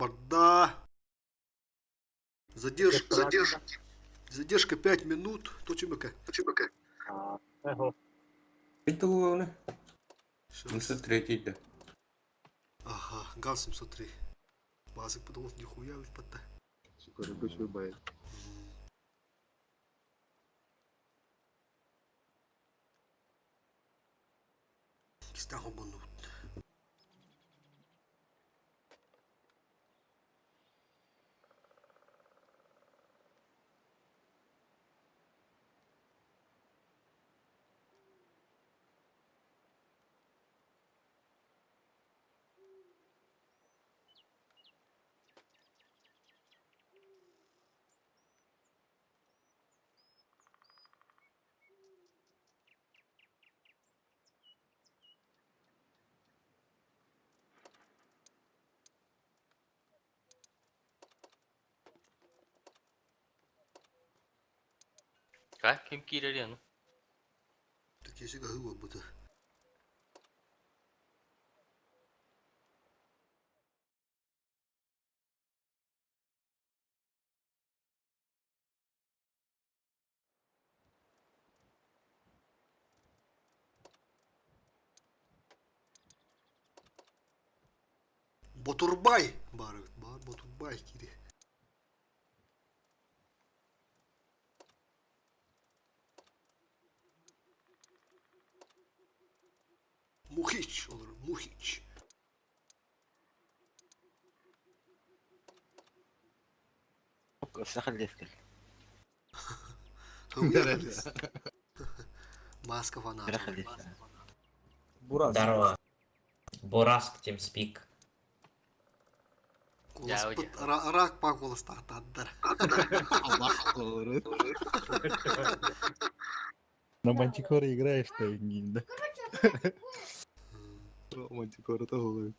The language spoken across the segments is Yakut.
барда. Задержка, задержка, задержка 5 минут. Точимыка. Это главное. 703 да. Ага, ГАЗ 703. Базык подумал, нихуя ведь подта. Сука, рабочий байт. Кистах обманут. Как ким киирэр Так если гагыва будто. Ботурбай бар, бар Ботурбай кири. Мухич olur, Мухич. Маска фаната. Бурас. Здорово. Бураск TeamSpeak. Голос Дяудя. под- рак по голос таттар. Allah На мантикоре играешь, что ли, да? Мантикора того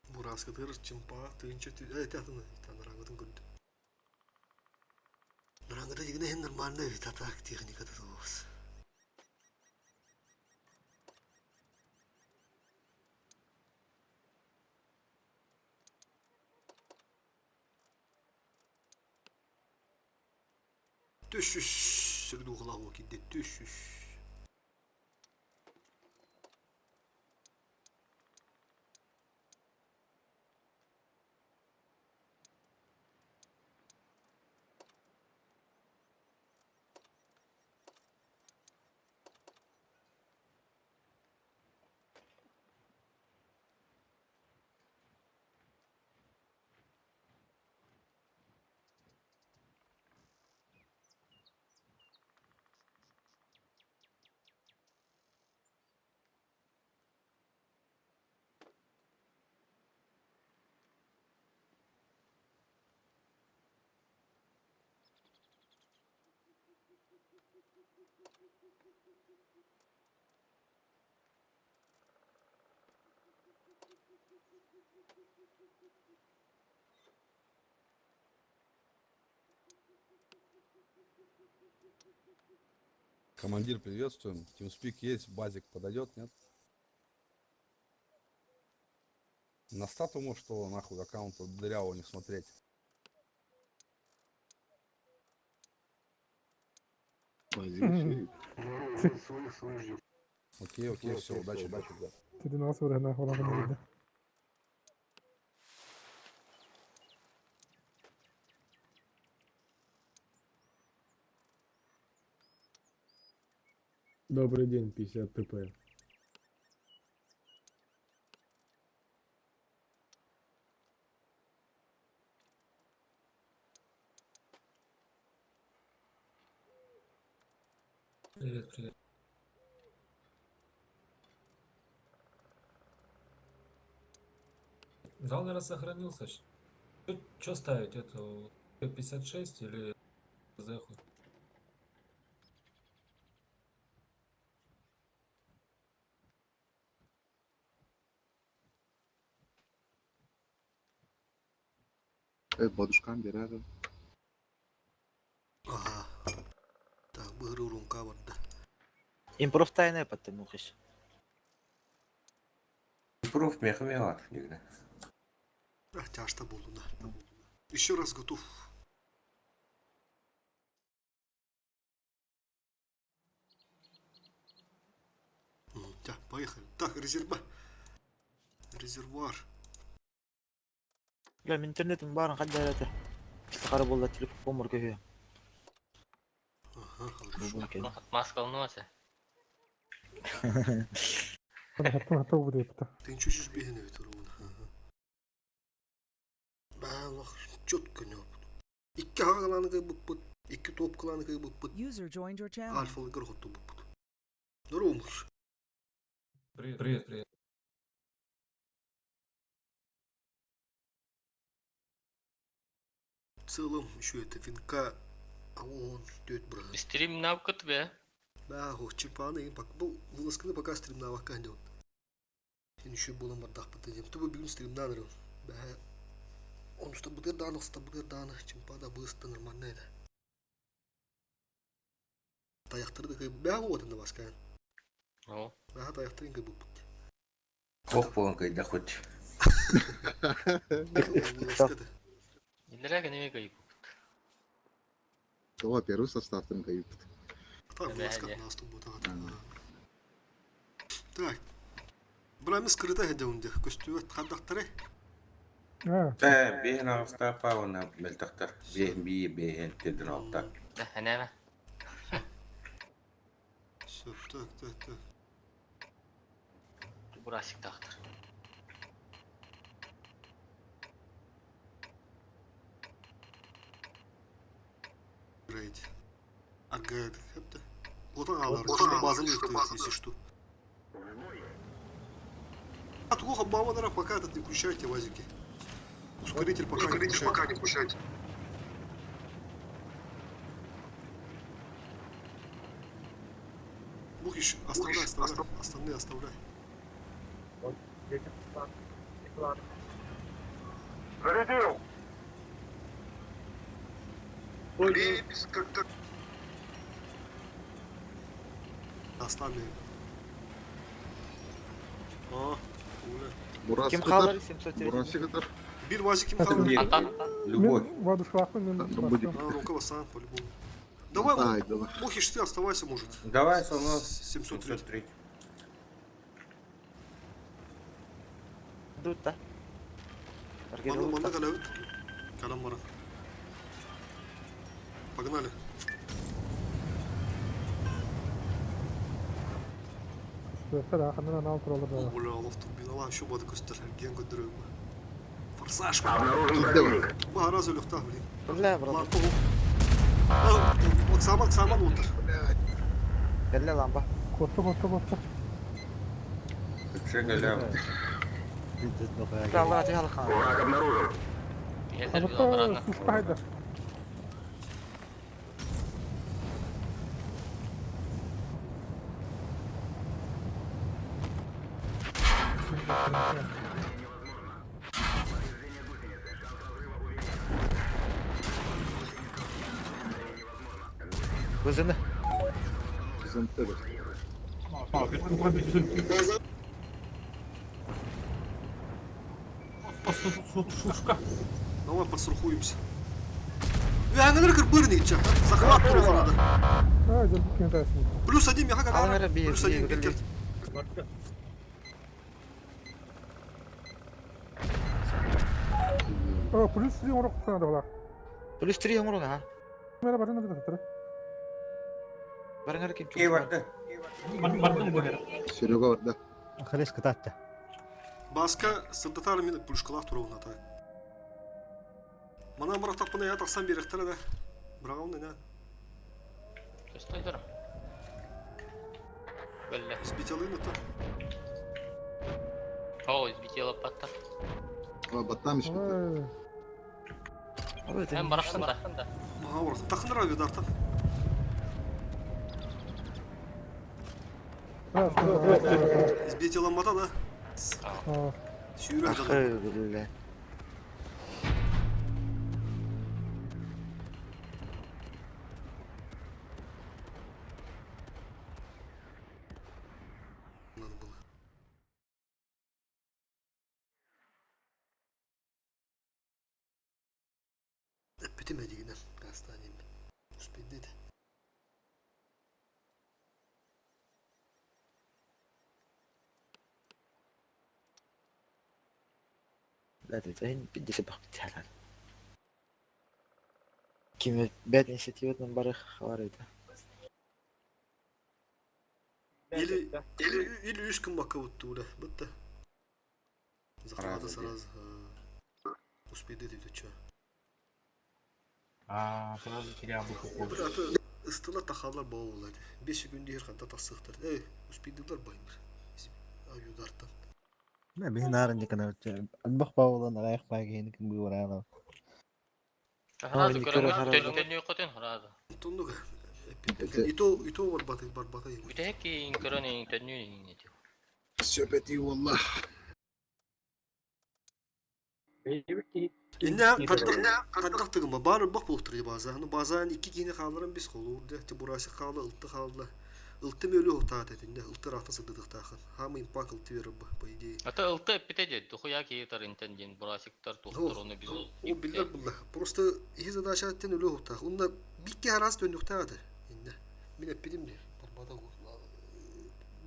Бураска тыр чымпа тыынча тü э татын нарангытын көрдү. Нарангыта дигине хен нормально татак техниката туус. Түшүш сирдухлаа кидде түшүш. Командир, приветствуем. TeamSpeak есть, базик подойдет, нет? На стату, может, его нахуй аккаунта дырявого не смотреть. Окей, окей, все, удачи, удачи. Ты нас врагна, Добрый день, 50 ТП. Привет, привет. Зал, наверное, сохранился. Что ставить? Эту 56 или Зеху? Э, бадушкам берәді. Ага. Так, быр Бары урунка барда. Импров тайная потому что. Импров мехмелар дигне. А, тяжто буолла да. Еще раз готов. Так, поехали. Так, резерва. Резервуар. Бля, интернетим барын кадда это. Сахара болла телефон мор көһү. Ага, хорошо. Маска алынуаса. Ты ничего чуть бегай ведь ровно. Ага. Четко не Икки хагаланы буппут, икки топ кыланы буппут. User joined your channel. Альфа горхотту буппут. Здорово, муж. Привет, привет, привет. В целом, еще это винка, а он ждет, брат. Стрим навка тебе. Да, го, чемпионы, был вылазканы пока стрим на ваканде. Сен еще болом бардах потадим. Ты бы стрим на Да. Он что бутыр данных, что бутыр данных, чемпада быстро нормально это. Таяқтырды кай бә вот на баскан. О. Ага, таяқтырын кай буппут. Ох, полон кайда хоть. Илерәк неме кайып. Това первый состав там каюп. Так, вылазка нас тут будет. Так. Брами скрыта хәдәүндә. Көстүе хаддактары. Та бehen ағыста пауна мелтақтар. Бehen би бehen тедін алта. Да, әнәмә. Все, так, так, так. Бурасик тақтыр. Играете. Ага, это. Вот она, она, база лифтует, если что. А плохо мама пока этот не включайте вазики. Ускоритель пока не включайте. пока не включайте. Бухиш, оставляй, оставляй, остальные оставляй. Зарядил! Оставляй. О, уля. Бурас Ким кытар. халары 703. Бурасик кытар. Бир вазик ким қалды? Любовь. Будет. А, рука сам, по-любому. Давай, Ай, давай. Мухиш, ты оставайся, может. Давай со мной. 703. 703. Тут, да? Манна, манна калавит. Калам бара. Погнали. Бля, лов турбинала, еще бады көстер. Ген көдірөг. Форсаж. Ба, разу легта, блин. Бля, брат. Лампа. Оксаман, Оксаман, утыр. Бля, лампа. Котты, котты, котты. Вообще галяв. Бля, Allah atıyor halkan. Враг обнаружен. Сушка Көзіні. Давай подстрахуемся. Аңнар кырбырный ча. Захват туруха надо. Плюс один, меха Аңнар би- Плюс один, би- Виктор. Плюс 3 урок надо было. Плюс 3 оңрон, а? Барыңар ким Кей барды. Серега бар, да. Халес кытатты. Баска сырдатар мен плюшкалах туруна так. Мана мара таппына я тақсан беректер да. Бірақ оны не. Көстөйдөрм. Бөлле. Избителыны то. О, избителы патта. А, баттам еще. Мен барахтым да. Мага орды. Тақыныр авидарта. Избителы мата да. Сүйрек Ах, жада. бля. Эппитим эдигинэн гаастаан диэммин. Успейды этэ. لا تنتهي بدي سبق بدي Кими бэт инициативатын бары хабарыйда. Или, или, или үс күн бакка буттуула. Бытта. Захвата Сразу сразу. Успейды деп чё. А, сразу терял Аты ыстыла тахалар боулар. 5 күн дихер ханта тасыктар. Эй, успейдылар байбыр. Аюдартан. Биһин нарын дикана албах баулан аҕайах баагиһини ким быыбараана. Сразу Ой, көрөҥҥө Николай төннүү хотун сразу. Тоннуга. Ито ито барбаты барбаты. Бүтэһик киин көрөн төннүү иҥнети. Сөпети wallah. Инне каддах каддах тыгыма бар бак бултыр база. Ну базан iki кини хааларын бис холуур де. Ти бурасы хаалы ылты хаалла. Ылты мөлү хутаат этинде. Ылты рахта сыдыдыктаахын. Хамы импак ылты берип по идее. Ата ылты эппите же духуя киитар интен диэн бурасиктар тухтар оны биз О биллер булла. Просто их задача аттен өлө хутаах. Унда бикки харас төннүктаады. Инне. Мен эппитим де. Барбада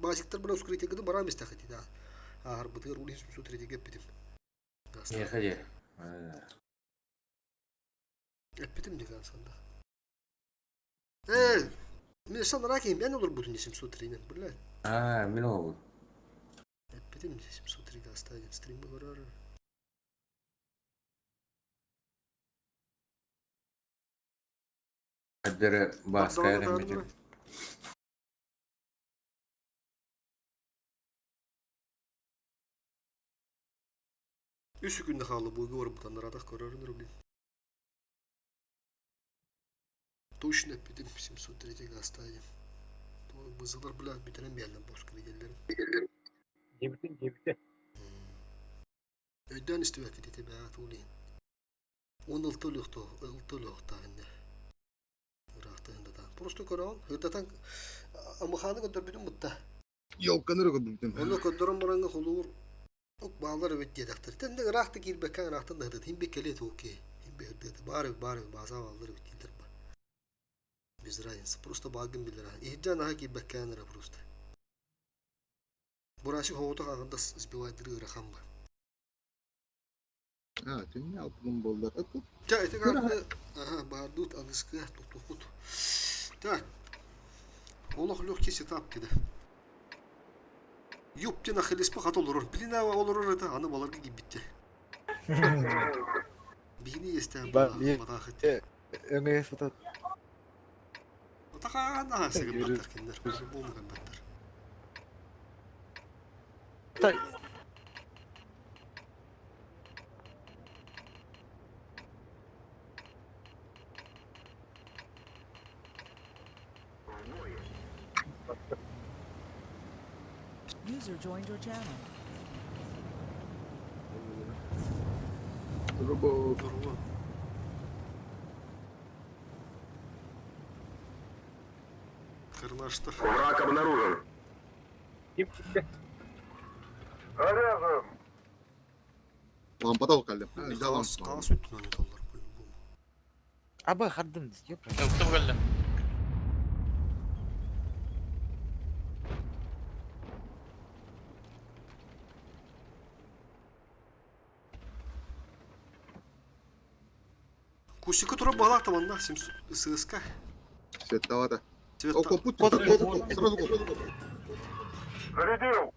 Базиктар бара ускрытие гыды барам истахати да. Ахар бытыр улин сутре эппитим. Не ходи. Эппитим деген санда. Э, мен сан раким, мен олар бутун 703-нен, бля. А, мен ол. Эппитим 703 гаста стрим барар. Кадыры баска эремити. Үс күндө хаалы буйга барып бутандар атах көрөрүн рублей. Точно эппитим 703 гаста. Бызылар бля битерем бияллен бос киргеллерин. Дебитин дебите. Өйдөн истибэт ити бää туулин. Он ылты лөхтө, ылты лөхтө инде. Ыраахта инде та. Просто көрөн, хырдатан амыханы көтөр бүтүн бутта. Ёлканы көрдүм. Оны көдөрөн баранга холуур ок баалар өбөт диэдактар. Тенде ыраахта киирбеккэн ыраахтан да хырдат. Химбе келе тууке. Химбе хырдат. Бары бары база баалар өбөт диилер ба. Без разницы. Просто багын билер. Ихжан аха киирбеккэн ыра просто. Бураши хоото хагында сбивайдыры ырахан ба. А, ты не алтын болдар. Ча, это как Ага, бардут аныскы тутукут. Так. Олох легкий сетап киде. Юптин ахиллеспа хат олорор. Блин, ава олорор это аны баларга гиббитте. Бигини естен Ба- би- батахыт. Өңө фото Атака на сыгы баттар киндер. Бому баттар. Та User joined your channel. Робо. Здорово. Карнаштар. Враг обнаружен. Заряжен. Лампада калды. Жалам. Каас каас өттүн аны доллар по-любому. Аба хардым ёпта. Ылты келди. Кусика тура балак таманна ССК. Световата. Цвета. О, копут, сразу коп. Зарядил.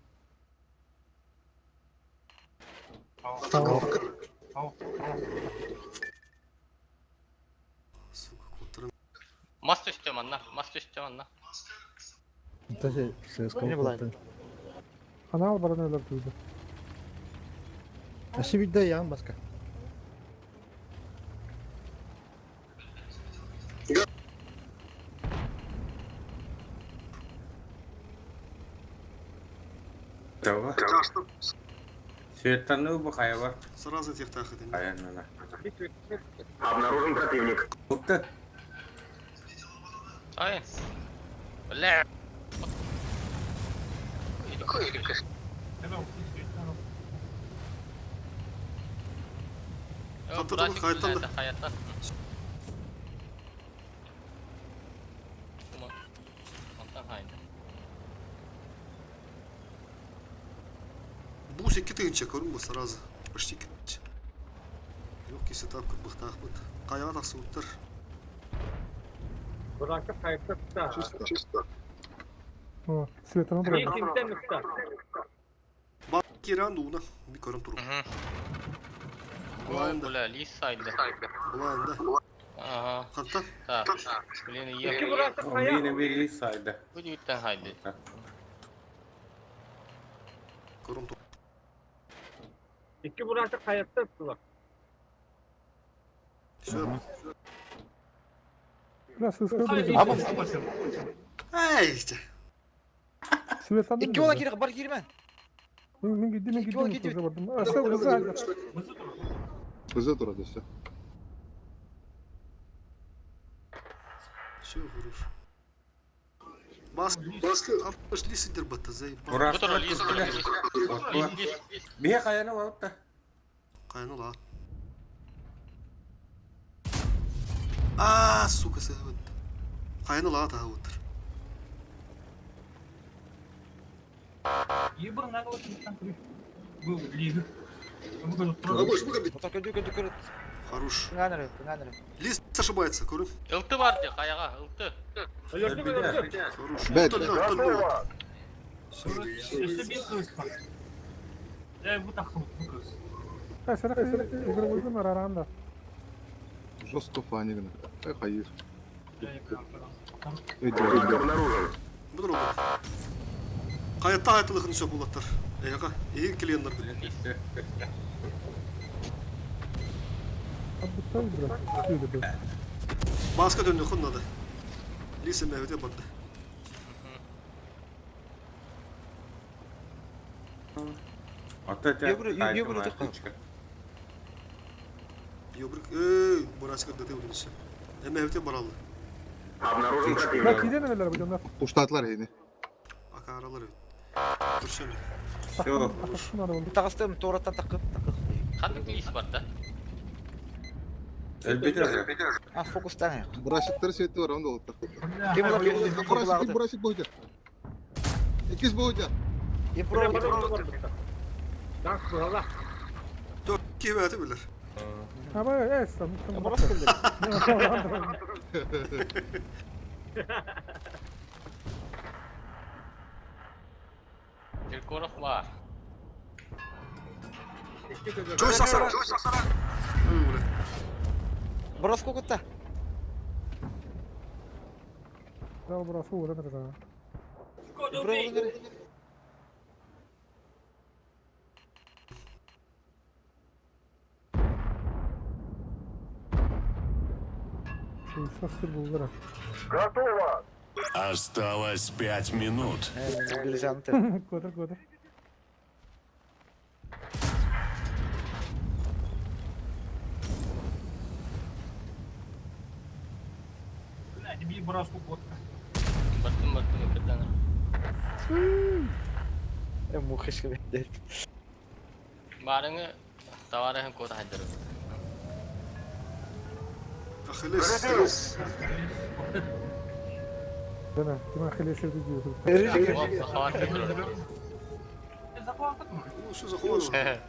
Сука, контр. Мас түстө манна, мас түстө манна. Не было. Анал баран өлөр түйді. Ашы бидде ян баска. Того. Светаны бу хайва. Сразу тех тахат. Аянна. Обнаружен противник. Упта. Ай. Бля. Хаттан. Хаяттан. 32 тыһыынча көрүҥ бу сразу. Почти 2 тыһыынча. Легкий сетап кырбыхтаахпыт. Хайаҕа тахсыбыттар. Буракы хайта Чисто. Чисто. О, Светаны турар. Ба киран дууна. Би көрөн турук. О, бля, лис сайда. Булайында. Ага. Хантан? Так. Блин, я. Миэнэ били сайда. Бу дүйттэн хайды. Көрөн турук. Икки буракы хайатта ыттылар. Все. Бля, сыска били. Эй, чэ. Светаны. Икки ола киирэх бар киирмэн. Мин кидди, мин Икки ола кидди, киирдибит. уже бардым. А, все, уже. ПЗ турады все. Все, хорошо. Баск, баск, пошли сидер батта, заебал. Бурак. Бу лис, лис. Лис, лис. Бие хайаны барытта. Кайны ла. А, сука, сыгыт. Кайны ла та утыр. Ота көдү көдү көрү. Хорош. Кыңан эрэ, кыңан эрэ. Лис ошибается, көрүм. Ылты бар де, хаяға, ылты. Хорош. Бэт. Готово. А, сэрэх игровойдун араранда. Жестко фанигна. Эй, хайыр. Противник обнаружен. Бұдыр oldu. Каятта айтылықын сөп болаттар. Эйға, ең клиенттер бит. Абытта бля. Түйді бля. Баска döndü хыннады. Лиса мәвде барды. Ата те. Йөбүрү, йөбүрү Йобрик, эй, бурасик даты удинсе. Мәвде баралды. Обнаружен Бля, противник. киден элер бу жондар. Уштатлар ени. Акаралар бит. Көрсөм. Все. Аташын ары болду. Тагыстым туораттан такып, такып. Қандық лис бар да? Элбите. А, фокустан аяк. Бурасиктар свети бар, онда олыттар. Ким була ким Бурасик, бурасик бойдя. Икис бойдя. Dört кебәті білер. Аба, э, сам. Бурас килди. Киркоров бар. Чой сасара. Ой, бля. Бурас кукутта. Да, бурасы ура да. Бурас Сасыр булдыра. Готово. Осталось 5 минут. Билжанты. Көтөр, көтөр. Баттым, баттым, өкірден. Мухышка бедет. Барыңы товарыһын кота хайдыры. Ахиллес. Дана, ким Ахиллес диyor. Захват кетірі. Ну, все захват.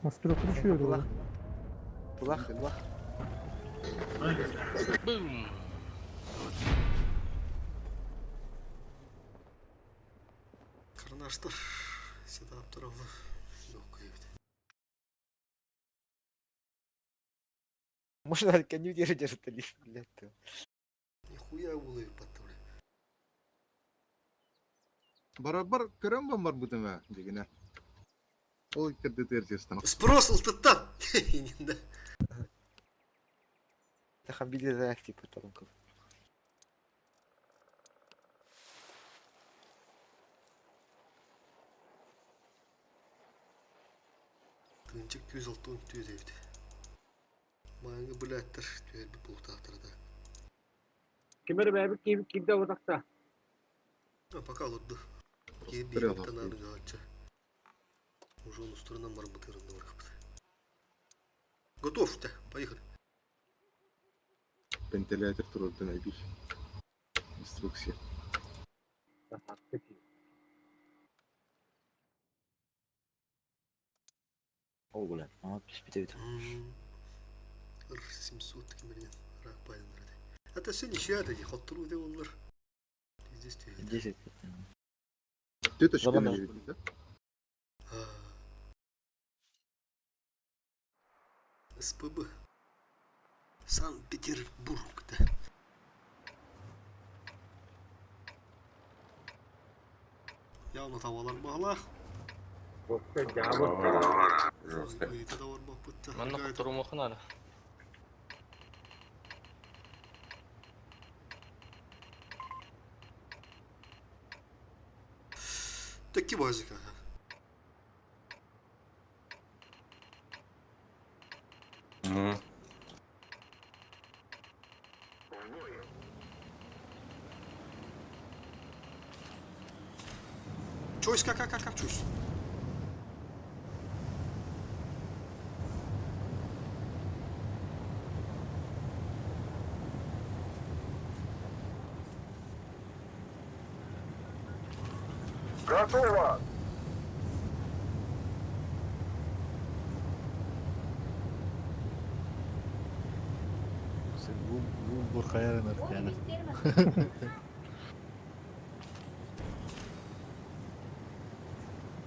Маскировка düşüyor Булах. Булах, булах. Бум. Карнаштар. Сетап тарafı. Yok evet. Можно коню держит или, блядь. Нихуя булы батты, бля. Барабар көрөн бар бутыма дегене. Ол кирди тержестан. Спрос ылтыттан. Да. Тахамбили за типа там. Тынчык 206 түйе дейбит. Майыңы блядьтар түер бит булуктаактар да. Кимер бәбик кип кипде утакта. А пока лудду. Кеби Стрела. танары гаача. Уже он устурунан бар бытырында барыпты. Готов, да, поехали. Вентилятор турурдун айбир. Инструкция. Ол гулан. Ама түспүтэ Р 700 кимерген рак пайданыр эти. Это все ничья эти, хоттору де олар. Здесь ты. 10. Теточка Забандар. да? СПБ. Санкт-Петербург, да. Явно tavalar bağlar. Жестко. Ыйыта да бар баппытта. Манна кутурумуха надо. Таки базика. Мгм. Чойс как как как чойс. Готово! Бу бу бурхайрын yani.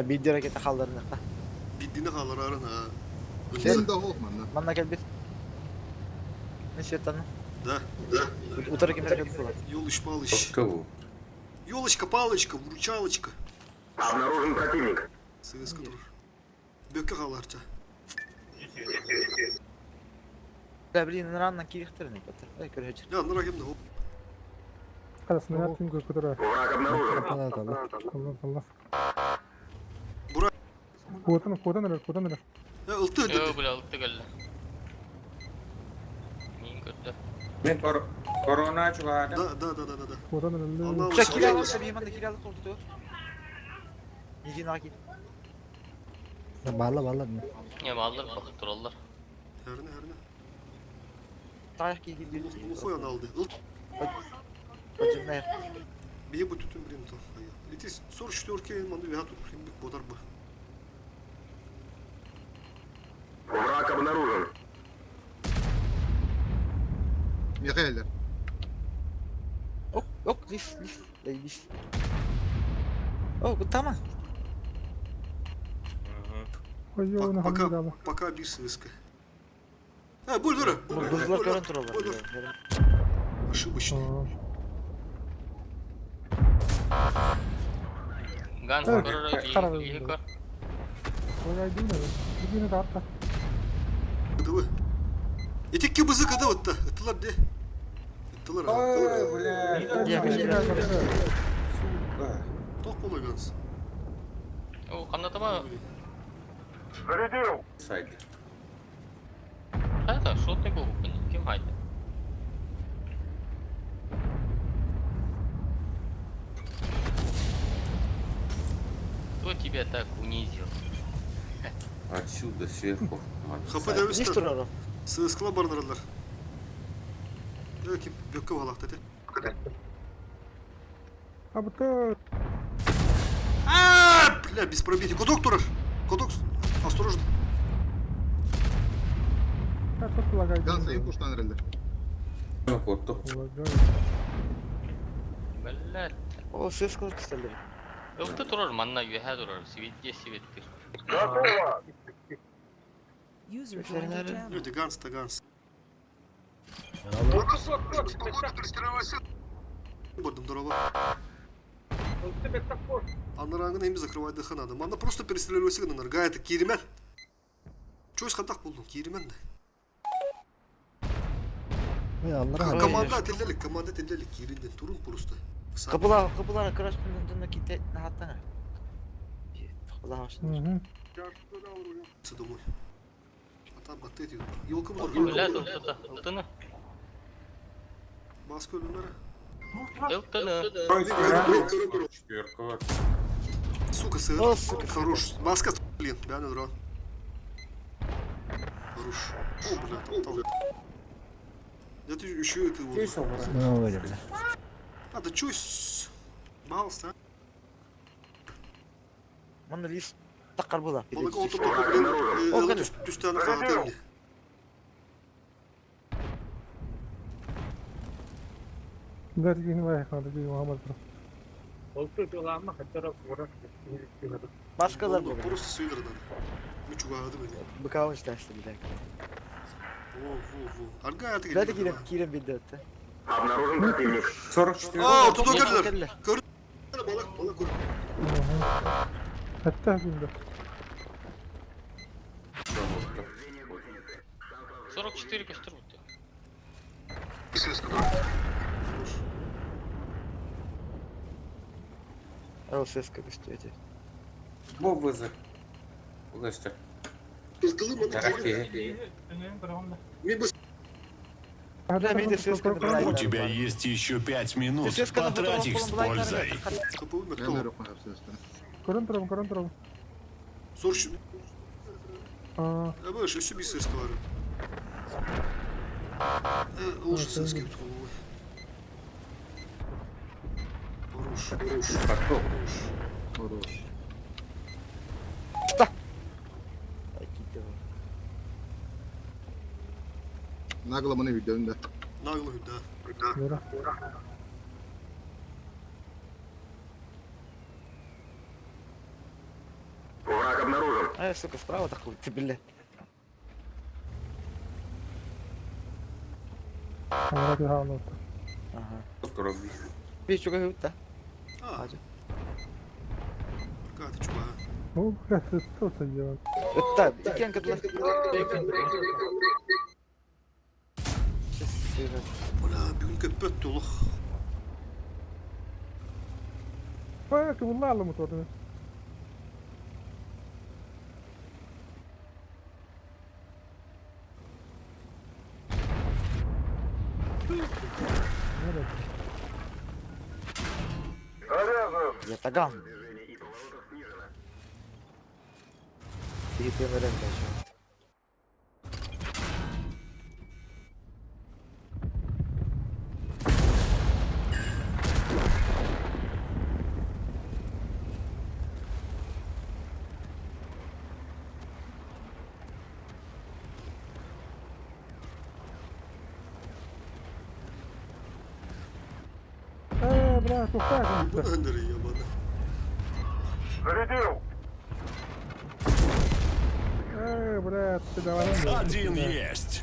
Бидди ракета халларына. Биддини халар арын ha. Сен да ол манна. Манна келбит. Не сеттан. Да. Утары кемер келбит була. Елыч палыч. Кого? Елочка палочка, вручалочка. Обнаружен противник. Сыска тур. Бөккө халарча. Да, блин, ранна кирихтерин баттар. Ай көрөчүр. Я нырагым да. Враг обнаружен. Бура. Я ылты Йо, өтөдү. бля, алты келди. Мин көрдү. Мен корона чугада. Да, да, да, да, да, да. Ана Ча киралык бейманда киралык болду. Нижин аки. Бала бала. Не, аллар бак тураллар. Herine herine. Таyak кийгилди. Глухой он алды. Ылт. Бажымнай. Бие бу түтүн бирин то. Ити 44 манды вят бик бодар бу. Враг обнаружен. Михаил. Ок, ок, лис, лис, лис. О, таман. Пока пока бир сыска. А, боль дура. Бузлар көрөн туралар. Ошибочный. Ган көрөр лиги көр. Давай. Эти кибызы когда вот-то? Это де? Это Ой, бля. Я Сука. Ток болойганс. О, канда таба? Зарядил! Сайт. Хайда, шотный был ким хайда? Кто тебя так унизил? Отсюда, сверху. ХП Лис дәвистер. туралар. Сыскла барнарлар. Өки бөккө балакта те. А, бля, без пробития. Кудок турар. Кудок, осторожно. Ганса им куштан herhalde. Korktum. Блядь. О, сөз кылып түстөлөр. Ылты турар, манна юхә турар, светте светте. Готово! User joined your channel. Люди, Ганс, то Ганс. Бордом дорога. Анараңын эми закрывать дыхы надо. Манда просто перестреливайся на нарга, это киримен. Чойс хатак болдум, киримен да. Аллах. Команда телделик, команда телделик, киринден турун просто. Кыбыла, кыбыла краш менен дөнө ките нахаттан. Кыбыла башында. Домой. А там от эти елка Блядь, ылты ылтыны. Баска өлүмөрө. Ылтыны. Четверка var. Сука, сыр. О, сука, Хорош. Маска, блин, бля, дрон. Хорош. О, бля, там, там. Я ты еще это вот. Ну, бля. А, да чусь. Пожалуйста. Манна лис таққар була. Балык ол тобто блин, Ол ылы кэлэр. түстәні қағатайын. Маскалар була. Просто сыйдырдан. Ми чугады били. Быкауын шташты билер. Во, во, во. Арга аты Бәді кирем кирем билdi өтті. Обнаружен противник. 44. А, тут Ол керлер. кэллэ. Балык, балык көр. 44 көстөр бутты. ЛСС көстү эти. Бу вызов. Угасты. Пиздылы маны Тарахти. Мен бу Бля, мен де ССК У тебя есть еще 5 минут. Потрать их с пользой. капы Мен мектол. өрөк махап сөстен. Сорш. А баш, еще бис бар. Лучше ССК бит головой. Хорош, хорош, Потом. хорош. Хорош. Нагло маны видеоында. Нагло, да. Да. Враг обнаружен. Ай, сука, справа такой, ты, бля. Ага. Крови. Bir çok hütta. А, Hadi. Арга ты чуга. Hütta, iken кытлы. Бля, бүгін көппөт толық. Ятаган. Bir temelen de Бұны ябаны. Зарядил. Один есть.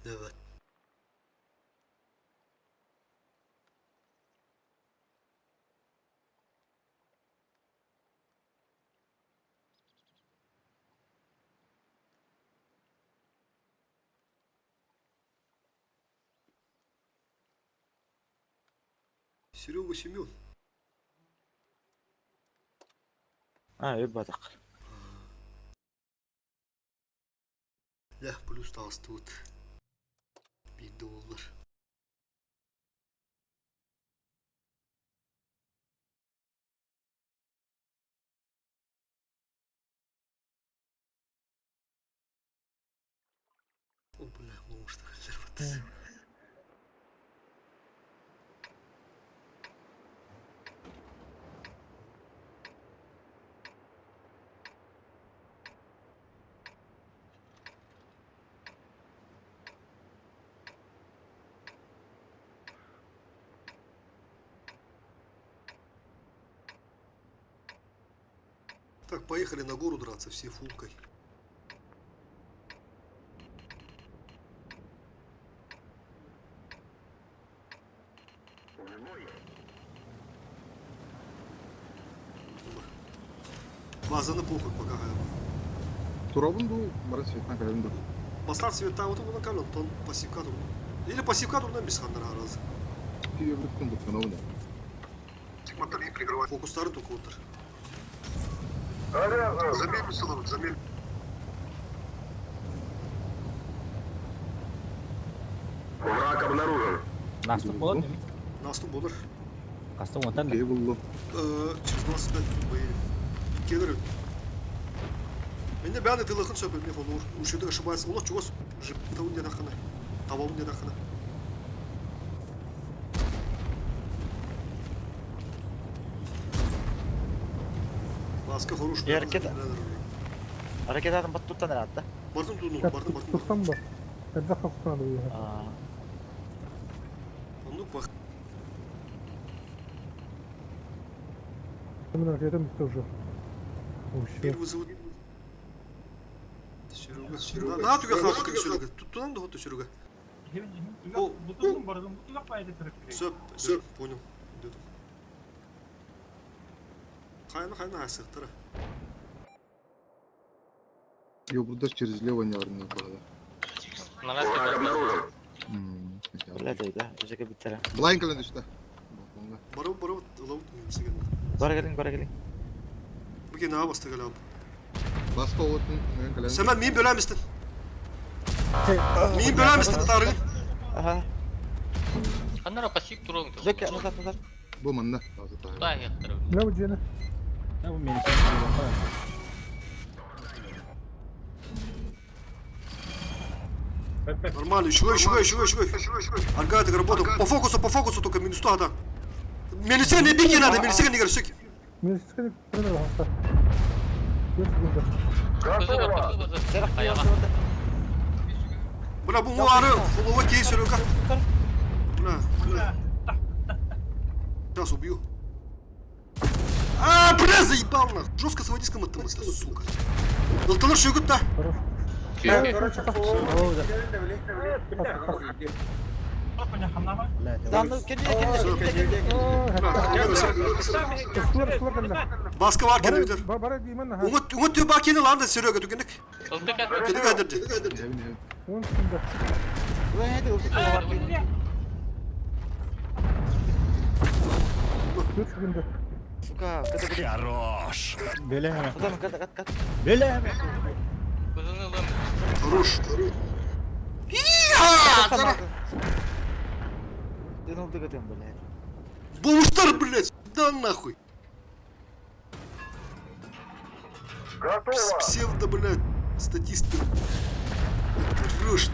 Evet. Серега Семен. А, өббатак. Ля, плюс тут. 1 доллар. О, бля, может, резервация. Так, поехали на гору драться все фулкой. Базаны похуй пока. Турабын ду, бара светна калын ду. Бастар цвета вот он кален, тон пассивка тур. Или пассивка турдан без хандар аразы. Тиге бір күн бұтқан ауны. Фокустарын токуоттар. Враг обнаружен. Наступ болот эми. Наступ болар. Кастым отан да. Киһи буллум. Через 25 поедем. Келер. Менде бәрі тылықын сөп, мен холур. Ушуды ошибается. Олох чугас. Жиптауын дедахына. Табауын дедахына. Баска хорош. Яркет. Ракетатын баттуттан ыраатта. Бардым туну, бардым, бардым. Тустан ба. Эрдэх хохтан да. Оннук бах. Мен ракетам бітті уже. Bir вызову. Серега, Серега. На түгә хапы Серега. Туттунан да хоту Серега. О, Все, все, понял. Дедим. Хайна, хайна, асыктыра. Йобурдар через лево не армия было. Враг обнаружен. Блядь, да, уже биттера. Блайн кэлэн түстэ. Барып, барып, лаут мен сеген. Бара келиң, бара келиң. Бүген аға басты кәлі алып. Басқа олатын мен кэлэн. Сәмән, мин бөләмістін. Мин бөләмістін, тарығын. Аха. Аннара пассив турың. Жеке, назад, назад. Бу манна. Куда яктыр? Не бу жена? Да бу мени. Нормально, еще, еще, еще, еще. Аргатик работа. По фокусу только минус 100, да. Милиция не беги надо, милиция не горсек. Мен сізге кірді хаста. Төрт секунда. Бля, бу муары, холова кей Серега. Бля, бля. Сейчас убью. А, бля, заебал нах. Жестко с водиском это, сука. Ылтылыр шөгіп та. Баска бар кені өтер. Бара деймін. Үңіт, үңіт төбе кені ланды Серега түкендік. Кені кәдірді. 10 секунда. Төрт секунда. Сука, Хорош. Бөле Кат, кат, кат. Бөле Хорош. Иха! Ты ну ты блядь. Бомжтар, блядь, да нахуй. Готово. Псевдо, блядь, статисты. Врешь,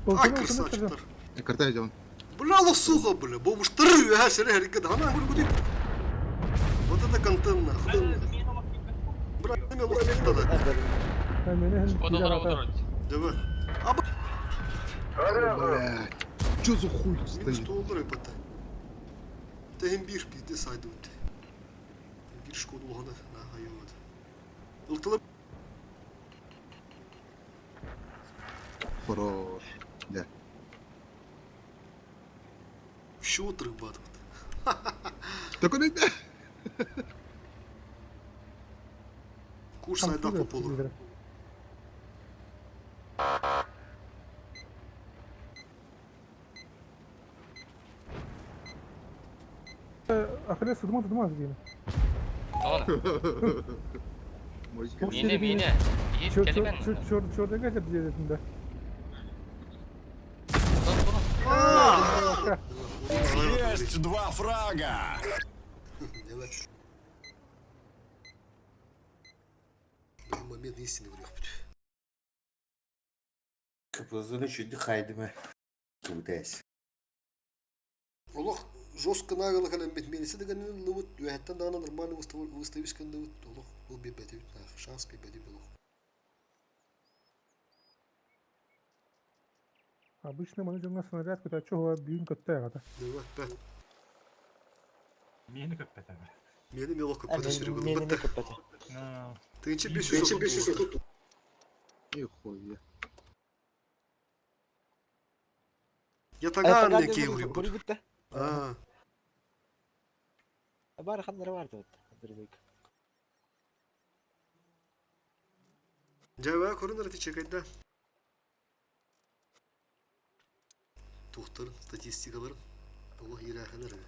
нахуй. Ай, красавчиктар. Карта идем. Бля, лосуха, бля, бомжтар, я серега, ребята, она, говорю, куди? Вот это контент, нахуй. Бля, ты лох, да, Давай. А, Бля. Чё за хуй Минус стоит? доллары бата. Тehen bir bizde saydı öte. Bir şkodu olana na hayvat. Ылтылы Хорош. Да. Що отрыбатывать? Так он иде. Курс айда по полу. Ахиллес тудума тудума деймін. Мені, мені. Yiğit gel ben. Чор чор деп дедім Есть два фрага. Давай. Момент истины врёх. Кыпызыны шүді қайдымы? Тудес. Олох жестко нагло калем бит милиция деген лыбыт үһәттен дагы нормально выставишкан лыбыт олох бу бибети шанс бибети олох. Обычно маны жаңа снаряд көтә чого бүйін көттә ягата. Давай, пять. Мени көппәтә. Мени мелок көппәтә Серега. Мени көппәтә. Тынчы 530. Нихуя. Я таган не кейл. Бу А. Бар ханнар бар деп. Жабаа көрүнөр эти чекайда. Тухтар статистикалар. Олох иирээхэнэр үһү.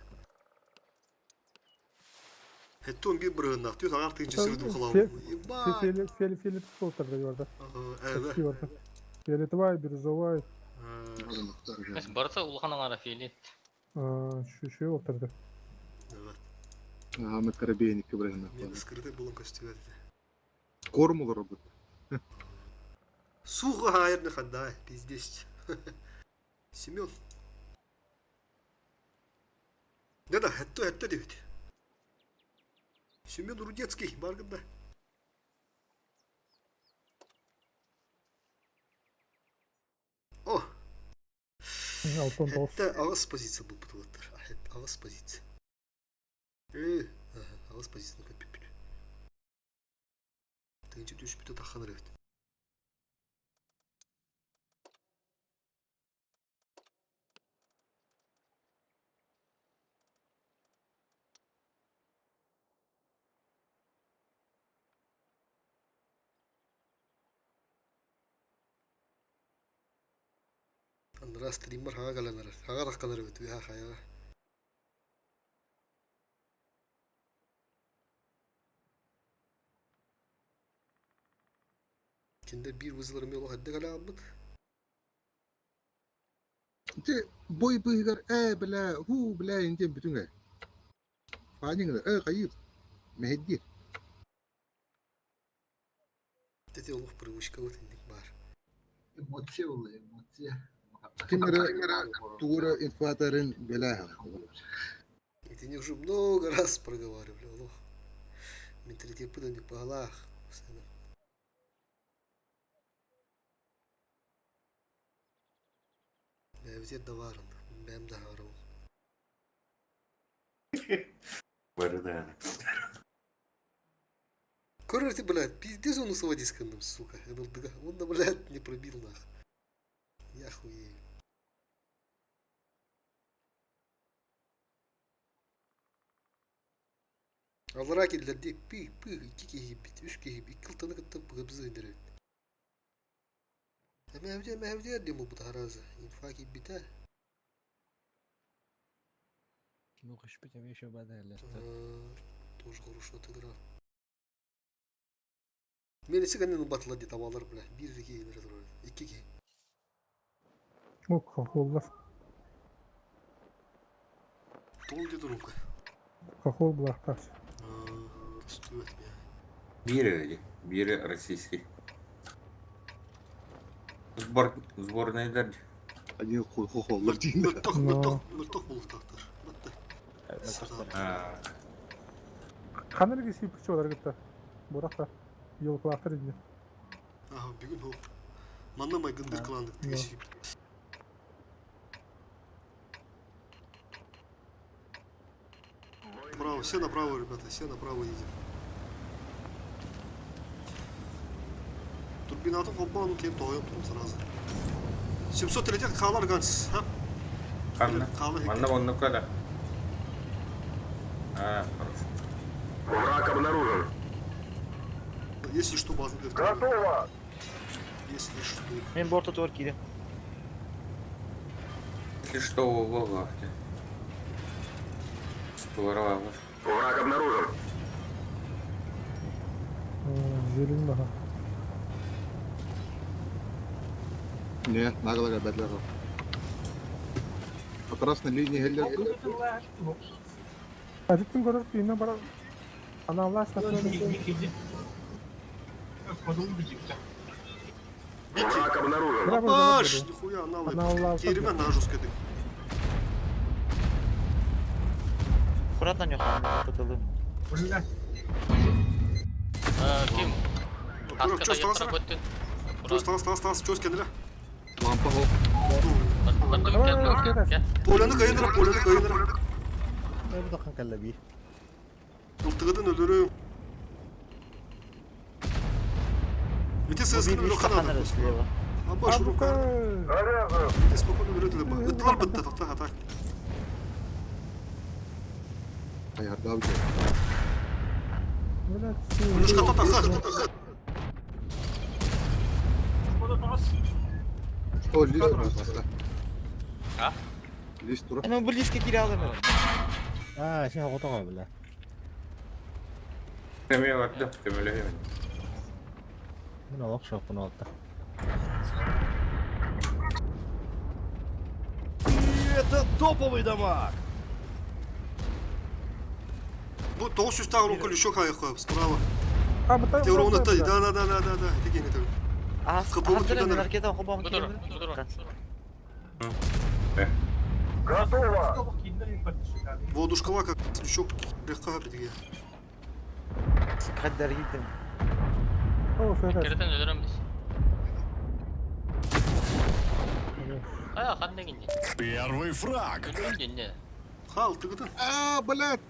Хэттон биир бырыһыннаах, түөрт аҥаар тыынча сырдым халаабын. Ебать! Фиолет солтарда барда. Эбэ. Фиолетовай, бирюзовай. Барыта улахан аҥаара фиолет. Шүшү олтарда. Аны карабейникке бырыһыннаах. Мен скрытый булан көстүбэт этэ. Корм олоробут. Сухо хаайырны хандай, пиздец. Семен. Да-да, это, это дебит. Семен Рудецкий, баргында. О! Это аҕыс позиция буолбут уолаттар. Аҕыс позиция. Аҕыс позицияны көппүппүт. Тыынча түспүтэ таххан эбит. Анараа стриммар хаҥа кэлэн эрэр. Хаҥа таххан эрэбит үөһэ хайаҕа. Кинилэр биир вызовлар эмиэ олох эрдэ кэлэ хаалбыт. Ити бой быыһыгар ээ бля һуу бля диэн бүтүҥ ээ. Фаниҥ ээ хайыыр мэһэйдиир. Ити олох привычка вот инник баар. Эмоция ол эмоция. Ким эрэ тугу эрэ инфлаторын бэлээһэ. Итини уже много раз проговаривали, олох. Менталитеппыт инник баһылаах. Бэйэбитигэр да баарын, бэйэм да аһарабын. Бары даҕаны. Короче, блядь, пиздец он у дисканным, сука, НЛДГ. Он, блядь, не пробил нах. Я хуею. Аллараа киллэрдии пых пых икки киһи үс киһи икки ылтаны кытта быгабызы индирэбит. Эмээбитэ эмээбитигэр диэн буолбута арааза. Инфа киирбитэ. Ну, еще Тоже хорошо отыграл. Мелиси гэннен ылбатылар дии табалар бля. Биир киһи турар. Икки киһи. Ок, хохоллар. Тоҕо где рука? Хохол булаахтаах. Көстүбэт бля. Биир эрэ биир российский. Сбор, сборнайдар Они хохоллар диин. Мөлтөх, мөлтөх, мөлтөх булуктаахтар. Ханна эрэ сииппиччи олар кытта. Бурахта. Елкалаахтар инде. Аха, бүгүн хоп. Манна майгындыр кылаандык тиги Право, все направо, ребята, все направо едем. Турбинатын холбоон кем тоойон турум сразу. 703 хаалар ганс, ха? Ханна? Манна оннукка да. А, хорошо. Враг обнаружен. Если что, база для Готово! Если что. Мен борта туар киирэ. Если что, ого, Здорово. Враг обнаружен. Зелень баха. Не, нагло бәтләр. По красной линии хеллер. Әдеттен көрөр түйінен бар. Аналлас Враг обнаружен. Аш, нихуя, аналы. Кереме на жестко дым. Аккуратно нюхай, татылым. Ким? Чё, стас? Чё, стас, стас, стас, чё, скенере? Лампа хол. Поляны кайыныра, поляны кайыныра. Bu da kanka bir. Ылтыгыдын өлөрү. Ити сыскын өлө ханады. слева. Аба шурука. Ити спокойно өлө ба. Ыттылар бытты тохта хата. Аярда Үлүш хата таха. О, лист просто. А? Лист тура. Мен близко кире алам. Аа, сен оҕотоҕо бile. Көмө барды, көмөлөһүм. Мин олох шоппун алта. Это топовый дамаг! Бу 900 тагы рука лючок аяққа справа. А, бата. Ты ровно ты, да, да, да, да, да, да, ты гений ты. А, Капуга Ардырын туда ракета хобам Бу тур, бу тур. Готово! Водушкала как лючок легко битге. Каддар гидим. О, феррес. Керетен өлөрөм биз. Ая, кандай кинди? Первый фраг! Өлгөн динне. Хал, ты гыдан. А, блядь!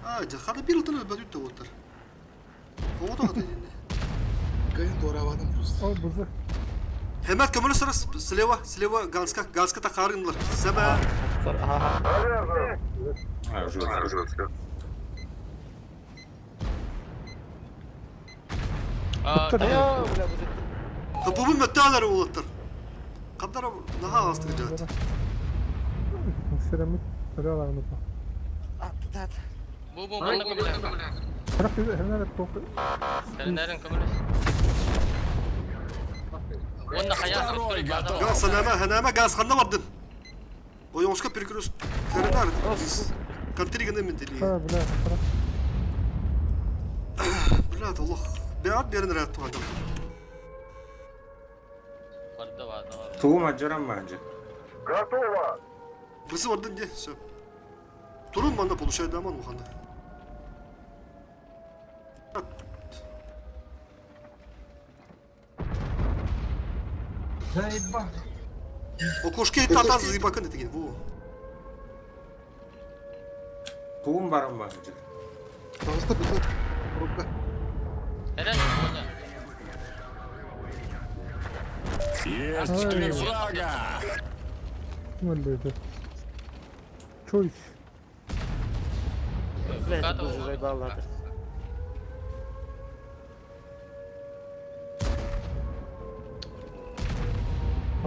А, жа хада бир ылтын бөтүт да оттар. Ого да динне. Кайын туарабадым просто. О, бузы. Хемат көмөлө сара слева, слева ганска, ганска та карынлар. Сәбә. Ага. А, уже. А, Ая, бля, бузы. Капубун мөттәләр улаттар. Кадар наха астык жат. Серемит. Рала ну. А, тат. бу бу мында көмөлө. Бірақ хемнер тоқ. Теренерин көмөлө. Онна хая Второй готов. Газ ханама, ханама газ ханна бардын. Ойоңска перекрёст. Теренар. Контриганы мен дели. А, бля, бірақ. Блядь, Аллах. Бәат берин рәт туган. Барда бар, бар. Тугу мажарам мажы. Готово! Бысы бардын де, все. Турун манда получай даман уханда. Заеба. Окошке татаз зыбакын деген. Во. Тугум барам мажы. Пожалуйста, бызы. Рука. Эрен, коня. Есть три фрага! Ким өлді? Choice. Бля, бузы заебал.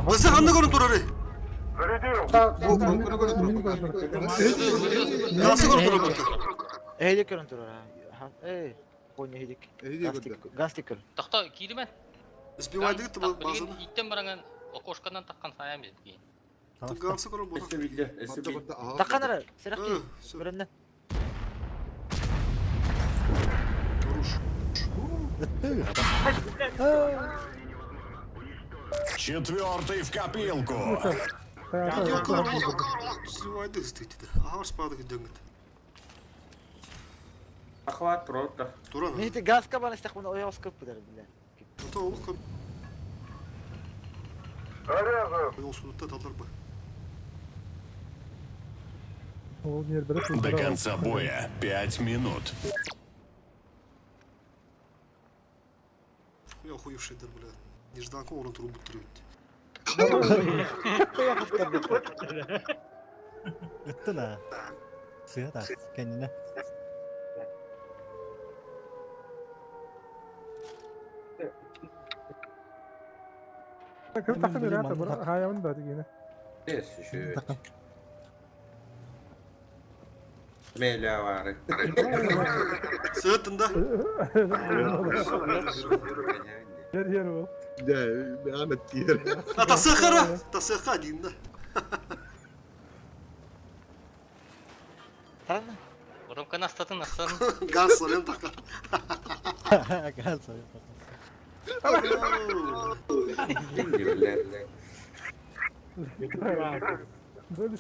Бысы ханна көрін турары. Зарядил! Гасы көрін турары. Эйдик көрін турар. Эй, коня эйдик. Гастик көр. Тохто, киримен. Сбивайды гыты базаны. Иттен баранган окошкадан таккан саям биз кийин. Гасы көрін болар. Эссе билде, эссе билде. Таккан ара, серак ки. Көрөндөн. Руш. Четвертый в копилку! Сливайды гысты тиді. Ағар спады гыдыңыт. Ахват рота. Туран. Мен ити газка бана истек мына оягыз көп бу бля. Ата олық Заряжен! Yolsuzlukta талдар ба. Ол нер бірі. До конца боя 5 минут. Я охуевший дыр, бля. Нежданка орын туру буттырып Өттү на. Сыа та. Кеннине. Кім тақын рата, бір хаямын да дегені. Эс еще. Меля бары. Сыттын да. Ер ер ол. Да, ана тиер. А тасыхара, тасыха дейін да. Таран. Урумканы астатын астатын. Газ солен тақа. Газ. Böyle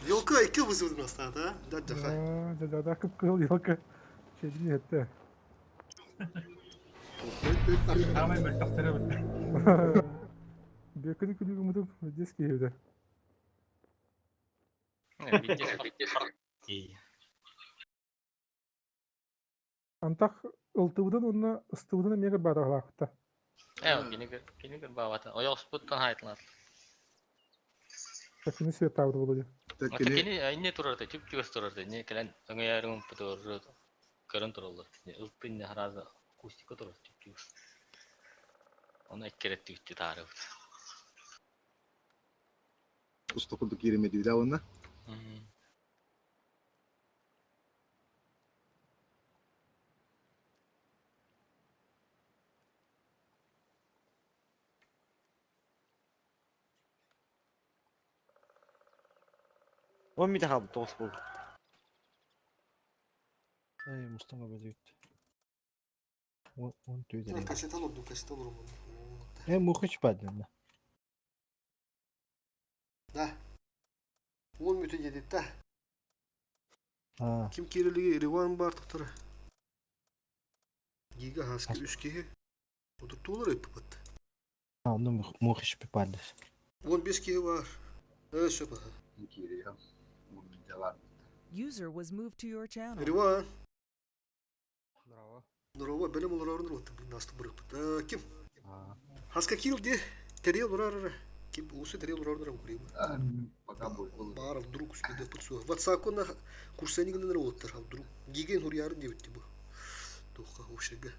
Елка iki вызывдың астады, а? Да, жақа. Да, да, кып кыл елка. Чедин етті. Бекіні күлігі ұмытып, деске еді. Антақ ылтыбыдан онна ыстыбыдан мегір бадағылақты. Э, кини көр бабата. Оёк спуттан хайтлар. Кини свет табыр болды. Ата кини инне турар да, түп түгөс турар да. Не келен өңөйөрүң путуру көрөн тураллар. Не ылтын не хараза кустика турар түп түгөс. Оны эккерет түктү таарыбыт. Уста курдук кииримэдиилэ уонна. Он мите хаалбыт тоҕус буолла. Эй, Мустафа бөдүйт. Он түйдер. Кассета олордум, кассета олорум. Э, мухич падна. Да. Уон мүтө дедит да. А. Ким кирилиги Риван бар тохтора. Гига хаски үс киһи. Отуртуулар ыппыт. А, ну мухич пипадеш. 15 киһи бар. Э, сөп. Киириэм. Мумидалар. User was moved to your channel. Риван. Здорово. Здорово, бэлэм олорорун руотта насту бырыппыт. Ким? Хаска кил де терел урарара. Ким усы терел урарара курим. Пока будет. Бар вдруг успеде подсу. Ватсаку на курсени гынан оттар вдруг. Гиген хурьярын дебитти бу. Туха ушега.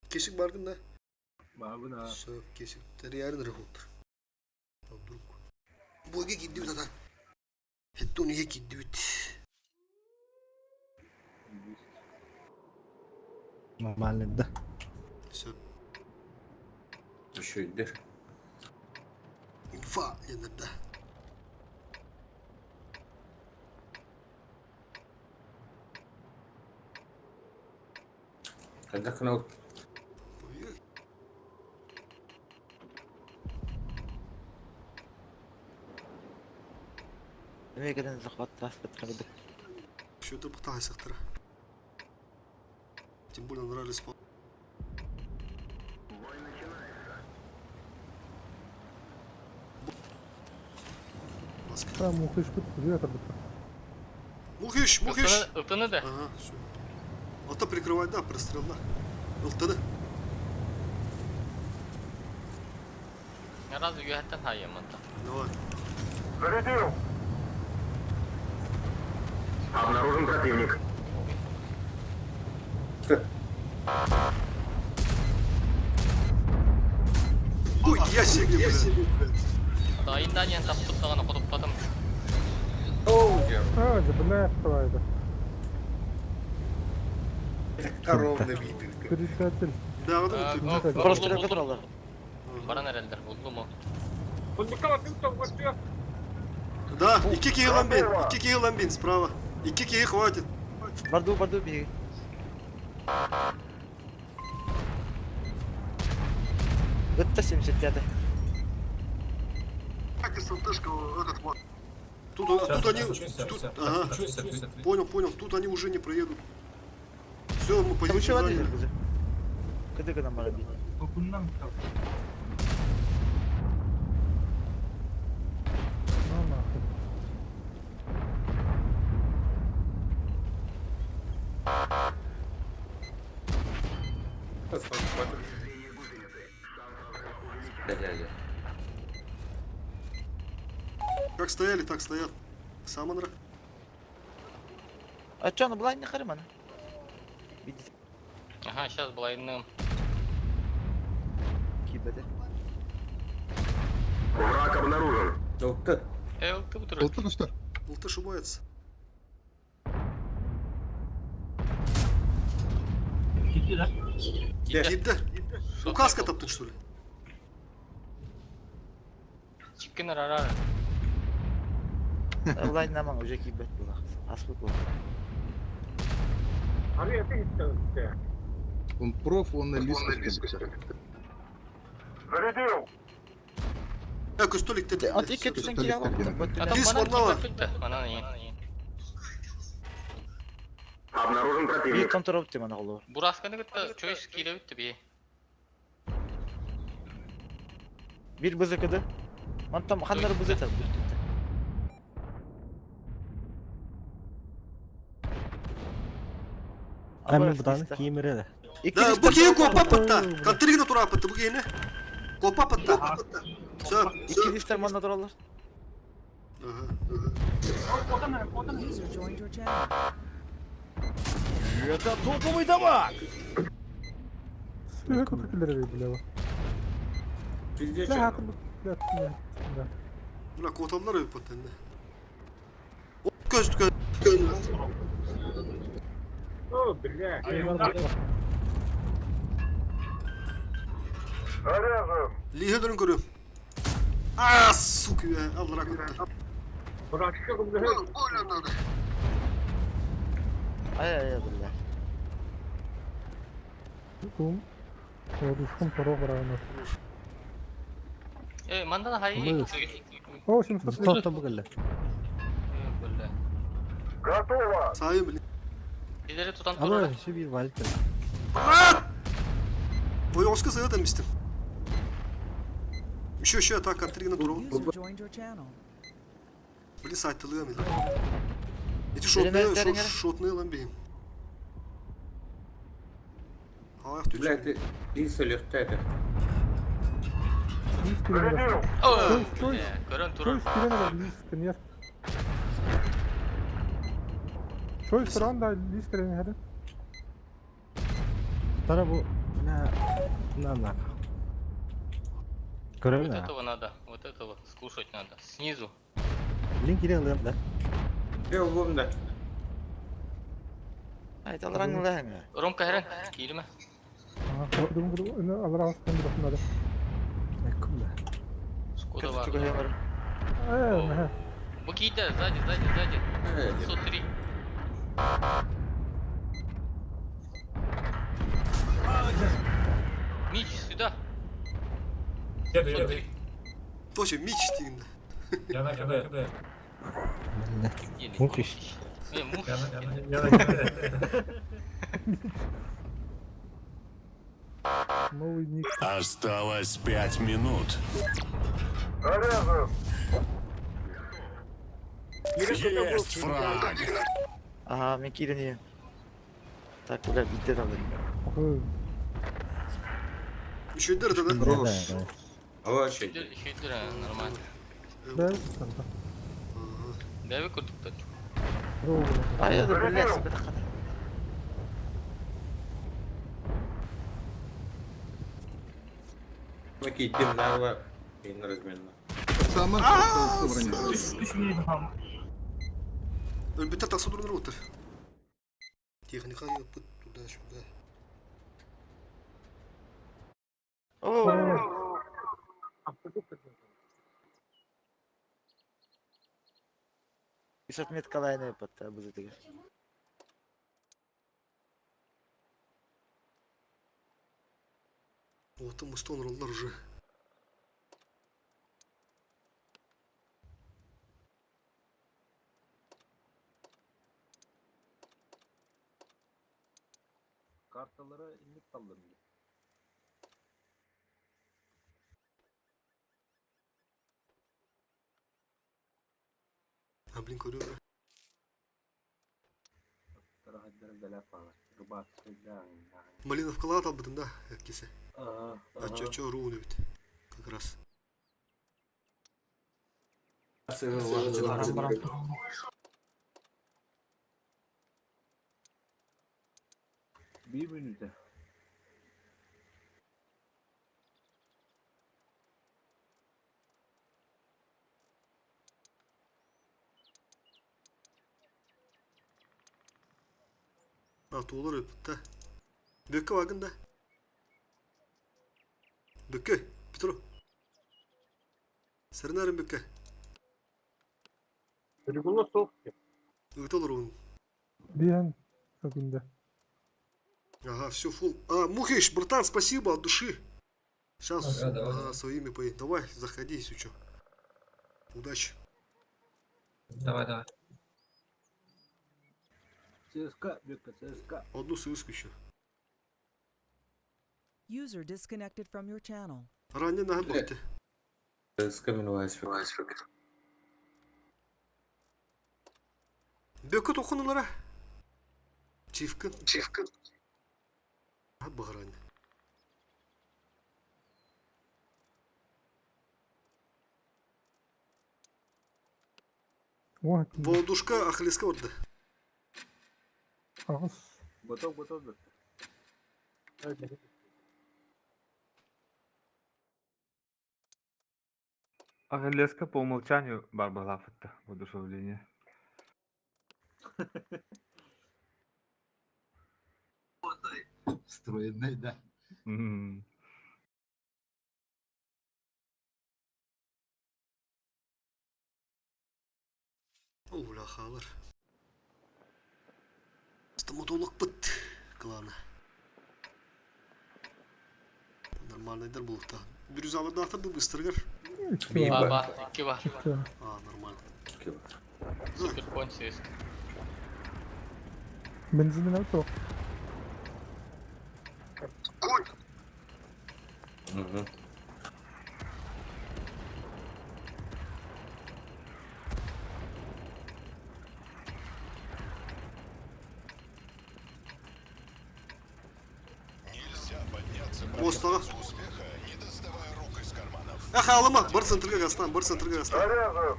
Кесик баргын да. Бабына. Сөп кесик терьярын рахуттар. Вдруг. Буге кидди бит ата. Хеттон ihe кидди бит. Нормально, да. Сөп. Үшүйдер. Инфа денер да. Когда канал Эмиэ захват таспыт кырдык. Все это пытайсақтыр. Тем более нравились по... Там мухиш бит, где-то бит. Мухиш, мухиш! Ылтыны да. Ага, все. Ата прикрывай, да, прострел, да. Ылтыны. Разве үһәттен хайяманта. Давай. Зарядил! Обнаружен противник. Ой, я себе, блядь. Дайындан ян таппыттаганы кудуптадым. А, бля, что это? ровно видно. Перечатель. Да, вот это. Просто которалар. Баран эрелдер, булду му? Да, икки киһи ламбин, икки киһи ламбин справа. Икки киһи хватит. Барду, барду беги. Это 75 Как СЛТшка этот вот. Тут, а, Сейчас, тут они, сейчас, тут, сейчас, ага, сейчас, понял, понял, тут они уже не проедут. Все, мы позицию заняли. Кыды гына бара бит. Ну нахуй. Дядя. Как стояли, так стоят. Самонра. А чё, она была не харымана? Видите, Ага, сейчас былайным. кибеде. Враг обнаружен. Ылты. Э, ылты бутыр. Ылты көстөр. Ылты ошибается. Кидді. Указка таптың, что ли? Чиккен арара. Былай наман уже кибет була. Аспыт була. Он проф, он на лист. Зарядил! Э, көстөлік деді. Ат ике түсен киле алам. Лис барнала. Обнаружен Bir противник. контрол тем ана голор. Бурасканы кытта чойс кире битти би. Bir бызыкыды. Ман там ханнар бызыта бүттү. А мен бұдан киіміреді. Да, бу киһи куоппа пытта. Контригна тура пытта, бу киһини. Куоппа пытта. Сөп, Икки листер манна туралар. Ага. User joined your channel. Это топовый дамаг! Төһө көтүлэр бля. Пиздец. Бля хатыр бля. Да. Бля куоталлар эбит тэннэ. Көз көз. О, бля. Заряжен. Лиһелерин көрүм. А, сука, аллара көттө. Братишка, бля. Больно надо. Ай-ай-ай, бля. Кум. Орушком порог барагына. Э, мандан хай. О, 700. Тоқта бүгілі. Бля. Готово. Сайын блин. Илери тутан Ама турар. şu bir valit. Ой, оска сыгытан мистем. Еще еще атака 3 на туру. User joined your channel. Блин, сайттылыгам или. Эти шотные, шотные ламби. Ах ты. Бля, ты Лиса легкая. Зарядил. О, Чой, бля, көрөн турар. Чой скирен лис кенер. Чой сыран да лис кирен хәдә. Тара bu на на на. Вот Көрөбүн. этого надо, вот этого скушать надо. Снизу. Линк кире алыам да. Бе угум да. Ай, талраңлы хәңе. Ромка хәрен, килме. Ага, бүгін энэ алар астын бир надо. Кум да. Скуда бар. Э, мә. Бу кийде, сзади, сзади, сзади. 503. Мич, сюда. Еду, еду. 503. Точно, мич дигәндә. Я на КД. Или- Мухиш. Э, мух. Я на, я на, я на КД. Новый ник. Осталось 5 минут. Заряжен. Есть фраг. Ага, мен кирен Так, бля, битте талдыр. Еще дыр да. Хорош. А вообще. Еще нормально. Да. Бәбе күрдек та. Ай, это, бля, себе тақады. Макей, тем нава. И на разменно. Саман броня. Битер таксы дурнар отыр. Техника yapıp туда-сюда. О, Ис отметка лайны под бузы Вот там стон роллар уже. Карталары инник талдым. А, блин, көрүм. Малиновкалар албытын да, әккесе. А чё, чё, руны бит. Как раз. Bir minute. А, туолар өпүт да. Бөккө вагын да. Бөккө, Петро. Сырнарын бөккө. Регула сок. Ыгытал руун. Биен күндә. Ага, все, фул. А, Мухиш, братан, спасибо от души. Сейчас Ага, давай. ага, своими поедем. Давай, заходи, если что. Удачи. Давай, давай. ЦСКА, Бека, ЦСКА. Одну ссылку еще. User disconnected from your channel. Ранее на борте. ЦСКА минулайсфек. Бөкө тохонулара. Чивкин. Чивкин. Багран. О, Володушка Ахлиска орды. агыс. Готов, готов. Бека. Ахиллеска по умолчанию баар быһалаахпытта воодушевление. Встроенный, да. М. О, хаалар. Стоматологпыт клана. Нормальныйдар булуктаах. Бирюзалардаахтар да быстарыгар. Ба, ба, икки бар. А, нормально. Суперконь ЦСКА. Бензинин суох. Угу. Мостаға. Эх, алыма, бар центрга гастан, бар центрга гастан.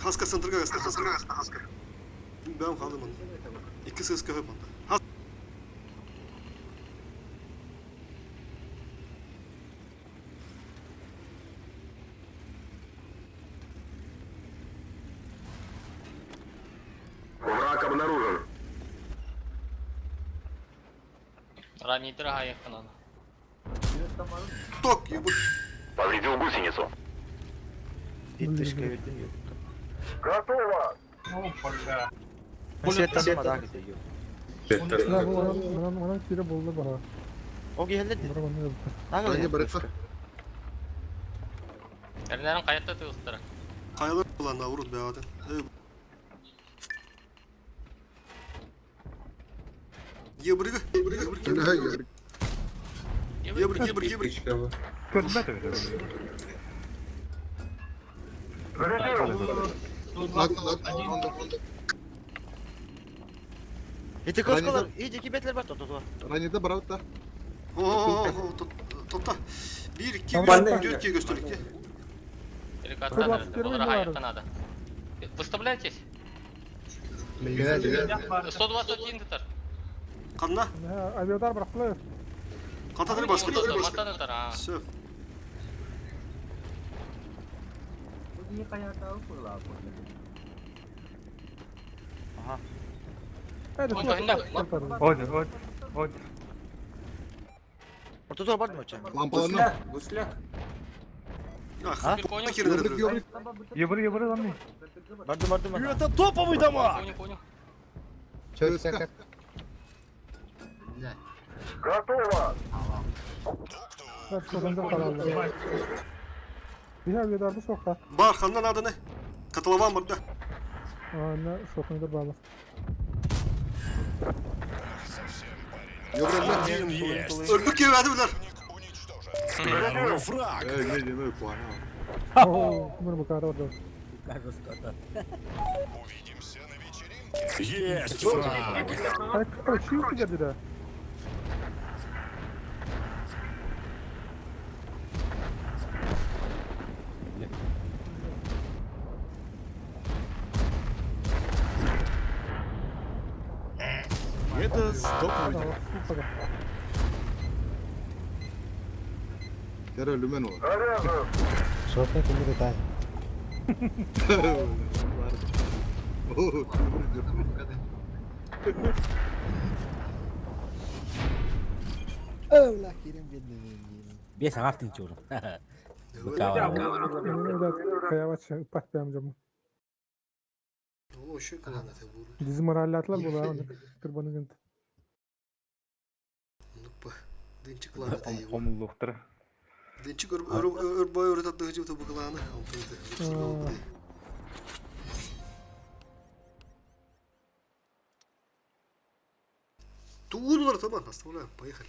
Хаска центрга гастан, хаска. Хаска. Бәм қалдым анда. Икки ССК хөп анда. Хас. Враг обнаружен. Раннейдер аяқынан. Ток, ебать. Повредил гусеницу. Иттишка бердим. Готово! Светтан мадак. Да, бу онан онан кире болду бара. О келди. Бара онан Ранее барыта. Әрнәрін қаятта тығыстыра. Каялар булан урут бәгәден. Ебриге, ебриге, ебриге. Ебрик, ебрик, ебрик. Көрбөт эбит. Эти коскалар, иди кибетлер бар, то-то. Ранее барыта. О, тотта. 1 2 3 4 көстөлүккө. Деликаттан Олар аяққанады. Выставляйтесь. 121 тытар. Канна? Авиадар бырақлы. Кантатыр баскы. Матан тытар, а. Все. Не каятау кыла. Ага. Ой, ой, ой. Ортодо бар mı? Лампаларны. Гусляк. А? Ебры, ебры lan. Бардым, бардым. Это топовый дамаг! Понял, понял. ЦСКА. Готово! Bir авиадар бу соқта. Бар, ханнан адыны. Котлован бар да. Ана шокыңдар балы. Один есть. Өлбүк кебәди булар. Первый фраг. Э, не, не, ну, понял. О, мына бу кара бар. Есть фраг. Ay, kaçıyor ki geldi de. Это топовый дамаг. Yara lümen olur. Шотный кумир тай. Övla кирим бедный. Бес ағартын чуру. Kayavaç pat beğeneceğim. Ол ошо клан это бу. Дизмораллятlar bu lan. Kırbanı gündü. Нупа. Динчи клан это его. Комуллуктар. Динчи көр өр бой өрөт атты жиб бу кланы. Туулар тамам, оставляем, поехали.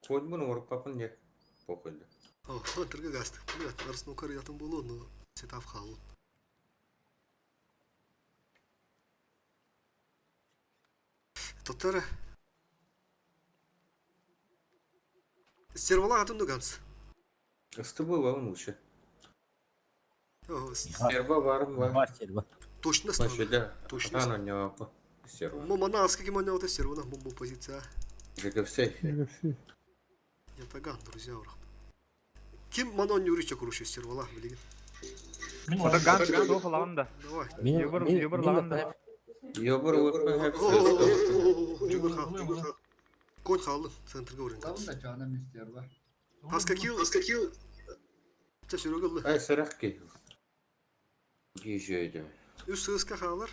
Хоть бы, ну, папа не. Похуй. да. О, трга гасты. Блядь, арснукар ятын болу, но сетап халу. Тоттара. Сервала атын дуганс. С тобой вам лучше. О, Серва варм ва. Бар серва. Точно Вообще, да. Точно. Ана не лапа. Серва. Мана аска ким ойнауты сервана бу позиция. ЖКФС. UFC. Ятаган, друзья, урах. Ким манон юрича короче сервала билигин. Ото ган суох ылаҕын да. Давай. Ебыр ебыр ылаҕын да. Йобыр ВП Жүгір хал. Конь халды, центрге орын. Аска кил, аска кил. Ча Серега ылды. Ай сырах ки. Гижөйдө. Үс сыска халар.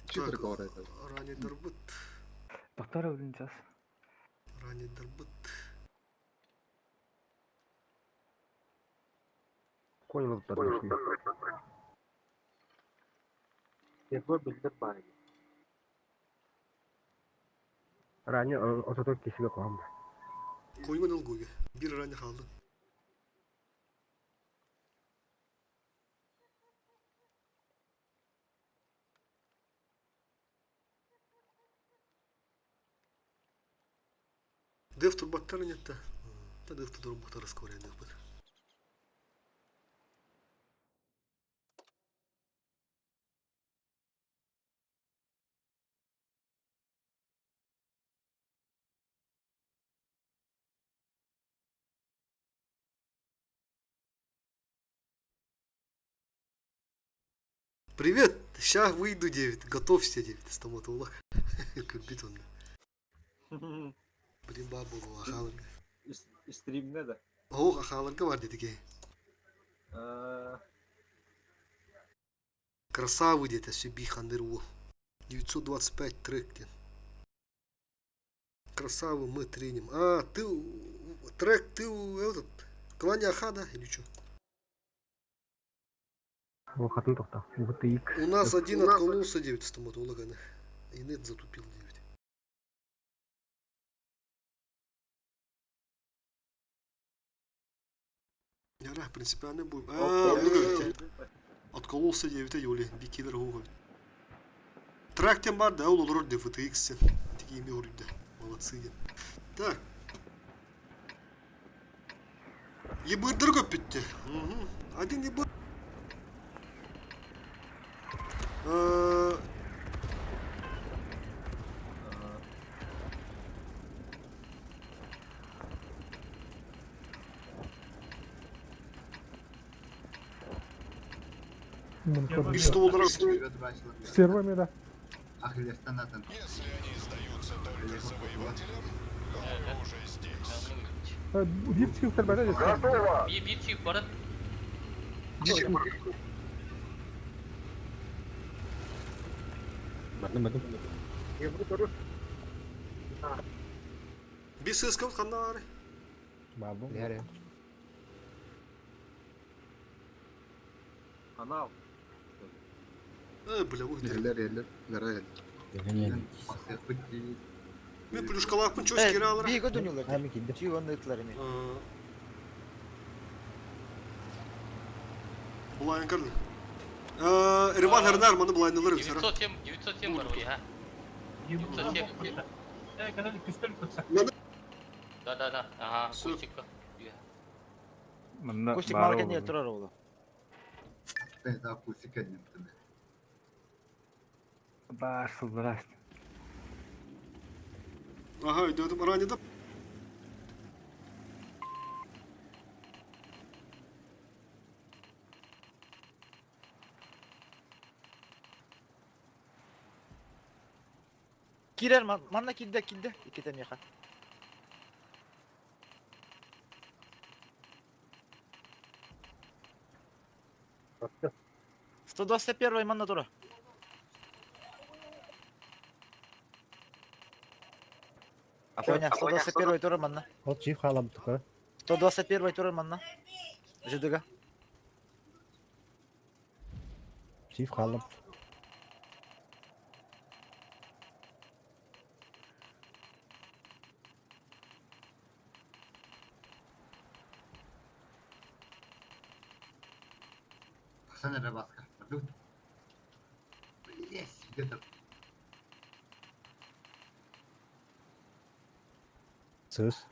Читер Так, говорит. ранее дарбыт. Доктор өлүн час. Ранее дарбыт. Конь Серва биллер баар. Ранее ототор кисиге коам. Койгон ылгуге. Бир ранее халды. Деф турбаттар нет та. Та деф турбаттар скоро деф бит. Привет! Ща выйду, 9. Готовься, 9. Стоматолог. Как битон. Блин, бабу ахаларга. Стримне да. Ох, ахаларга бар дедіге. Красавы деді, сүби хандыр ол. 925 трек ден. Красавы мы треним. А, ты трек, ты этот, клане Аха, да, или что? Хатын тохта. У нас один откололся 9 стоматолога. И нет затупил 9. Яра, принципиально будет. А, ну говорите. Откололся 9 Юли, бикилер гугов. Трек тем бар, да, ол олор DFTX. Такие ими да. Молодцы. Так. Ебырдыр көп бітті. Один ебыр. Bir стол Сервами, да. Биир чип бара десе. Готово! Bir bir чип барат. Бардым, бардым. Bir сысков ханнары. Бардым. Анал. Э, бля, вот. Эллер, эллер, гара эллер. Мен плюшкалаппын чөс кере алыр. Биге дөнүлөр. Ами кидде. Чүй онны ытлар эми. Булайын кырды. Эрван Hernar маны булайнылар бит. 907 907 бар ой, ha. 907. Да, да, да. Ага, кустик. Манна Кустик баар малга не олорор. турар оҕолор. Баар сылдырас. Ага, өйдөдүм. Ранеда. Кирер манна кидде кидде иккитен яха. 121 манна тура. Коня, 121 тура манна. Ол чип халам тука. 121 тура манна. Жидыга. Чип халам. Сөз.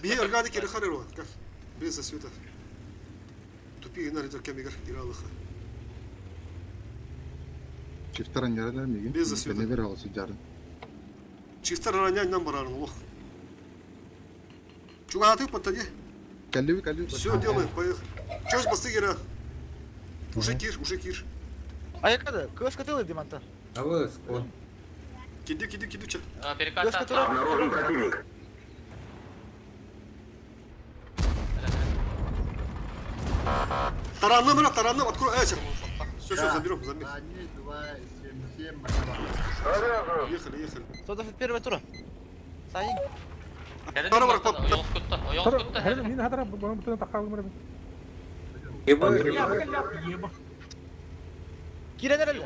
Би органик кере харыр Без засвета. Тупи генар идер кемигер киралыха. Чифтар анньаралар миигин. Без засвета. Кэннибэр аҕал сылдьарын. Чифтар ранняннан барарын олох. Чугаһатык подтани. Кэллибит, кэллибит. Все, делаем, поехали. Чё с бастыгера? Уже кир, уже кир. Айакада, кыас кытылы диманта. Абы, скот. Киди, киди, киди, че. Кыас кытыла. Обнаружен противник. Таранным, брат, таранным, открой. Э, Все, все, заберем, заберем. Ехали, ехали. 121 тура. Сайын. Тара бар, пап. Мин хатара бұны бүтін таққа өмірім. Кирен эрэл.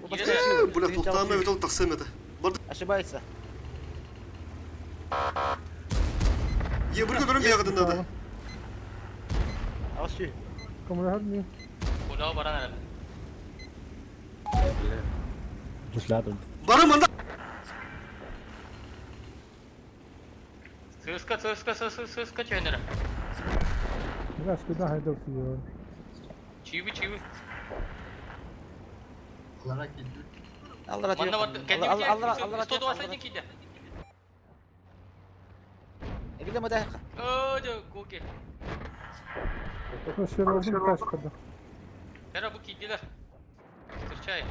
Э, бля, тоқтама, бит ол тақсам это. Барды. Ошибается. Е, бір көтөрөм бияғыдын надо. Алшы. Куда баран эрэл. Барым анда. Сыска, сыска, сыска, сыска чөнөрө. Бля, скуда хайдав тиyor. Чиви, чиви. Аллара Манна бар, кәдим Аллара, аллара. 121 киде. Эгиле мадайка. О, жо, коке. Тера бу киделер. Встречай.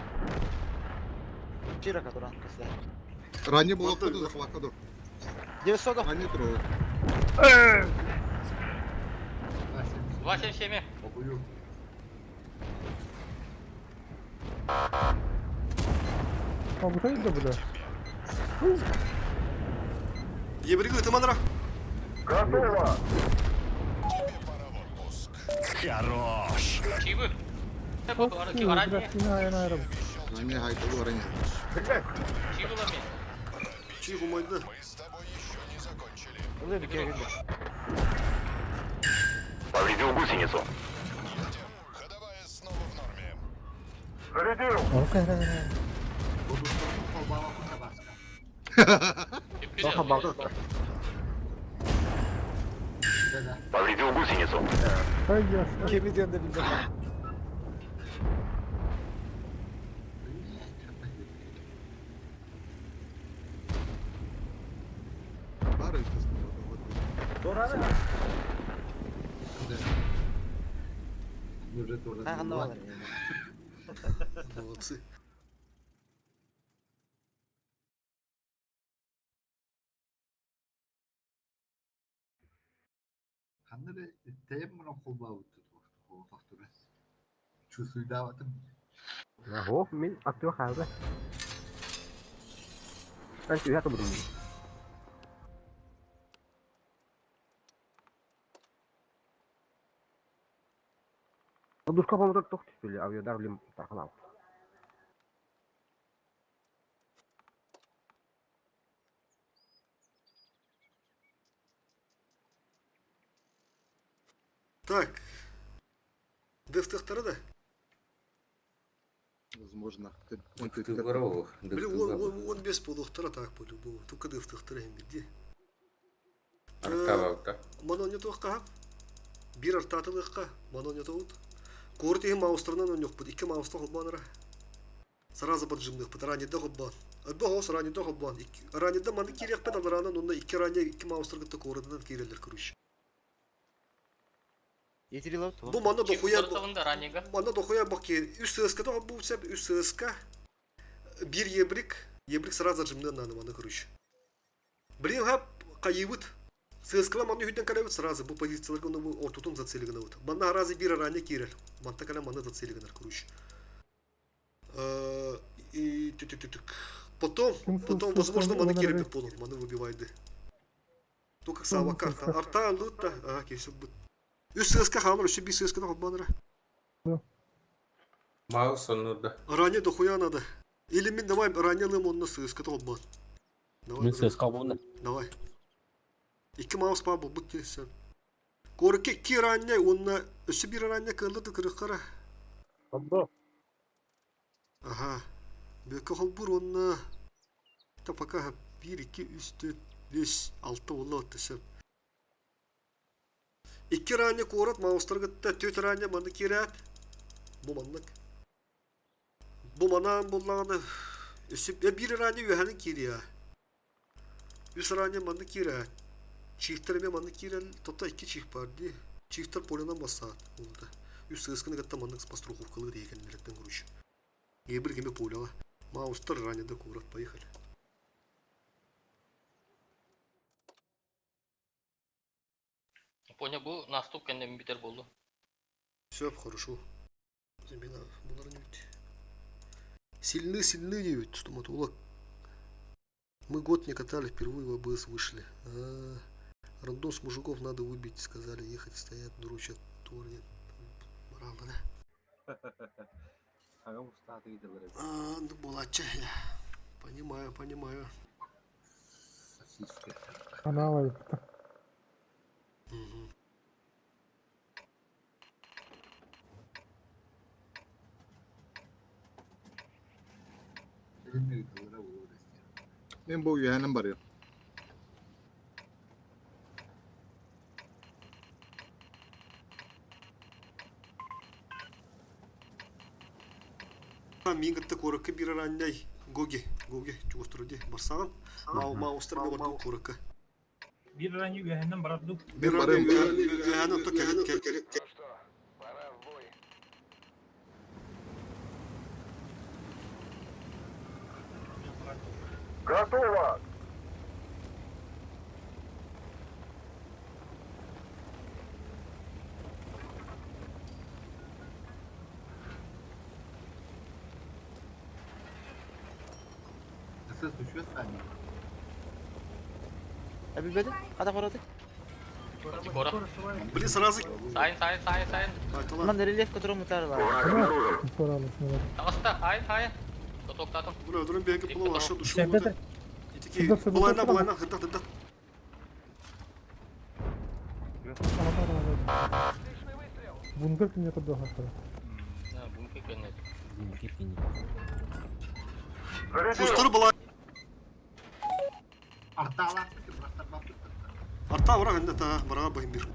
Чира катуран кысла. Ранее было куда захват каду. 900. Ранее трое. 277. А bu da бля. Ебригі ытыманра. Готово! Хорош. Чиви. Ранее. Ранее хайду, ранее. Чиви лами. Чиви майда. Повредил гусеницу. Зарядил! Повредил гусеницу. Кеми диэн да билбэт. Бары Хайганна балар. Молодцы. Ого, мин актив хәлдә. Ән түйә табырым. Душка помогает тохты, авиадар блин, тарханал. Так. Дефтехтары да. Возможно. Блин, он, он, он без полухтара так по-любому. Только дефтехтары бирди. Арталалта. Манон не тоққа. Бир артатылыққа. Манон не тоғыт. Корты маустарынан он yok. Икки мауста холбанара. Сразу поджимных, пыт ранее холбан. Одно голос ранее холбан. Ранее маны кирек пыт, рано, но икки ранее икки маустар гытта корыдан кирелер, короче. Бу мана дохуя мана дохуя баки. Үс ССК да бу сәп үс ССК. Бир ебрик, ебрик сразу жимнен наны маны, короче. Блин, хап кайыбыт. ССК маны хүден калебит сразу бу позицияларга оны бу ортутун зацелеген вот. Мана разы бир ранее кирел. Манта кале маны зацелеген, короче. И Потом, потом, возможно, маны кирепет понял, маны выбивайды. Только сава карта. Арта, лута, а, кесіп бұт. Үс ССК халыр, үш би ССК да холбанра. Маус онуда. Ранее дохуя надо. Или мин давай ранее лым онна ССК холбан. Давай. Мин ССК болду. Давай. Икки маус па бу бут сен. Корке ки ранее онна өсі бир ранее кылды кырыккара. Ага. Бөкө холбур онна та пока 1 2 3 4 5 6 болла оттысы. Икки ранее корот маустар гытта төт ранее маны кират. Бу маннык. Бу манаан буллаҕына өссө биир ранее үөһэнэн киириэ. Үс ранее маннык киирэ. Чиктер эмиэ маннык киирэн, тото икки чик бар дии. Чиктер поленан бассаат буолута. Үс сыысканы кытта маннык постраховкалыы тиийкэннэриттэн короче. Ебір кеме поляла. Маустар ранее да курат, поехали. Поня бу наступ кэннэ бүтэр буоллу. Все хорошо. Замена bunların ведь сильны, сильны ведь стоматолог. Мы год не катали, впервые в АБС вышли. А, рандом с мужиков надо выбить, сказали, ехать стоят, дрочат, торги. Морально, да? А, ну была я. Понимаю, понимаю. Канал это. Угу. Мен бу үөһэнэн барыам. Мин кытта куоракка биир араанньай Гоги, Гоги чугастыра дии барсаҕын. Маустар бардым куоракка. Биир ранее үөһэннэн барар дуу? Биир ранее үөһэнэн отто кэлин кэлин. Готово! Әбилбеди? Қада қарады? Егора. Блин, сразу. Сайн, сайн, сайн, сайн. Ман рельеф, который мутар бар. Таҕыста, ай, ай. Тотоктатым. Бля, дурын беги было ваша душу. Сәбәтер. И такие, булайна, булайна, хыдах, хыдах. Бункер кине кырдо хахтара. Да, бункер кине. Бункер кине. Кустар была. Арта бара ханда та бара бахим бир.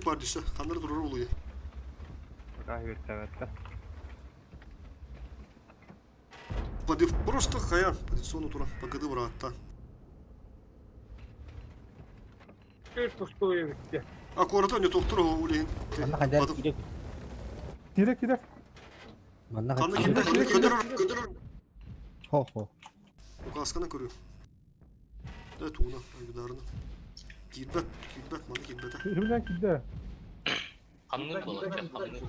Бар düşse kanları durur oluyor. Подив просто хая позиционно тура погоды брата. Пустую битте. А корото не тоқтыр улин. Манна хайдар кирек. Кирек кирек. Манна Канны хайдар. кимде көдөр көдөр. Хо-хо. Указканы көрү. Да туна айдарны. Кирбет, кирбет, маны кирбет. Кимден кидде? Хамныр болар, хамныр.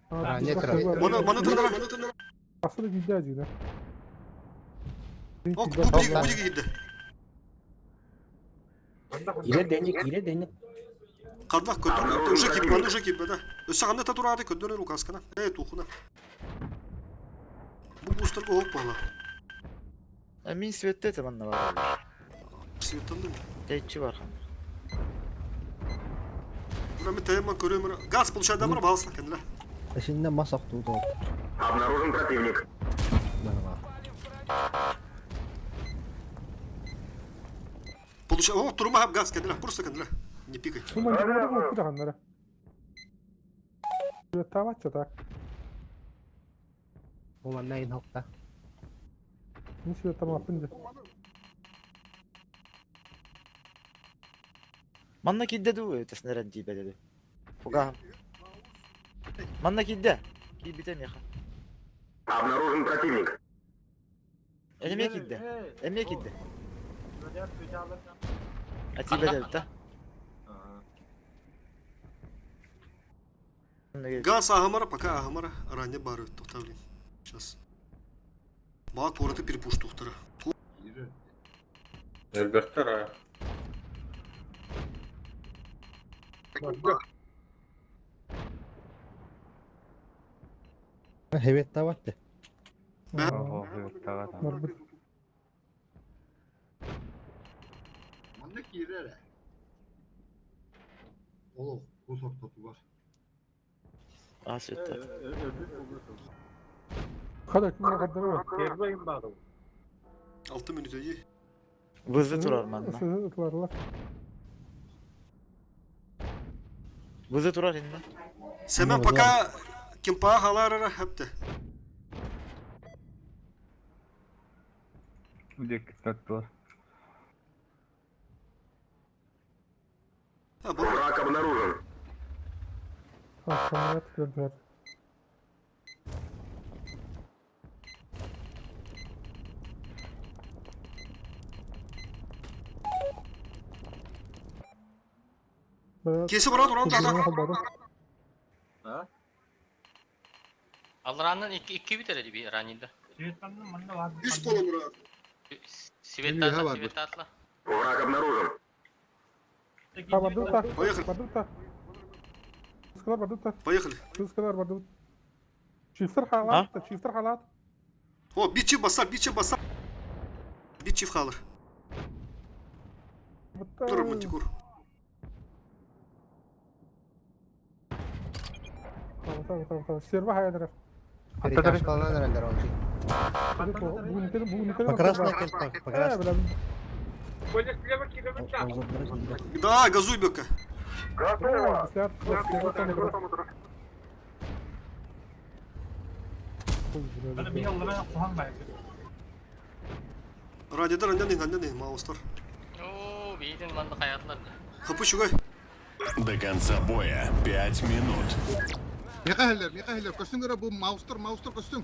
А, не тұр. Маны маны тындыра, маны тындыра. Асылы кидде ажыгына. Ок, бу бу бу кидде. Кире денек, кире денек. Кандах көтөр, уже кип, маны уже кип, да. Өсө канда татурады көддөр указкана. Э тухуна. Бу бустерго хоп бала. Мин светте те манна бар. Светанды. Тәйтчі бар. Бура мен тема көрөм. Газ получает да балса кенде. Ішінде мас ақтуды ол. Обнаружен противник. Получай. О, турума газ кенде, просто кенде. Не пикай. Туман кидде бу куда ханнара. Таватча так. Бу манна ин хокта. Мин сюда там апынды. Манна кидде ду теснерен дибеде. Фуга. Манна кидде. Кибите меха. Обнаружен противник. Эме кидде. Эме кидде. Атибеде бит. Газ ахамара, пока ахамара, ранее бары, тоқтавлин. Сейчас. Баа кораты перепуш тухтара. Элбэхтэр аа. Хебет табатты. Барбыт. Манна киирэр ээ. Олох, бу сортотугар. А светте. Хада кимге каддары бар. 6 минут iyi. Вызы турар манна. Сызы турарлар. Вызы турар инде. Семен пока кимпаа халаарара хэпте. Диэки таттылар. Враг обнаружен. Самолет көрдүлэр. Кеси брат уран тата. Алраннан икки икки битер эди би раннида. Үс болон брат. Светатла, светатла. Враг обнаружен. А, бардыбыт та. Поехали. Бардыбыт та. Сыскалар бардыбыт та. Поехали. Сыскалар бардыбыт. Чифтер халат, чифтер халат. О, бичи баса, бичи баса. Бичи халыр. Тур мантикур. Tamam tamam tamam. Серва хайдыр. Перетяжкаланан эрэллэр ол дии. По красной кэлпэ, по красной. Да, газуй бека. Радиодар андан андан маустар. Оо, биитин манна хаyaтлар. Хапы шугай. До конца боя 5 минут. Миэхэ иһэллэр, миэхэ иһэллэр. Көстүҥ эрэ бу маустар, маустар көстүҥ.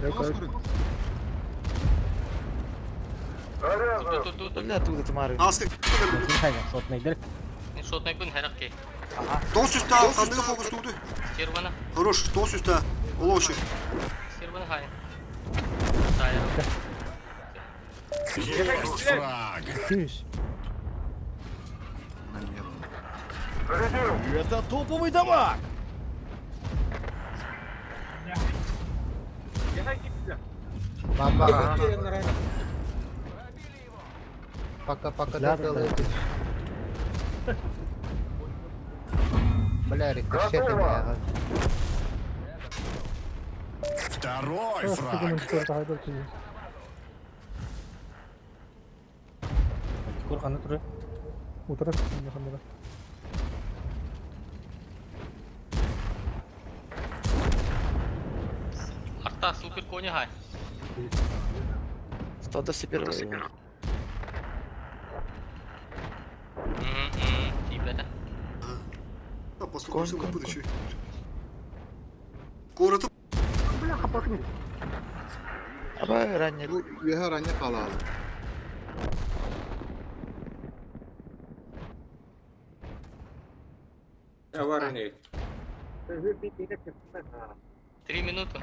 Маус көрүҥ. Бля, туда тымары. Аскы. Шотнайдер. Шотнайбын хэрак ки. Тос үстә, хандыгы фокус туды. Сервана. Хорош, тос үстә. Олошы. Сервана хай. Тайр. Есть фраг. Это топовый дамаг! Баба. Пока пока доделаете. Бля, рикошеты бля. Второй фраг. Мантикор ханна турар. Утара. Арта супер коня хай. 121. Тибета. А, послушай, будущий. Коротко. Аба ранее. Бу үөһэ ранньа хаалаалы. Аварный. 3 минуты.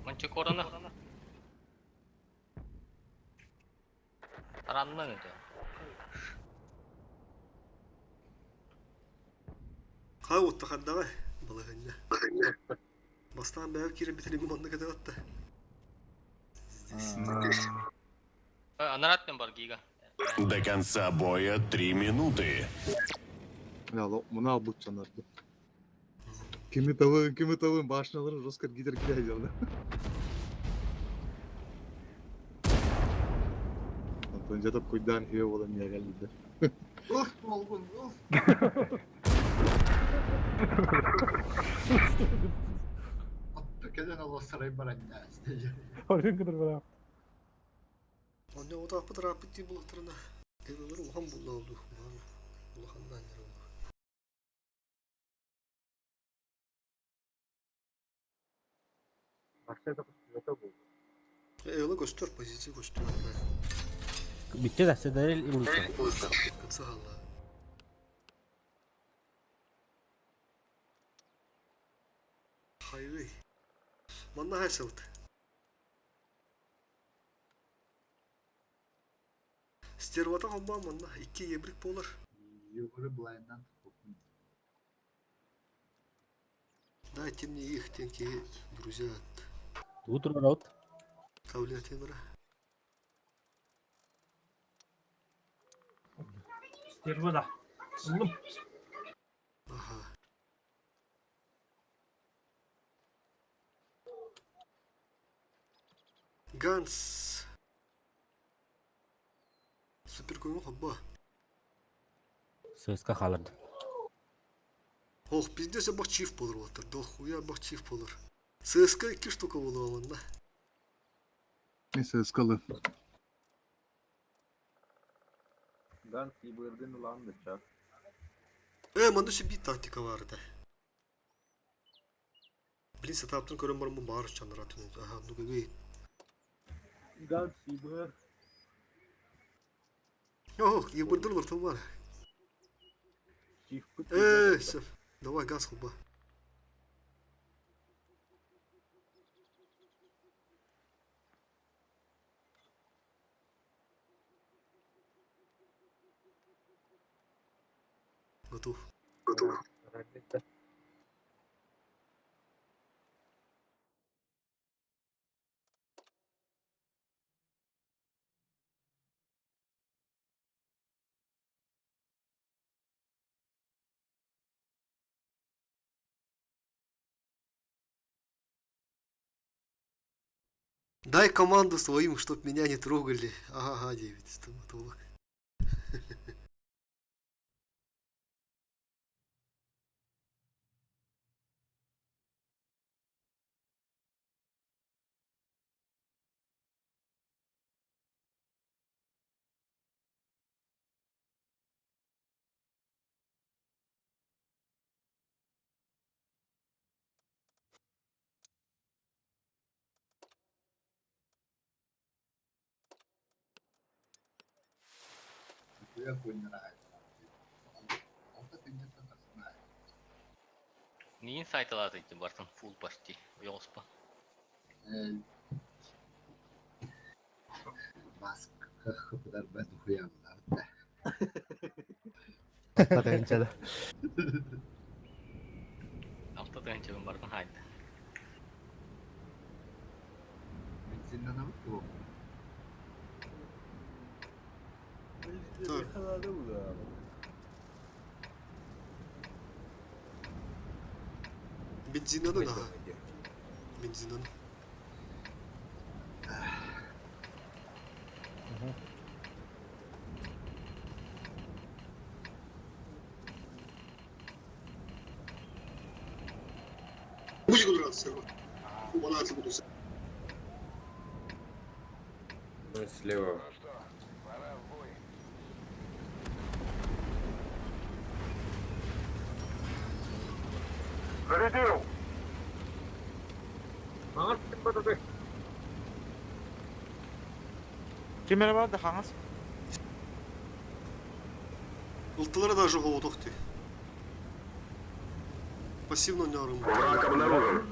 Мантикорана. Раннан это. Хай отта хаддага. Балагanya. Бастан бәр кире битер манна кадатта. Анаратмен бар гига. До конца боя 3 минуты. Бля, мына албыт жанарды. Кими табын, кими табын, башнялары жестко гидер кидер да. Антон жатып куйдан хүйе болан не geldi. Уф, болгун, уф. Кэлэн олоссарай баранна. Орын кыдыр бара. Онда ота апы тарапы ти булактырына. Эвелер улхан булла oldu. Улхандан яр oldu. Эвеле көстөр, позиция көстөр. Bitti да, седерил улица. Кытса халла. Хайвей. Манна хайсылды. Стервата холба манна икки ебрик болар. Югры блайндан. Дайте мне их, тенки, друзья. Утро раут. Кавлина темира. Стерва да. Oğlum. Ага. Ганс. Супер көңүл хобба. ССК хааларды. Ох, пиздец, бах чиф болор буолтар. Дохуя бах чиф болор. ССК икки штука буолуо манна. Мен ССК-лы. Ганс ебырдын улан да чак. Манна өссө биир тактика баар этэ. Блин, сатаптан көрөн бараммын баар чанара түнэн. Аха, ну гыгый. Ганс ебыр. Ох, ебырдыр олор бар. Всё. Давай газ холба. Готов. Готов. Дай команду своим, чтоб меня не трогали. Ага, ага, 9, стоматолог. Миин сайталааты бартын фул почти. Ойоҕоспо. Маска хыпыдар бен хуямлар. Татыгынчада. Алта тыһынчабын бартын хайда. Бензиннен bu. Так. Бензинаны да. Бензинаны. Слева. Зарядил! Кемере бар да хаңас. Ылтылары даже голодох ты. Пассивно не орым. Враг обнаружен.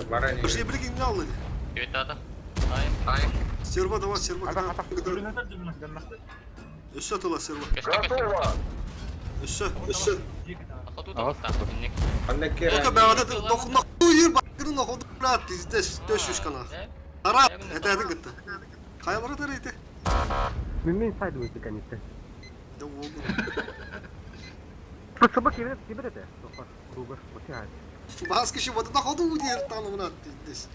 Барани. Подожди, блин, не аллы. Девятата. Ай, ай. Стерва давай, стерва. Өссө тыла серва. Готово! Өссө, өссө. Ходу да Только бәғада дохуна хуй бакырын ходу брат, пиздец, төшүш кана. Ара, это это гытты. Кая барат эрейти? Мен сайд өтті конечно. Да болду. Сыбы кебет кебет это. Тоқар, кругар, өте ай. Бас киши вот на ходу удер там брат, пиздец.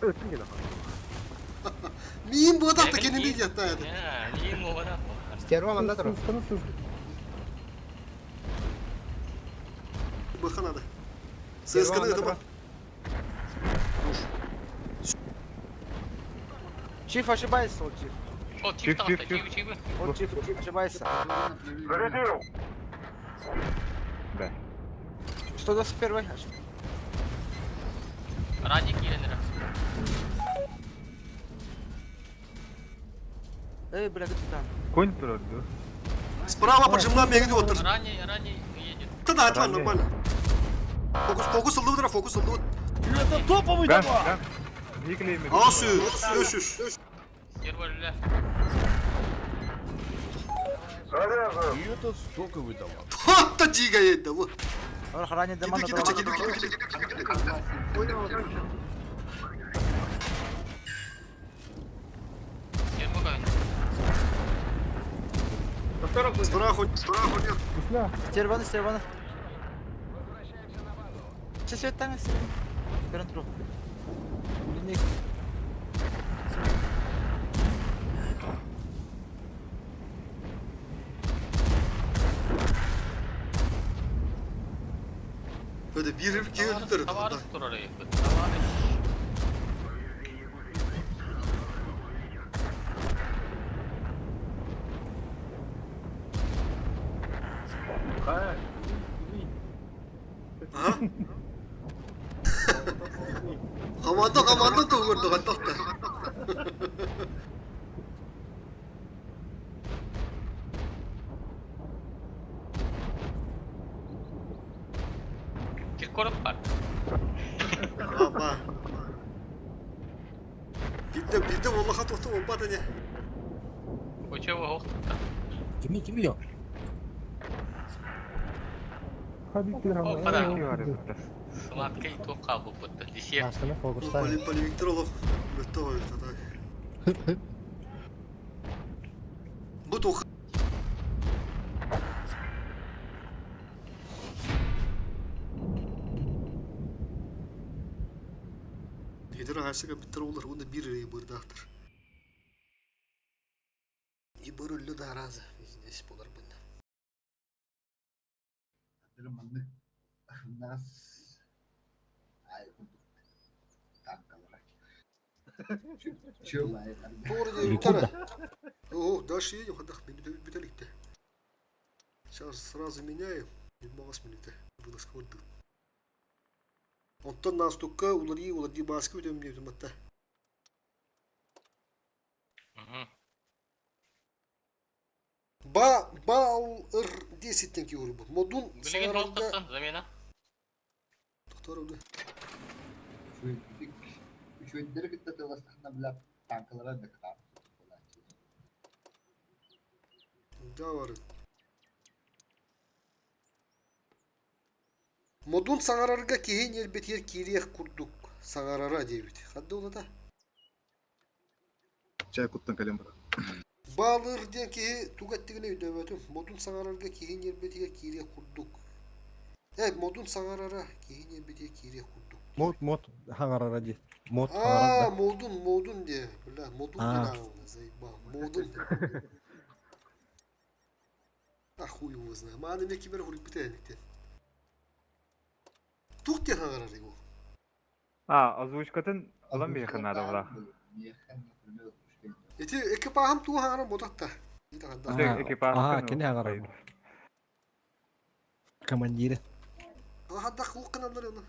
Өттін гена. Мин бодак та кенинди жатта это. Миин мобана. Стерва манда тур. Быха надо. ССК это бар. Чиф ошибается, ол чиф. О, чиф там, чиф, чиф. Ол чиф, чиф ошибается. Зарядил! Да. 121. Радик киленер. Эй, бля, где там? Конь турар, да? Справа поджимна мегди отыр. Ранний, ранний едет. Да, да, это нормально. Фокус, фокус ылды фокус ылды. Это топовый Ган, давай! ган. Никлейми. Асү, өшүш. Стерва ля. Заряжен! Это стоковый товар. Хатта дига едди бу. Ранее Киду, киду, киду, киду, киду. Стерва кайын. Страху, страху нет. Стерваны, стерваны. Все там, Көрін тұру. Линейка. Öde bir ki öldü Товарищ турар эбит. Товарищ. Ага. Команда команда тугурду кантакта. Киркоров бар. Аба. Бидде бидде оллаха тохту оббата не. Очево хоқтықта. Кими кими yok? Опа Сладкий тоққа бұппытты. Десерт. Масканы фокустан. Поливиктор олох өттө койду так. Бу тух. Хидер хасыга биттер олар, онда бир бырдактыр. И бір өллі да разы. Здесь болар бұнда. Нас ай танкалар. Doğru diyor bir tane. О, дальше едем, ходах, бітелікте. Сейчас сразу меняю. Мағас минуты. Вылазка орды. Онтон настукка улар улар баскы өтем деп матта. Ба бал ыр 10 тенге урбу. Модун Билеген тоқтықтан замена. Тоқтар öyle. Үчүөйдери кытта тыластахна билап танкалара да кытар. Да бар. Модун саңарарга киһин ербетер кириэх курдук саңарара дейбит. Хадды улата. Чай куттан калем бар. Балыр диэн киһи тугаттигine өйдөбөтүм. Модун саңарарга киһин ербетер кириэх курдук. Э, модун саңарара киһин ербетер кириэх курдук. Мод мод хаңарара ди. Мод А, хаңарара. модун, модун де. Бля, модун А. де заебал. Модун. А хуй его знает. Маны мне кибер хурик битәнектен. Тух те хаңарар его. А, озвучкатын алан бейхин надо була. Эти экипажым ту хаңарар бодатта. Экипаж. Ага, кини хаңарара. Командиры. Хадда хук каналлар оны.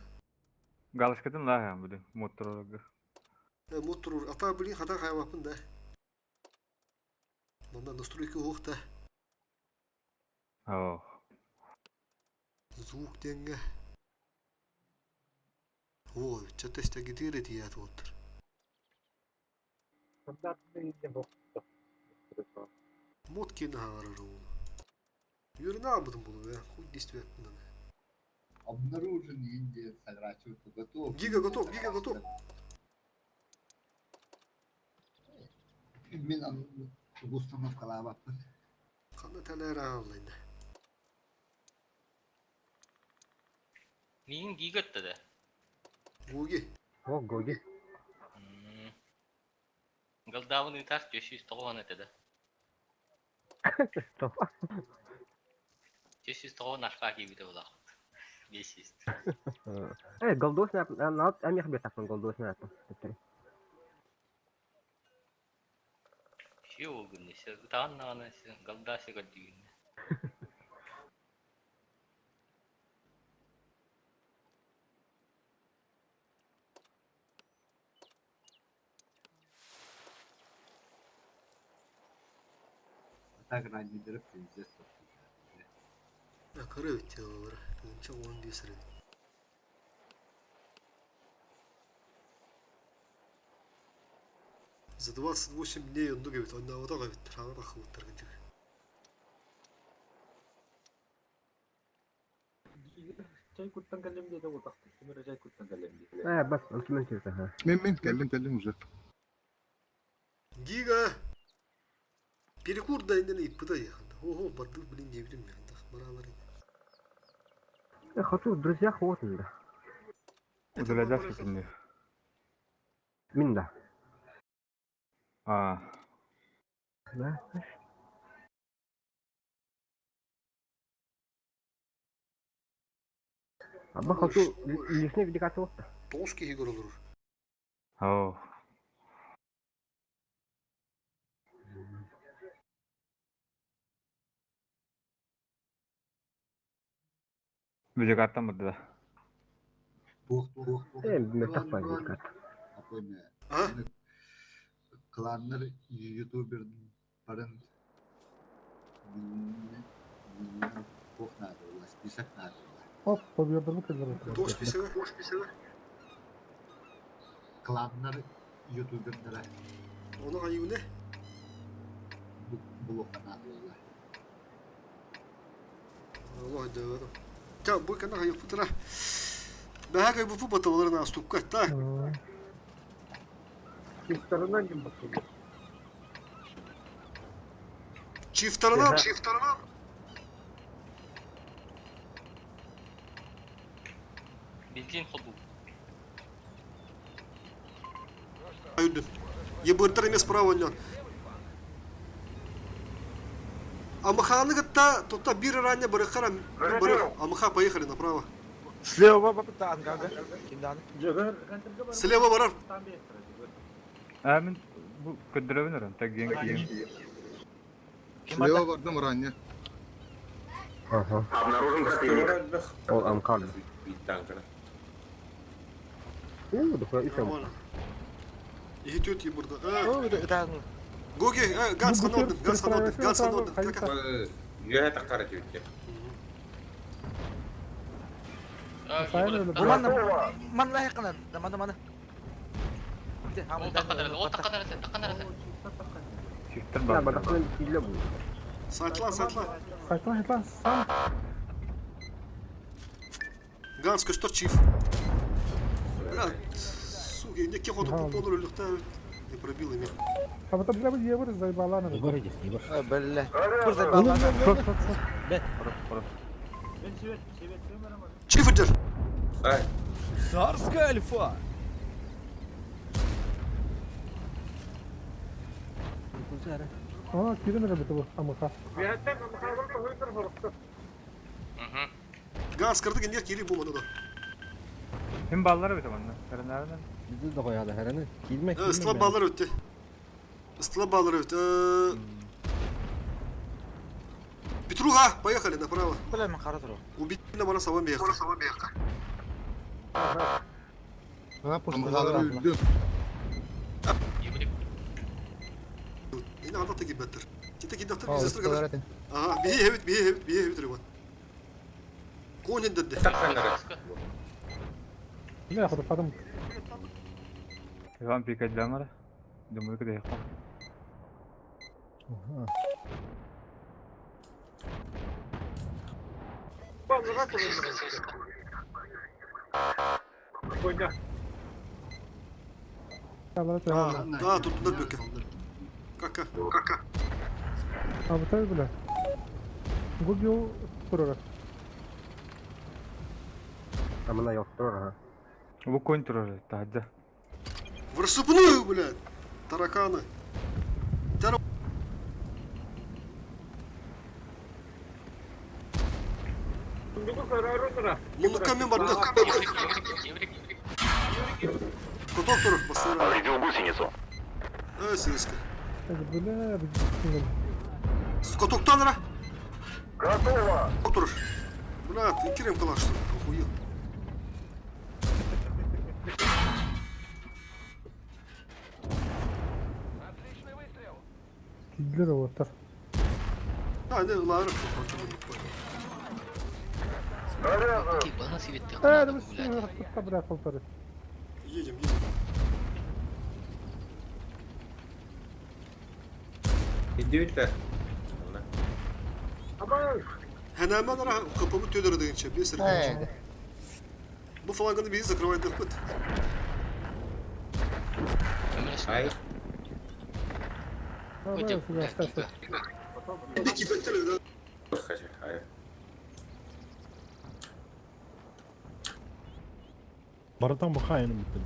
Галочкатын лаһа буду моторога. Мотор ата блин хата хайвапын да. Мында настройка ухта. О. Звук денге. О, что-то стагитире тият оттыр. Мод кені хаңарар ол. Юрина абыдым бұл, я хуй действие аппынан. Обнаружен Индия сограчивается готов. Гига готов, гига готов. Мен установкалаабаппын. Қанда тәләрі алайын. Миин гигатты да. Гоги. О, Гоги. Голдавын ытар 590 этеді. 590 арфа кейбіді бұлақ. 500. Э, голдос на на амих бетапын голдос на аттым. Ши ол күннесі. Ытаан нағанасы, голдасы көрдігін. Так раннидерip пиздец. Кыры өтте олар. Онча 15 рет. За 28 дней он дугавит, он на вот говорит, рано хватит где. Чай куттан калем дейді отақты. Кемер чай куттан калем дейді. Э, бас, он ким ха. Мен мен кэллим кэллим уже. Гига! Перекур да инде иппыда ехал. Ого, барды, блин, не видим я. Баралар. Я хочу в друзьях вот да. Удаляться кинни. Мин да. А, Да. Абы хоту лишний видикация вот. Тоғыз киһи көрөлөр. Оо. Видеокартам барды да. Мөлтөх баар видикация. А? Кланнар ютубер барын туох наада буолла, список наада буолла. Оп, победаны кэллэр. Туох списога? Кланнар ютубердара Ону хайыыны? блок наада буолла. Аллах дьаҕарым. Ча, бу кэннэ хайыппытара. Бэһэ кайбыппы баталарын астукка. Так. Чифтарынан ким баттылар? Чифтарынан, чифтарынан. Бензин ходу. Үрдүм. Ебыртар емес справа онньон. Амаханы кытта тута бир ранее барыхара барых. Амаха поехали направо. Слева бапыта ангага. Кимдан? Слева барар. А мен бу көддөрөбүн өрөн тагген киин. Слева бардым ранее. Ага. Обнаружен противник. Ол амкал. Танкера. Уу, дохуя исем. Нормально. И тут ебырда. Оо, это Гоги, ганс ханодын, ганс ханодын, ганс ханодын. Үөһэ таххара түһүттэ. Ман ман лайкана, мана мана. Ол таққанар, ол таққанар, таққанар. Чифтер Я бар. бадахлын килле бу. Сайтлан, сайтлан. Сайтлан, сайтлан, сам. Ганс көстөр чиф. Бля, сука, не кехоту попонур өлүктә не пробил ими. А потом бля, ебыр заебала на. Егор иди, Егор. Бля. Бир заебала. Бет. Чиф идер. Ай. Царская альфа! А, кирен ребята бу, амаха. Ганс кырдык инер кири бу мана да. Ким баллары бит манна? Көрөнөрүн. Биzi de koyalım herhalde. Girme girme. Ыстла баллар өтте. Ыстла баллар өтте. Петруха, поехали направо. Бля, мен кара туру. Убить на бара сабан бияқта. Амхалары үрдүм. Yine anda takip ettir. Ките кидахтар биз ыстыр Ага, бие хебит, бие хебит, бие хебит ребят. Конен дедде. Бля, ходу падам. Иван пикадламара. Думаю, куда ехал. Да, тут туда бөкө. Кака, кака. А вот это, бля. Губил турара. Амына yok турар, ага. Бу конь турар таһырдьа. В рассыпную, блядь. Тараканы. Тара... Мунука мен барды. Коток турur, басыра. Повредил гусеницу. Э, сиська. Бля, Скотоктан ра. Готово. Турur. Бля, ты кирем калаш, что ли? Охуел. Киллер оттар. А, не, лары. Э, да мы бля, полторы. Едем, едем. Идиоттар. Hemen ara kapımı tüydürü deyince bir sürü. Bu flankını bizi закрывает дөхпөт. Ай. Ай. Баратан бахайын bitti.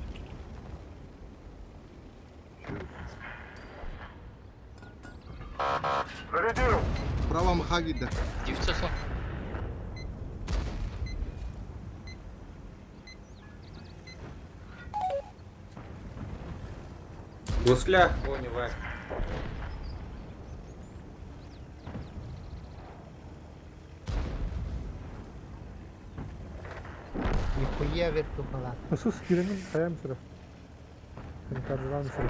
Зарядил. Право МХ киирдэ. 900. Гусля, понял. Нихуя вертухала. Сус киирэн хайаан сыра. Каржылаан сыра.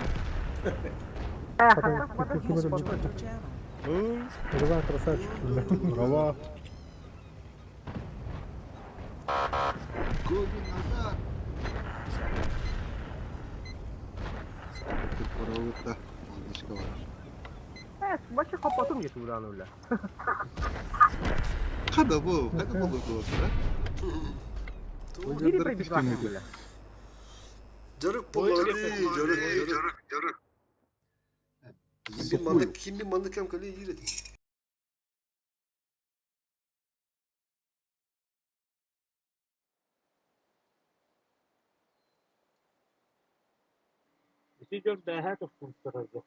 Потом User joined your channel. Рыван красавчик. Браво. Гоги назад! Ты Малышка var. Бачы хопотум не тудан уля. Хада бу, хада бу бу Иди прибежать уля. Жарык боллары, жарык, жарык, жарык. Кимми маннык, кимми маннык кэм кэлэ иирэтин. Сиден бэһэ тустуктарга.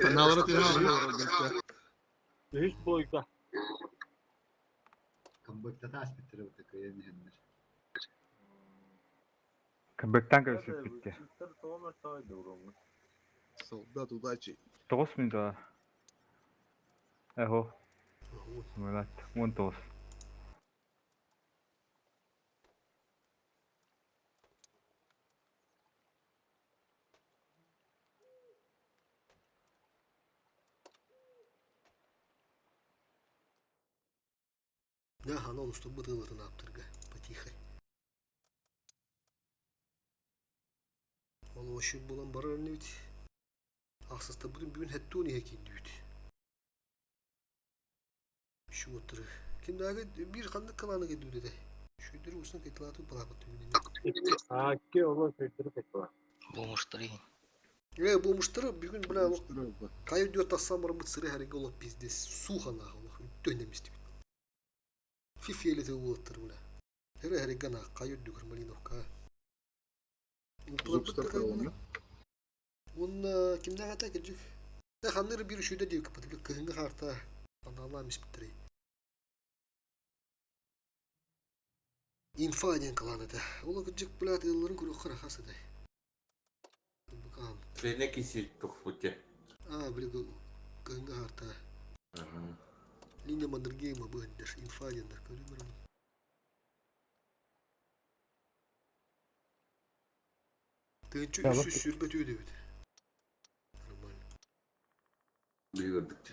Аналары тыһаалар. Үһүс бойга. Кыбыктан көрсүп битти. Солдат удачи. 9 минут. Эхо. Мулат, 19. Да, ана онусту бытылытын аптырга, потихо. Ол оши булан барар бит. Ахсыста бүгүн бүгүн хеттуни хекин дүйт. Şu otur. Kim daha bir kanlık kalanı gidiyor dedi. Şudur usun ketlatı balabıt düğünü. Аки олор сөйдүрүп кетти. Бомжтары. Э, бу муштары бүгүн бля кайы диyor тассан барбыт сыры хәрге олох пиздец. Сухана олох дөнемисти. Фифели те улаттыр бля. Хәрге хәрге на кайы дүгөр Малиновка. Он кимдән ата кирҗик. Та ханныр бир шүйдә дип капатып кыһыңгы харта. Анала мис биттери. Инфа ден каланы да. Ол кирҗик блядь, ылларын күрү кара хасы да. Букам. Сене кисел тухпуте. А, блин, кыһыңгы харта. Линия Мандергейма быһындыр. Инфа дендер. Көрүмөр. Тыгынчы үсү сүрбет үйдө бит. Нормально. Билгердик.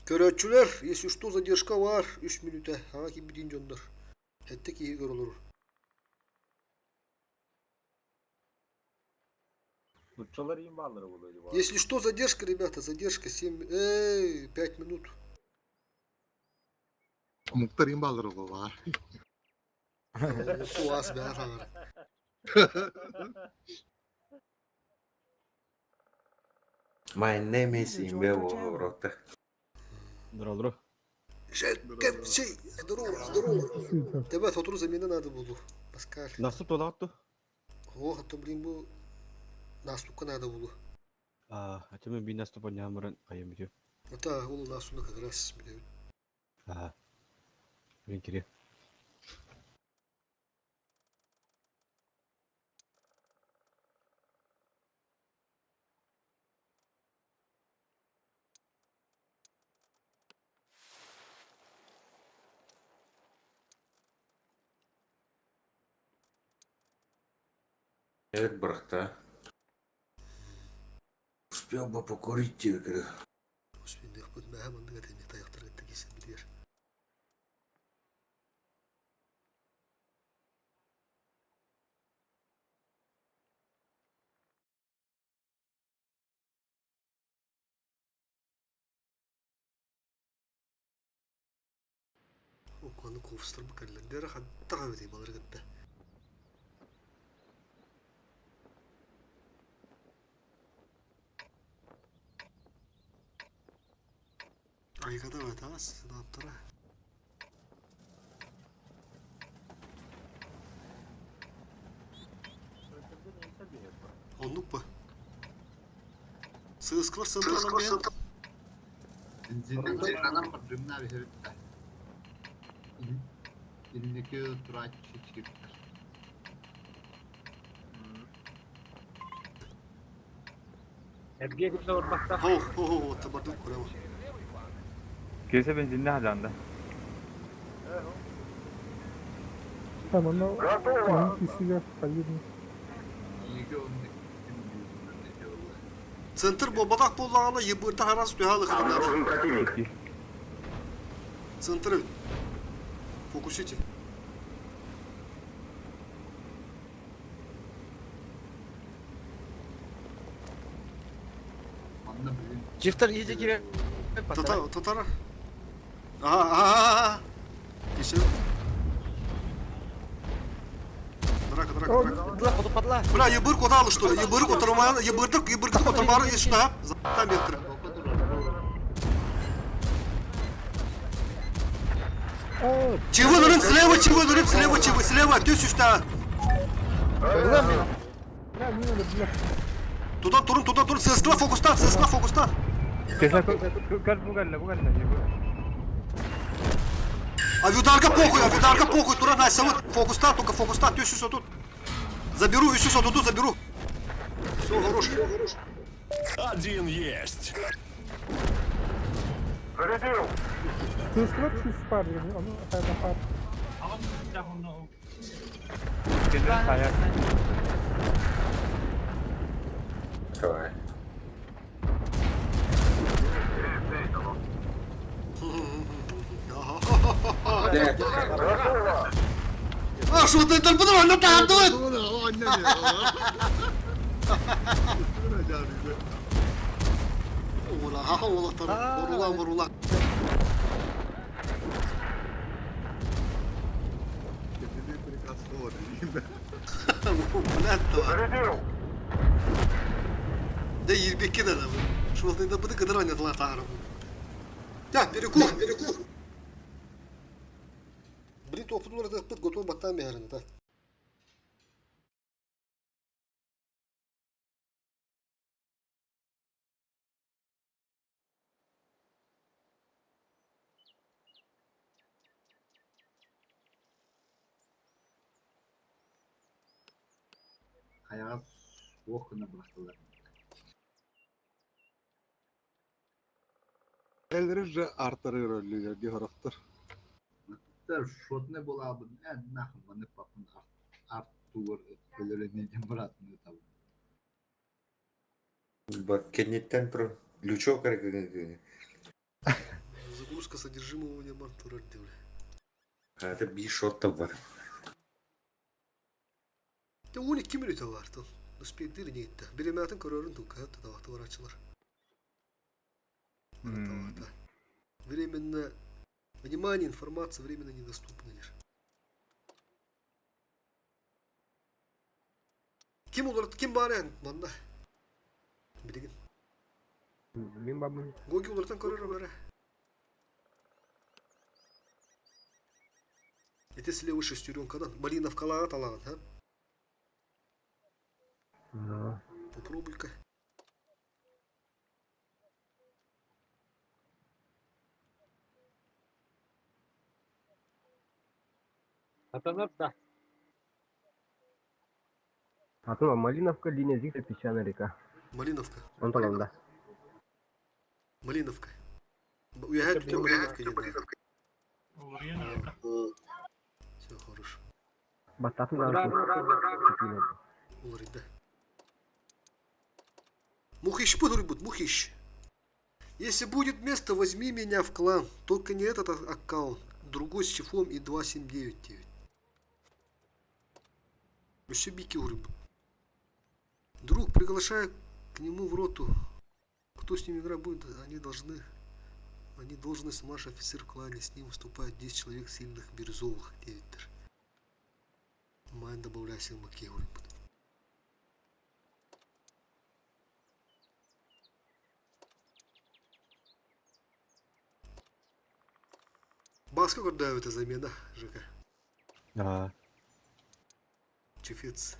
Көрөтчүлөр, если что, задержка бар. 3 минута. Ага ким битин жондар. Хетте киһи көрөлөр. Если что, задержка, ребята, задержка 7, эй, 5 минут. Муктар имбалыр бар. Туас бәр хагыр. My name is Имбево Рота. Здорово, Шей, здорово, здорово. Тебя сотру замена надо было. Паскаль. Насып толагатту. Ох, а то, блин, бу наступка надо было. А, а тебе би наступа нямран кайым битю. Это ол наступка как раз. Ага. Блин, кире. Evet bıraktı. Успел бы покурить тебе, Успел бы таяқтар кетті кесен бітер. Окуаны ковстар бакарлар. Хатта өте балар кетті. Айгада батас, наптара. Оннук ба. Сыыскылар сынтырынан биһэн. Бензиннанан бардымна биһиритта. Инники турааччы чиптер. Эргиэ кимде барбахта. Хо, хо, хо, табардык көрөм. Киэсэ бензиннэ хадьаанда. Там оно кисиге поедем. Центр буолбатах буоллаҕына ебырта харас түһэ алыхытынар. противник. Центры. Фокусите. Чифтер иһдьэ киирэр. Татар, татар. Ага, ага, ага. Кешір. Драка, драка, драка. Падла, ходу падла. Бля, ебыр коталы что ли? Ебыр котормаян, ебырдык, ебырдык котормары ешта. Там бектір. Чего нырым слева, чего нырым слева, чего слева, түс үстә. Туда турun, туда турun, сыскла фокустан, сыскла фокустан. Киэсэ көр бу кэллэ, бу кэллэ. Авиударга похуй, авиударга похуй, тура найса вот фокустан, только фокустан, түс үсө тут. Заберу, үсү сотуту заберу. Все, хорош, все, хорош. Один есть. Зарядил. Сыыскылар чүс бар деген, оны хайда бар. Киэсэ хайа. Давай. А, что ты там подумал, на там тут? Ола, ха, ола, орула, орула. Блядь, Зарядил. Да 22 да, Что ты да буду кадра не дала тару. Так, перекур, перекур. Блин, то опытный этот готов батами, так. Хайаҕас суох гына бырахтылар. Эллери же артары рөллүлэр дии хорохтор. Шотны булабын, эн нахын маны папын арттугар өлөрөнү быратыны табын. Кеннеттен про лючок эрэ Загрузка содержимого не мартурар дивле. Это би шот бар. Те 12 минута бар тон. Успейдир не итте. Биремятын көрөрүн тука хатта да вакты бар ачылар. Временно внимание, информация временно недоступна лишь. Ким олар, ким бар эн манна? Билигин. Мин бабым. Гоги олартан көрөр бары. Эти слева шестеренкадан. Малиновкалаға талаған, ha? Да. Попробуй-ка. Атанар да. Атын Малиновка, линия Зигфрид, песчаная река. Малиновка. Он там, да. Малиновка. Уезжает у тебя Малиновка не Все, хорошо. Баттатын Уларит, да. Мухищ будет, мухищ. Если будет место, возьми меня в клан. Только не этот аккаунт. Другой с чифом и 2799. Вообще бики урыб. Друг, приглашаю к нему в роту. Кто с ним играть будет, они должны... Они должность марш офицер в клане. С ним выступает 10 человек сильных бирюзовых. 9 Майн добавляйся Макей урыб. Баска это замена, ЖК. А. Чефец.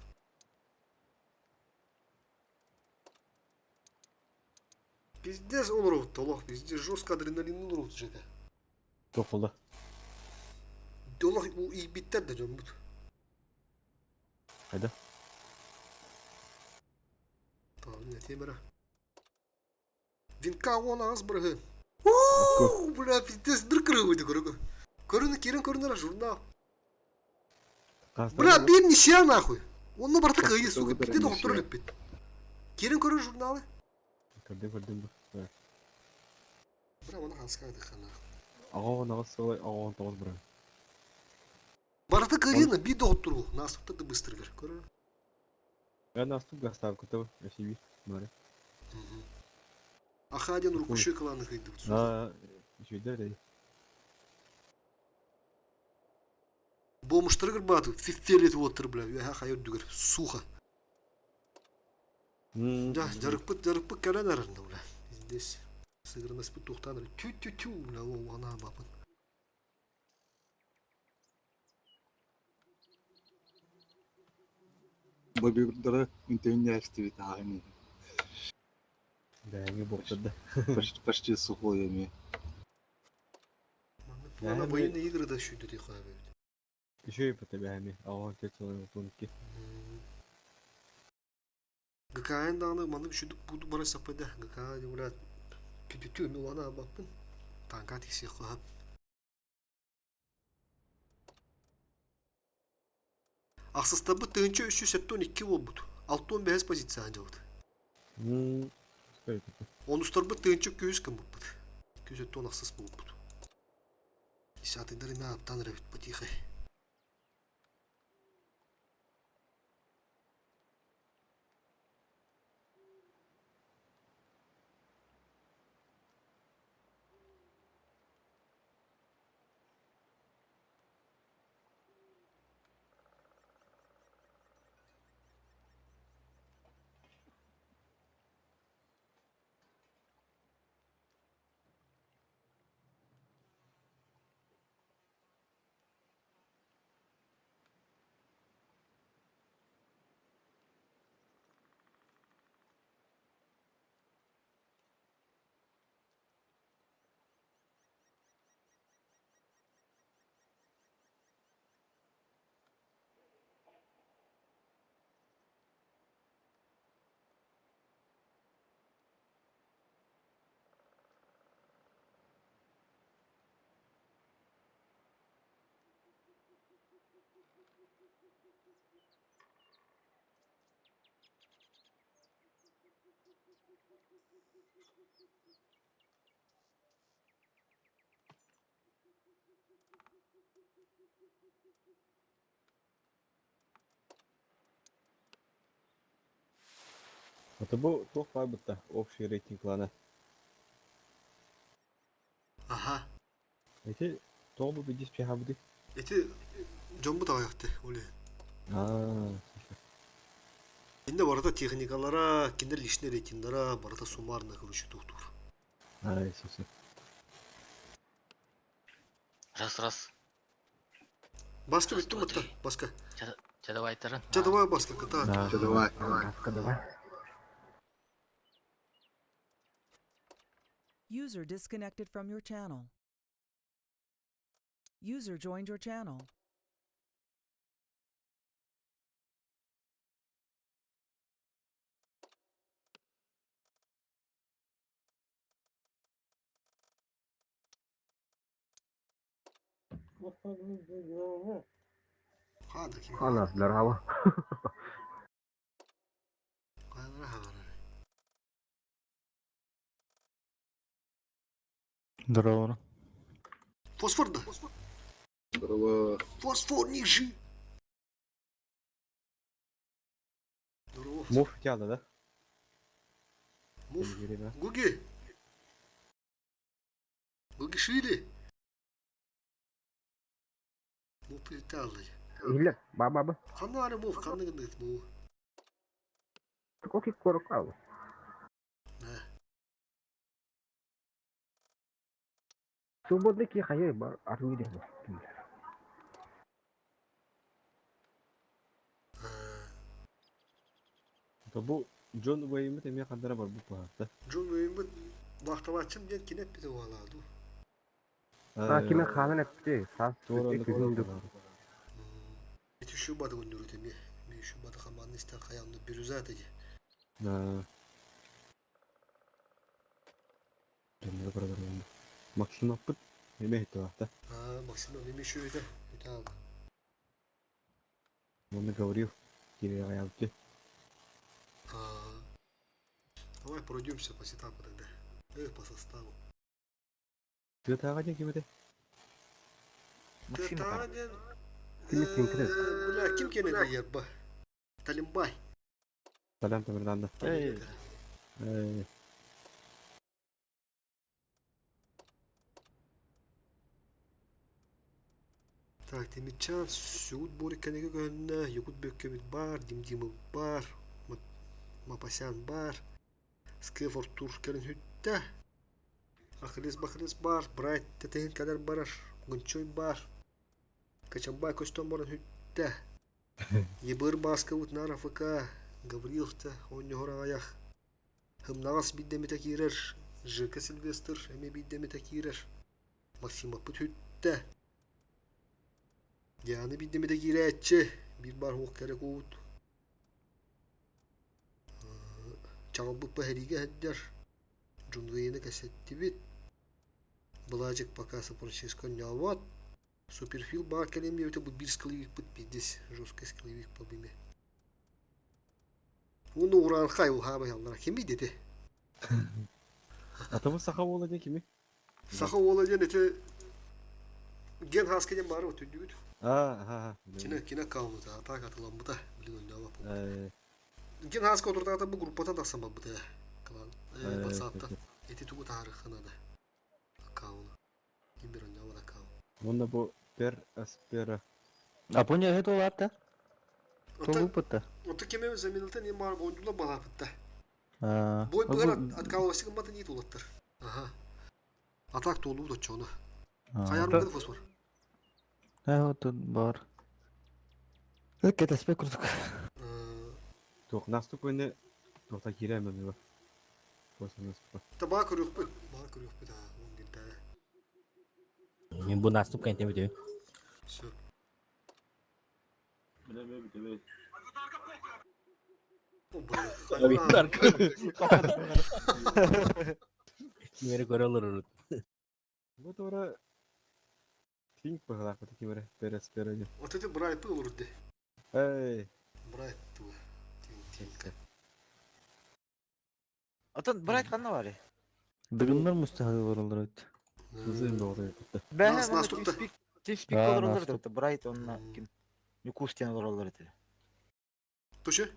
Пиздец олоробут олох, пиздец жестко адреналин олоробут жека. Тохула. Олох иийбиттэр да дьоммут. Хайда? Таалын этиэм эрэ. Винка уон аҕыс бырыһы. Уу, бля, пиздец, дыр кырыыбыты көрүгү. Көрүнү киирэн көрүнэр журнал. Бля, биир ничья нахуй. Онно барыта кыайыы, сука, битти доҕоттору бүппүт. Киирэн көрөр журналы. Көрдüm көрдüm бу. Бля, оны хаска дыхана. Аҕа аҕыс сылай аҕа тоҕус бырыһы. Барыта кыайыыны биир доҕоттору наастыктар да быстыргар. Көрөр. Я наступ доставка SUV море. Аха диэн урукку кланы кыйдыбыт. А, үчүгэй да Бомуштары кырбааты, фиффелет уоттар бля, үөһэ хайа үрдүгэр, сухо. Да, дьарыкпыт, дьарыкпыт кэлэн эрэр бля. Здесь сыгырнаспыт туохтаан эрэ. Тю-тю-тю, бля, ол анаа бапын. Бобюрдары үнтүннээстибит ааһын Бэйэҥи буолтар да. Почти сухой эми. Ана военные игры да шүйдү хабы. Үчүгэй бата бэйэми. Аҕа тетелен отунки. ГКН даҕаны маннык үчүдүк буду бара саппайда ГК бля түтүтү милана баппын танка тиксиэх хаһап. Ахсыстарбыт 1372 буолбут. 65 позицияҕа дьабыт. Онустарбыт 1200 гыммыппыт. 276 буолбут. Десятыйдар эмэ аптан эрэбит потихой. Это бу туох баар бытта общий рейтинг клана. Аха. Эти тоҕо бу бидис пиһабыты? Эти дьоммут аҕыйахты оле. Аа. Инде барыта техникалара, киндер личный рейтингдара барыта суммарно короче тухтур. Ай, сысы. Раз раз. Баска бүттүм атта, баска. Ча давай таран. Ча давай баска, ката. Ча давай. Баска давай. User disconnected from your channel. User joined your channel. Ханас здорово. Здорово. Фосфор да. Здорово. Фосфор ниже. Здорово. Муф тяда, да? Муф. Гуги. Гугишвили. Муф прилетал. Илер, ба-ба-ба. Ханна муф, ханна гындыт муф. Оки корокал. Свободный ки хайы бар аруйды. Это бу Джон Уэймит эмиэ хандара барбыт быһаатта. Джон Уэймит баахталааччым диэн кини эппитэ буолаа дуу? А кими хаанан эппитий? Саас Туора күһүн ду. Ити шубаты гүндүрүт эмиэ. Ми шубаты хамаанны истэн хайаанны бирюза этэ дии. Дьонноро баралар Максимаппыт эмиэ иһиттэ Аа, Максим эмиэ шүөтэ. Үтаал. Уонна Гаврил кириэҕэйээбитэ. Давай пройдемся по сетапу тогда. По составу. Тыатааҕа диэн ким этэй? Максим Тыатааҕа диэн... Кими киҥкирэр? Бля, ким киэнэ диир ба? Талимбай. Салям Тамерланда. Эй. Эй. Так, Тимирчан, Сүүт Борикканыга көһүннэ, Якут Бөккөбүт баар, Дим Димов баар, Мапасян баар, Скиф Артур кэлин сүттэ, Ахиллес Бахилес баар, Брайт тэтиһин кэлэр барар, Гунчой баар, Качамбай көстөн баран сүттэ, Ебыр Бааскабыт наар АФК, Гавриловта оонньоһор аҕыйах, Һымнаҕас биирдэмитэ киирэр, Жека Сильвестр эмиэ биирдэмитэ киирэр, Максимаппыт сүттэ, Диана биирдэмитэ киирээччи, биир баар уох кэрэ куут. Чаҕылбыт сэриигэ сылдьар, Джунвейны кэсэттибит, Былаадьык пока Сан-Франциско оонньообот, Суперфил баар кэлиэм диэбитэ бу биир скаловикпыт пиздец, жесткий скаловик был ими. Уну ураанхай уһаабайаллара кимий дети? Атабы саха уола диэн кими? Саха уола диэн ити Ген Хаска диэн баара өтүйдүгүт. Аа, Кина кина аккаунта, атака атыламмыта, блин оннооба. Ген Хаска отурдаата бу группатан тахсан барбыта. Клан, WhatsApp'та. Эти тугу таарыхха надо. Аккаунт. Ким бир оннооба аккаунт. Уонна бу пер аспера. А поня это лапта? Толупыта. Ото кеме заменилта не бар ондула балапытта. Бой быгар откалывасы гыммата не тулаттар. Ага. Атак толуу дочону. Хаярым фосфор. Э, вот тут бар. Кэтэспэ курдук. Туох наступ көне туохта киирэ мен Таба көрүөхпүт. Баа көрүөхпүт аа. Он бирдэ. Мин бу наступ кэнтэ бүтү. Все. Кимери көрө олорор. Бу туора Тинг быһылаах кимере перес пере. Вот это Брайт был вроде. Эй. Брайт туга. Тинг тинг. Отон Брайт ханна бары? Дыгыннар мустахалар эт. Кызым doğru. Бэһэ Наступта. Тимспик олороллор этэ. Брайт онна ким Ньукуус диэн олороллор этэ. Туши?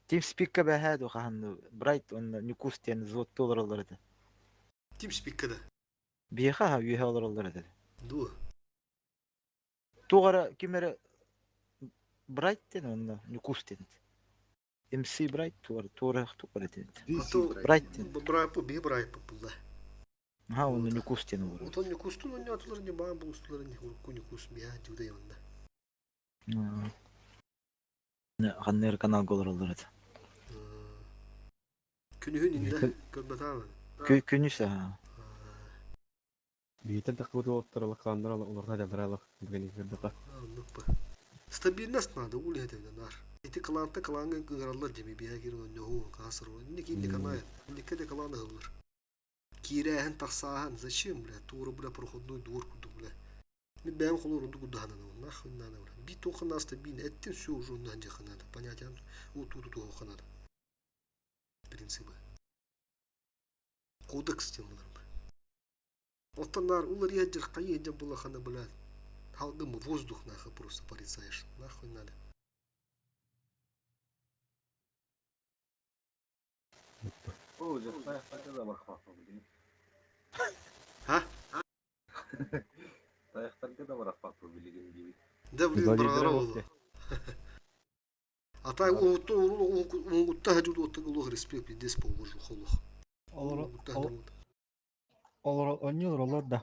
Тимспикка бэһээ ду хаһан Брайт онна Ньукуус диэн взводта олороллор этэ. Тимспикка да. Биһиэхэ аһа үөһэ олороллор этэ. Ду. Туох эрэ ким эрэ Брайт диэн онно Ньукуус диэн. МС Брайт туора туора туора диэн. Брайт диэн. Брайт бу би Брайт булла. Аха онно Ньукуус диэн олорор. Отон Ньукуустун онньоотулар не баан булустулар не урукку Ньукуус миһа дьуда онна. Ханна эрэ каналга олороллор этэ. Күнүһүн инде көрбөтаамын. Күнүс аха. Биитен тахыбыт уолаттар алакааннар олорта дьаллар бүгэн көрдөкө. Стабильность надо, ули это нар. Эти кланта кланга ыҥыраллар деми биһа кирин онньоһу каасыр. Инник инник анай. Инникке де клан ыһыллар. Киирээһин тахсааһын зачем бля туора бля проходной двор курдук бля. Мен бэйэм холор унду курдаһанан нахуй надо бля. Би туохха стабильно эттин все уже онно дьаха надо. Понятие у ту ту надо. Принципы. Кодекс тем булар. Оттон нар улар ядер хайы дем була хана бля. Халгым воздух нахуй просто порицаешь. Нахуй надо. А? Да блин, браво. А так уҥутта хадьуд оттан улух респект пиздец положу холох. Олор онньулар олор да.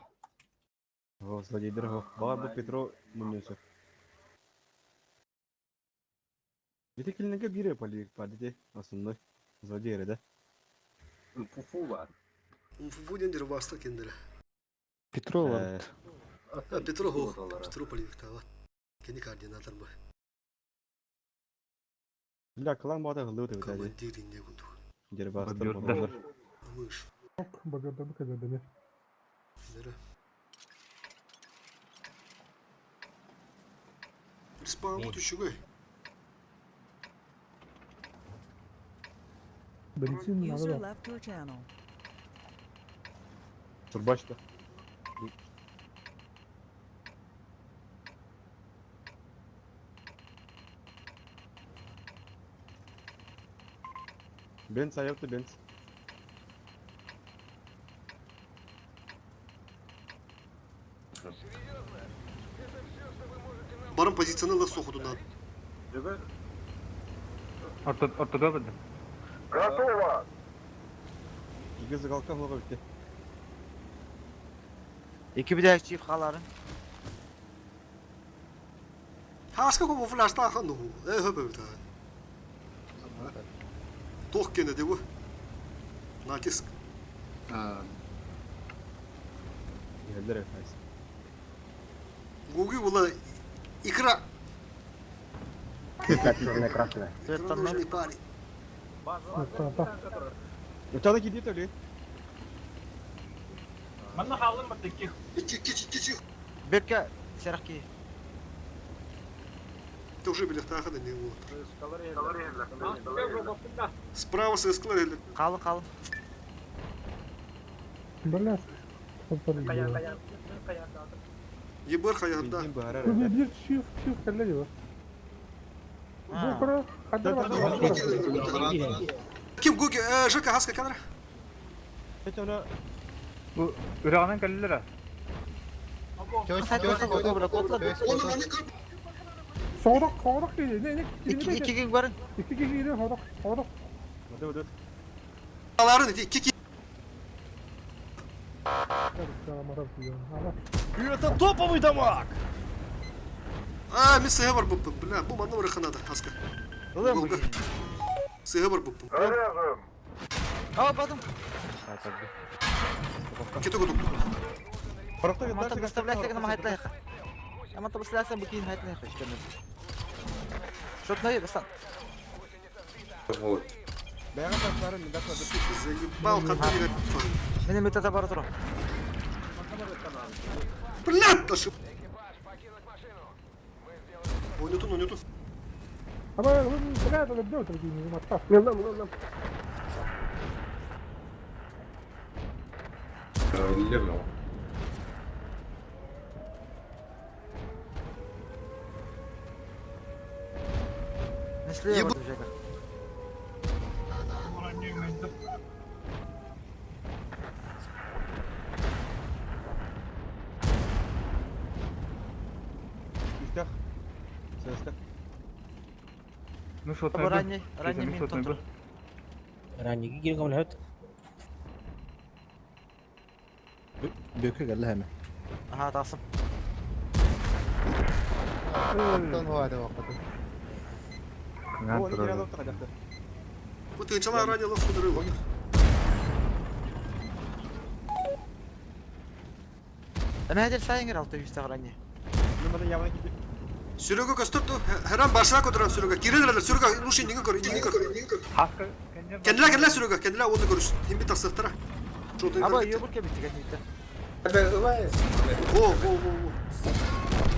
Злодейдер Баар бу Петро мунньусу. Ити кинилэргэ биир полевик баар ити основной злодей эрэ да. Фуфу бар. Фуфу диэн дербаста кинилэрэ. Петро Э, А, Петро хо, Петро полевиктаабат. Кини координатор бы. Бля, клан баата ыллыы өтөбүт ди. Командир инде курдук. Дербастар Боберда. болалар. Мыш. Боберда бу кебердеми. Нere? Респаун Мин. түшүгэй. Бензин надо User да. left your channel. Турбачта. Бенц айапты Бенц. Барым позицияны лах сохудунан. Ортода быдым. Готово! Иги зыгалка хуга битте. Iki bir de çift haların. Хаска камуфляжта хану. Э хөбө та. Тох кене дебу. Натиск. Иһэллэр эфайс. Гуги була икра. Черная красная. Икра нужный парень. Та-та. Утана киди төли. Манна халым бар таких. Кичи кичи кичи. Бекке серахки. Ты уже билехтаха да не вот. Справа со склада. Kalın kalın. Бля. Ебар хаянда. Бензин баарар Бу эрэ. bir çift çift kelle gibi. Bu kara kadar var. Ким Гуги? Э, Жека хаска камера. Эт она Бу үрәгәнән кәлләр. Soğuk soğuk geliyor. Ne ne? İki, iki gün varın. İki kişi geliyor soğuk soğuk. Мады мады. Аларын ити кики. Это топовый дамаг! А, ми сыгы бар буппун. Бля, бу манна урыханада хаска. Ulan bu. Сыгы бар буппун. Заряжен! Aa badım. Кету гудук. Хорохто Ama tabi выставляйся на махайтлайха. Ama tabi сляса букин хайтлайха. Что-то на бастан. Вот. Бәяга ташларын мында кладып. Сука, заебал хатыга. Мене мета бар туру. Блядь, ошиб. Ойнутун, ойнутун. Ama бля, da ne otur diyeyim hatta. Левел. Несле Еб- бардым жека. Үстәх. Сөстә. Ну шотный Bu был. ранний, ранний Мин мин шотный был. тонтур. Ранники киирэн көмөлөһөт. Бөкө кэллэ хэмэ. Aha tasım. О, не кирәк алып тагы. Бу тынчала ранее лох судыры. Эме хәдер сайын алты yüz ранний. Мында явна киди. Сүрөгө көстөрдү. Херан башына көтөрөн сүрөгө. Кирен сүрөгө лучше ниге көр, ниге көр. Хаска кәннәр. Кенделе кенделе сүрөгө, кенделе оны көрүш. Химби тасыктыра. Шотын Аба көр. йобур кебитти кәнитте. Это лайс. О, о, о,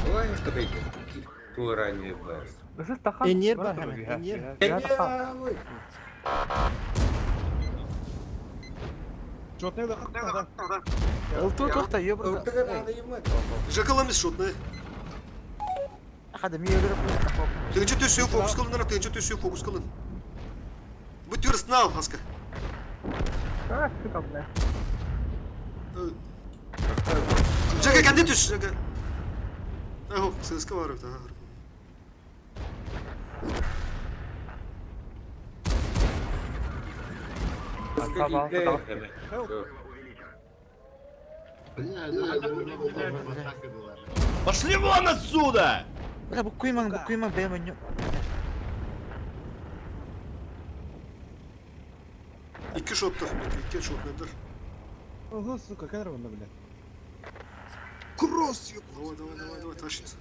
о. Лайс кадайки. Ту ранее лайс. Ысыз тахан. Эньер бар хәмә, эньер. Чотны да хатта. Ылту тохта йобур. Жакаламыз шотны. Хады ми йобур. Тыгынчы төсү фокус кылын, тыгынчы төсү фокус кылын. Бу түрс нал, хаска. Ah, сука, бля. Жака кенде түш, жака. Ахо, сыска бар бит, ага. Пошли вон отсюда! Бля бу куйман, бу куйман бәмән. Икки шоттар, икки шотнайдар. Ого, сука, какая ровно, блядь. Кросс, ёп. Давай, давай, давай, давай, тащится.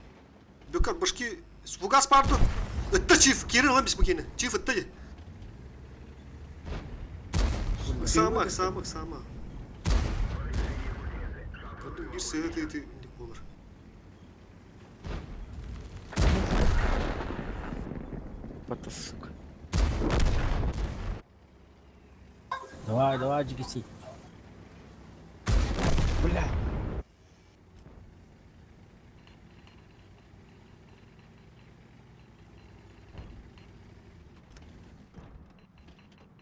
Бекар, башки, фугас парду. Это чиф, Кирилл, ламбис букини. Чиф, это ты. Сама, сама, сама. Bir sığıt eti olur. Бата, сука. Давай, давай, GGC. Бля.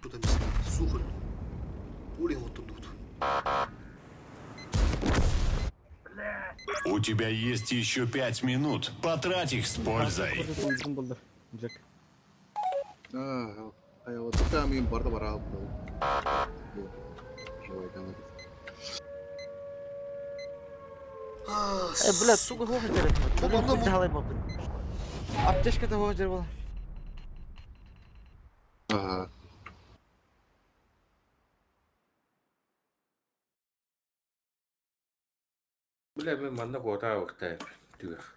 Тут сухо. Улей вот тут. У тебя есть еще 5 минут. Потрать их с пользой. Джек. А, вот там им барда барал. Э, бля, туга хоха дерет. Давай, бабы. Аптечка того дервала. Ага. Бля, мен манна кота вактай. Түгэх.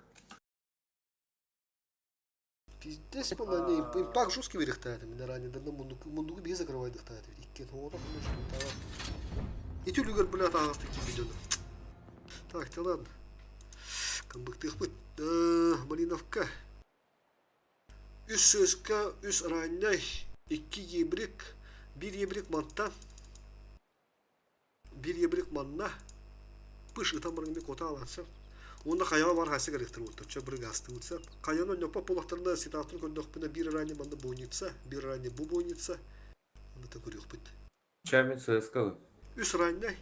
Пиздец, по не, импакт жесткий вырехтает, меня ранее давно мундук мундук без закрывает дыхтает. Иккен хода, что там. И тюлюгер, бля, тагас такие видео. Так, да ладно. Камбыктых быт. Малиновка. Үс сөска, үс ранняй, икки ебрик, бир ебрик манта. Бир ебрик манна. Пыш ытан барыңды кота алатса. Онда хаява бар хасы керектир болду. Чө бир гасты утса. Каяны нөпө полактарында ситатын көрдөкпүнө бир ранний манда бойница, бир ранний бу бойница. Аны та көрөкпүт. Чамин ССК. Үс ранний.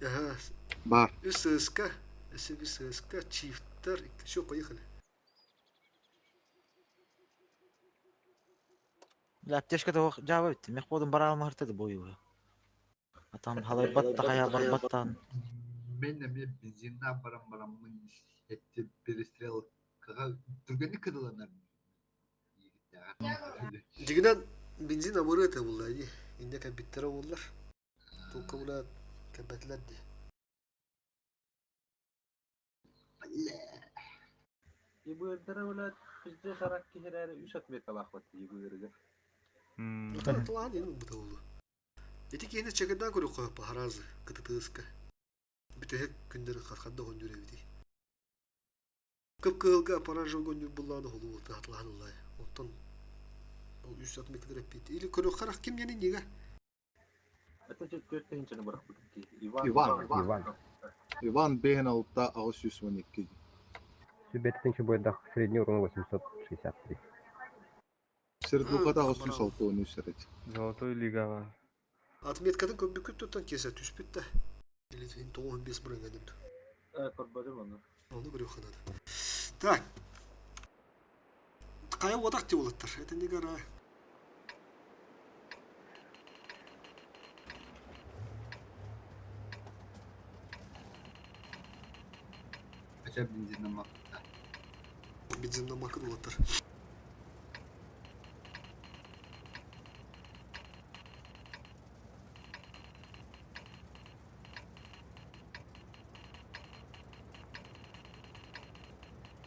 Ага. Бар. Үс ССК, ССК, чифтер. Все, поехали. Бля, аптечка того жаба битти. Мен ходым бара алмахыртады бою. Атам халай батта хая бар баттан. Мен эме бензинна барам бараммын этти перестрелкага түргени кыдыланар. Дигинен бензин амыры это булла. Инде кабиттер буллар. Толка була кабатлар ди. Ибырдара була пизде сарак кихерәре үш отметка лахват ибырга. Тылан енді бұта oldu. Эти кейіне чекедан көрі қойып харазы, кытытыска. Бүтәһек күндері қатқанда хондүрі бити. Кып кылга пара жолгон булланы холу болты атлан улай. Оттон ол үс ат мекдер пит. Или көрі қарақ ким яны неге? Это че төрт тыһынчаны бырах бутки. Иван. Иван, Иван. Иван бehen алта ағыс жүз он екі. Сүбеттинчи бойдах средний урон 863. Сердухата ағыс жүз алты он үш сәрет. Золотой лигаға. Отметкадан көп бүкіт туттан кесе түспіт та. Или 95 бұрын кәдімді. Э, көрбөдүм аны. Оны біреу қанады. Так. Қая одақ деп олаттар. Это не гора. Хотя бензин мак. Бензин макын олаттар.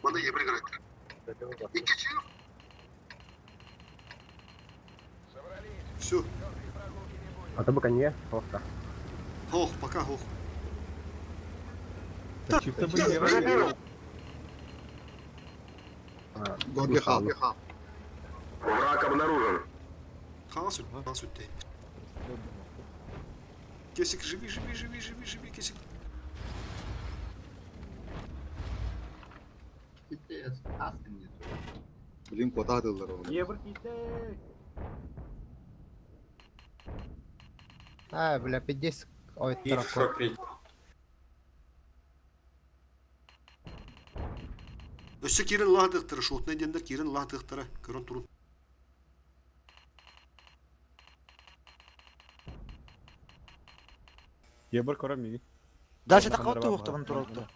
Мана ебрик Икки Все. А то не, просто. Ох, пока, ох. Горге хал. Враг обнаружен. Хал сүт, хал сүт. Кесик, живи, живи, живи, живи, живи, Кесик. Блин, квадратылар оны. Ебір ките. А, бля, 50. Ой, Шопить. Өссө кирен лаһдыктыры, шотна дендер кирен лаһдыктыры, көрөн турун. Ебір көрөм миги. Дальше такауты оқтабын туралты.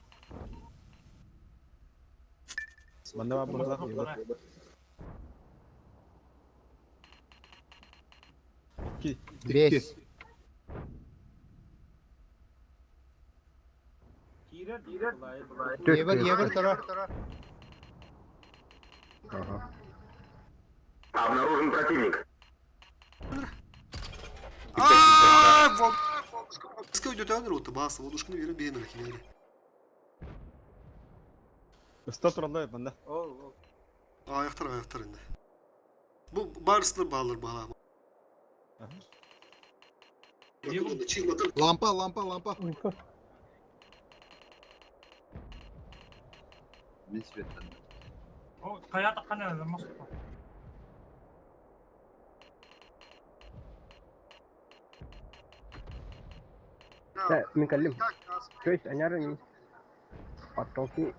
Манда бар бұрла ебір. Икки. Бес. Ебер, ебер турар. Обнаружен противник. Ска өйдөтөөнөр оту баас, водушканы бере бейнер кинери. Ыста тураллар банда. Аяқтар аяқтар енді. Бу барысылар баалар баала. Лампа, лампа, лампа. Мин кэллим. Чөйс, анярын. Оттолки.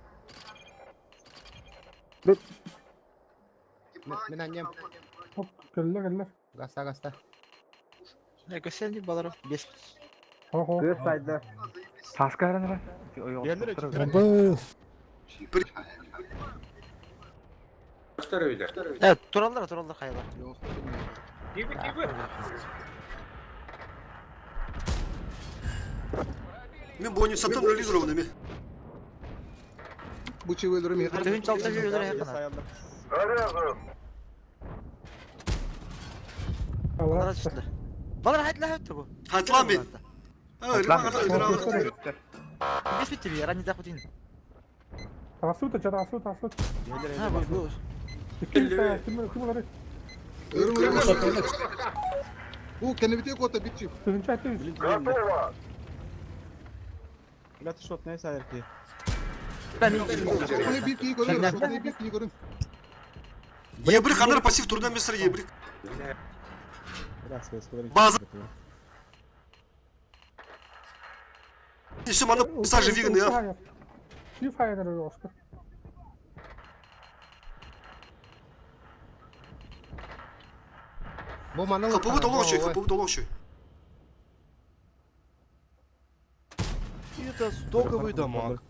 Мин аннем. Хоп, кэллэ кэллэ. Гаста, гаста. Не көсен балары бес. Хо-хо. Кыыс сайда. Таска әрін Быс. Э, тураллар, тураллар хайалар. Мен бойню сатам реализованными. Бу чивелер ми. Тыгын чалта жүрөлөр якына. Балар түштүлөр. Балар хайтлаа хөттү бу. Хайтлаан би. Бес битти би, ранни дахутин. Тағасу та тағасу тағасу. Ha, бу бу. Ким ким ким олар? Бу кенебите кота битчи. Тыгынча айтты. Готово! Бля, шот не сайыр ки. Шотны бир ки көрүн, шотны бир ки көрүн. Ебрик ханар пассив турдан месер ебрик. Бля, связь База. Еще мана сажи вигн я. Чиф хайнер Оскар. Бу маны Хапыбы толокчу, хапыбы толокчу. Это стоковый дамаг.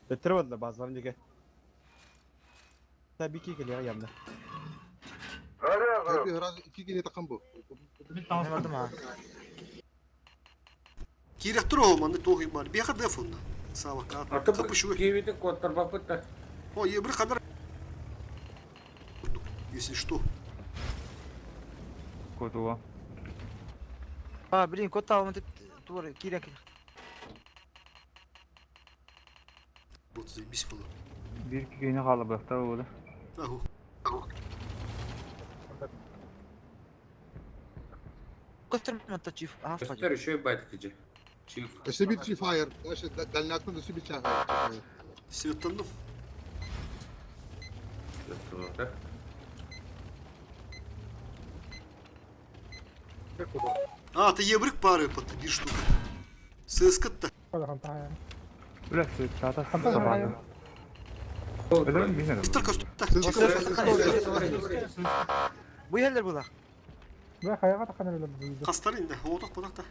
Беттер базалар неге. Та бики келе ямда. Хәби раз ики гене такан бу. Бардым ha. Кирек тур маны тоғы бар. Беха дефонна. Сава кат. Хапышу. Кивити коттар бапытта. О, ебрик ханар. Если что. Кодуа. А, блин, кот алым деп тур кирек. Вот заебись было. Bir iki günü kalıbıkta oldu. Аху. Көстөрмө та чиф. А, Көстөр еще байтык Чиф. Өсө бир чи фаер. Дальше дальняктан өсө бир чагай. Светтанdım. А, ты ебрик пары под bir штука. ССК-то. Бля, тата сабанды. Өлөрүм билмедим. Только что. Бу ерлер булар. Бля, хаяга такан эле бу. Хастар инде. Отак бодакта.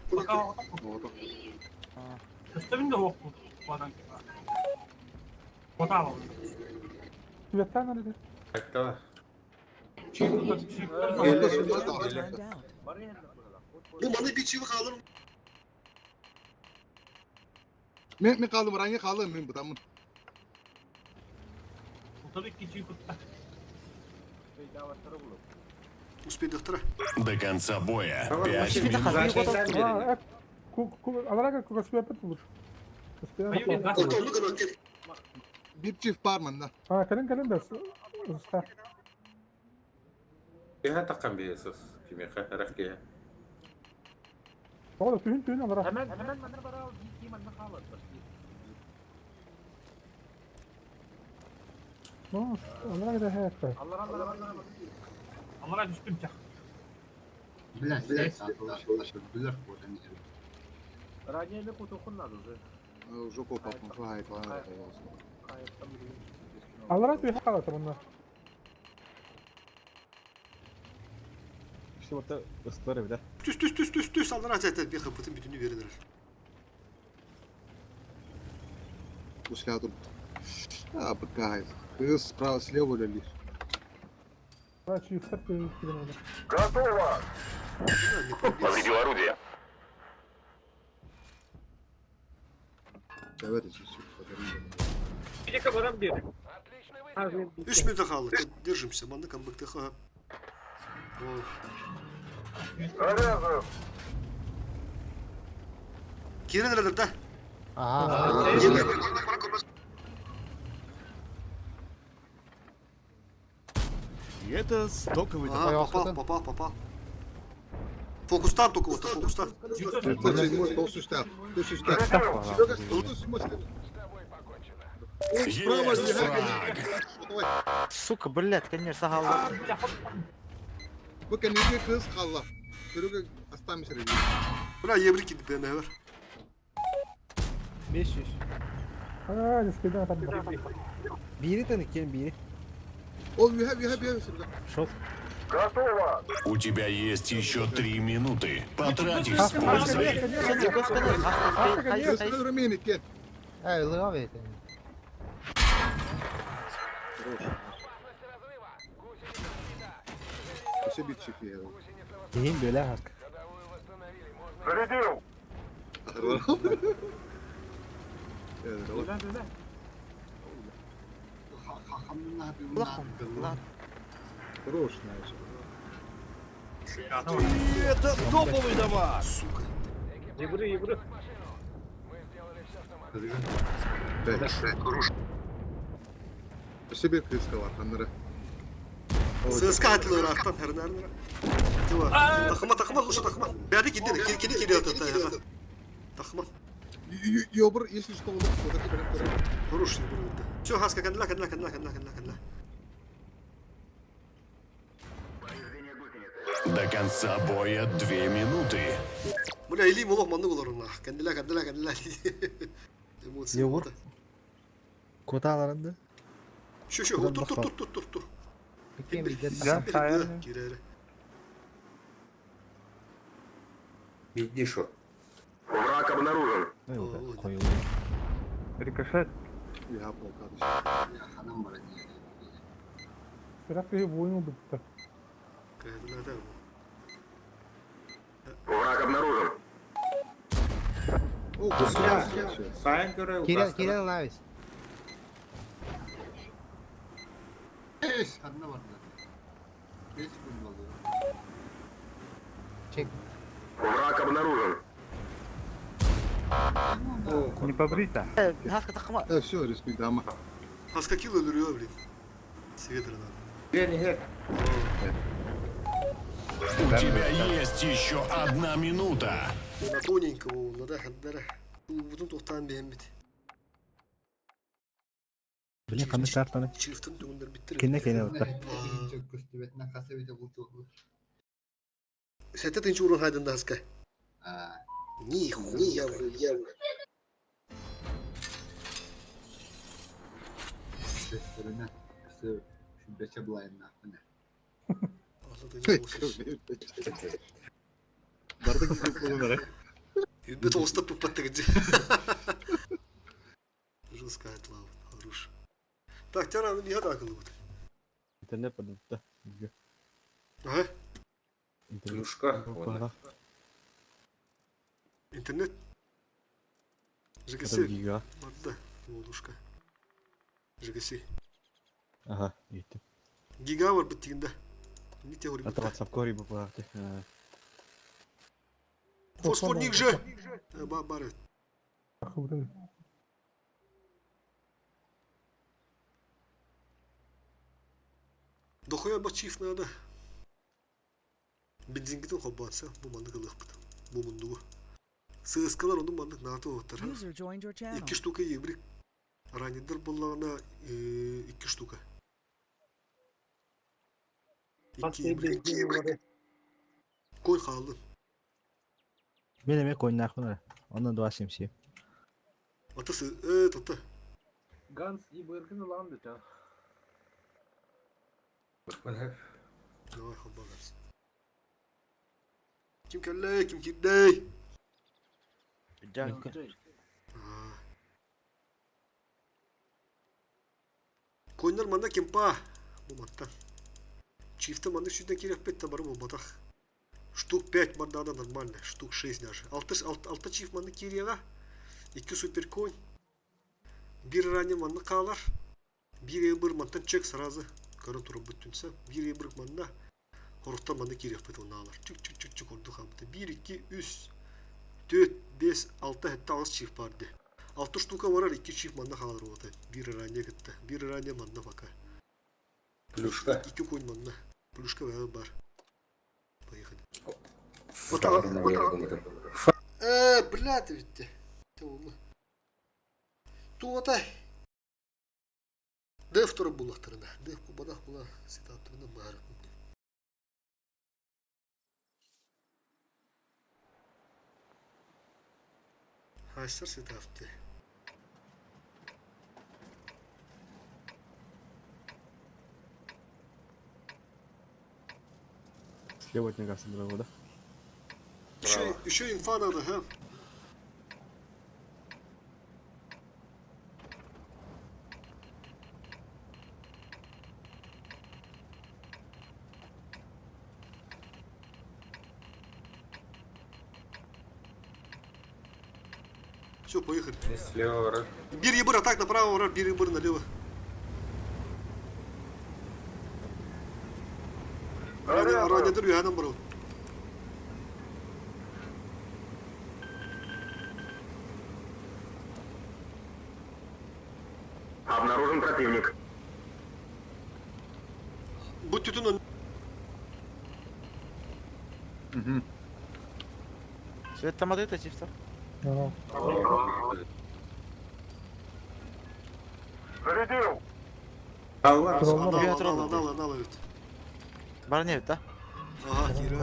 Светтан эле. Айттала. Бу маны bir чивы kalır. Мен мен калдым, ранге калдым, мен бутамын. Успей доктора. До конца боя 5 минут. Аларга көспөп лучше. Бир чиф бар манда. А, кэлин кэлин да. Уста. Беха таккан бейсіз. Кимеха рахке. Ола түһүн түһүн алара. Ну, алара кede хәтта. Жопа папа, хай, Алара түһә кала табында. İşte orta ısıtlar evde. Түс түс түс түс түс алар zaten bir kapatın bütünü verirler. Усля тут. А, быкай. Кыз справа слева лишь. Чифтер түһүн килен. Готово! Не пробил. Повредил орудие. Давайте чуть-чуть подарили. Бииргэ баран биэр. Үс минута хаалла, держимся, манна камбыктыха. Киирэн эрэлэр да? И это стоковый Ага, попал, попал, попал. Фокустан только вот, фокустан. Справа, Сука, блядь, конечно, хаалла. Бу кэннигэ кыыс хаалла. Көрүгэ астаан сэрги. Бля, еврик киди БМВ. 500. Аа, не там. Бири таны кем бири. Ол үһэ үһэ үһэ сэргэ. Шот. Готово! У тебя есть еще 3 минуты. Потрать их с пользой. Кыыс румын иккен. Эй, лыга бейт. Өсө бит чеки. Дейін бөле хаска. Зарядил! Хорош, знаешь. Это топовый товар! Сука. Ебры, ебры. Өсө бир кыыс калар ханнары. ЦСКА атылыр артан хернер. Тахма, тахма, лучше тахма. Бяды киди, киди, киди, киди, это, Тахма. Ёбр, если что, вот это прям Хороший был, да. Все, Хаска, кандла, кандла, кандла, кандла, кандла, кандла. До конца боя 2 минуты. Бля, или молох манны болар она. Кандила, кандила, кандила. Эмоции. Егор. Коталарынды. Şu şu, тур, тур, тур, тур, тур, тур. Да, Кирere. Биди шо. Враг обнаружен. Рикошет. Я полкадыш. Сирак киһи буйун бутта. Кандила, Враг обнаружен. Сайын көрө Кирилл, Кирилл Лавис. Эш, ханна барда. Беш күн болды. Чек. Враг обнаружен. Не побрито. Хаска тахма. Э, все, респект, дама. Хаска кило өлөрүө, блин. Светр надо. Бен У тебя есть еще 1 минута. На тоненького, на да, хаддара. Бутун тоқтан беймбит. Биле кандай картаны? Чифтин түгүндөр биттир. Кенне кенне отта. Сәтте тынч урын хайдында Хаска. Нихуя, блин. Барды киіп болыңдар, Үббет оста пуппатты где. Жестко отлава, хорош. Так, тяра, не гадакалы вот. Интернет подытта. Ага, Клюшка. интернет. Это ЖКС. гига. Барда, молдушка. ЖКС. Ага, иттим. Гига бар биттигинде. Не те говорю. Это WhatsApp кори бу барты. Фосфорник же. Ба бар. Ахыбытын. Дохуя ба чиф надо. Бензингитин хоббатса бу маннык ылыхпыт. Бу мундугу. Сыскалар onun маннык наты оттар. User joined your channel. Икки штука ебрик. Ранидер боллагана икки штука. Икки ебрик. Кой хаалын. Мен эме койнахмын. Онdan 277. Атасы, тата. Ганс и Берген ланды та. Давай хоббаганс. Ким келлей, ким киддей. Койнар манда кемпа. Бу матта. Чифті маннык сүтен керек бетті бар бұл батақ. Штук 5 бардана нормально, штук 6 даже. Алты, алты чиф манны киириэҕэ. Икки суперконь. Биир ранее манны хаалар. Биир ыбыр мантан чек сразу көрөн турарбыт түнсэ. Биир ыбыр манна. Хоруттан манна киириэхпит унаалар. Чик-чик-чик-чик курдук хааммыта. Биир, икки, үс, түөрт, биэс, алта, сэттэ, аҕыс чиф баар дии. Алта штука барар, икки чиф манна хаалар уота. Биир ранее кытта. Биир ранее манна пока. Плюшка. Икки конь манна. Плюшка баар. Поехали. Бля, ты ведь. Туота. Деф турар буллахтарына, деф бадах була ситааттарына баар. Хаастар ситаапты. Слева от него дорогу, да? Еще, еще инфа надо, ха? Все, поехали. Слева враг. Бир ебыр, а так направо, враг, бир ебыр налево. Радио үһэнэн барабын. Обнаружен противник. Бу түтүн Свет там это чисто. Зарядил! Алла. Анал, анал, анал, анал, Бар не да? Ага, кира.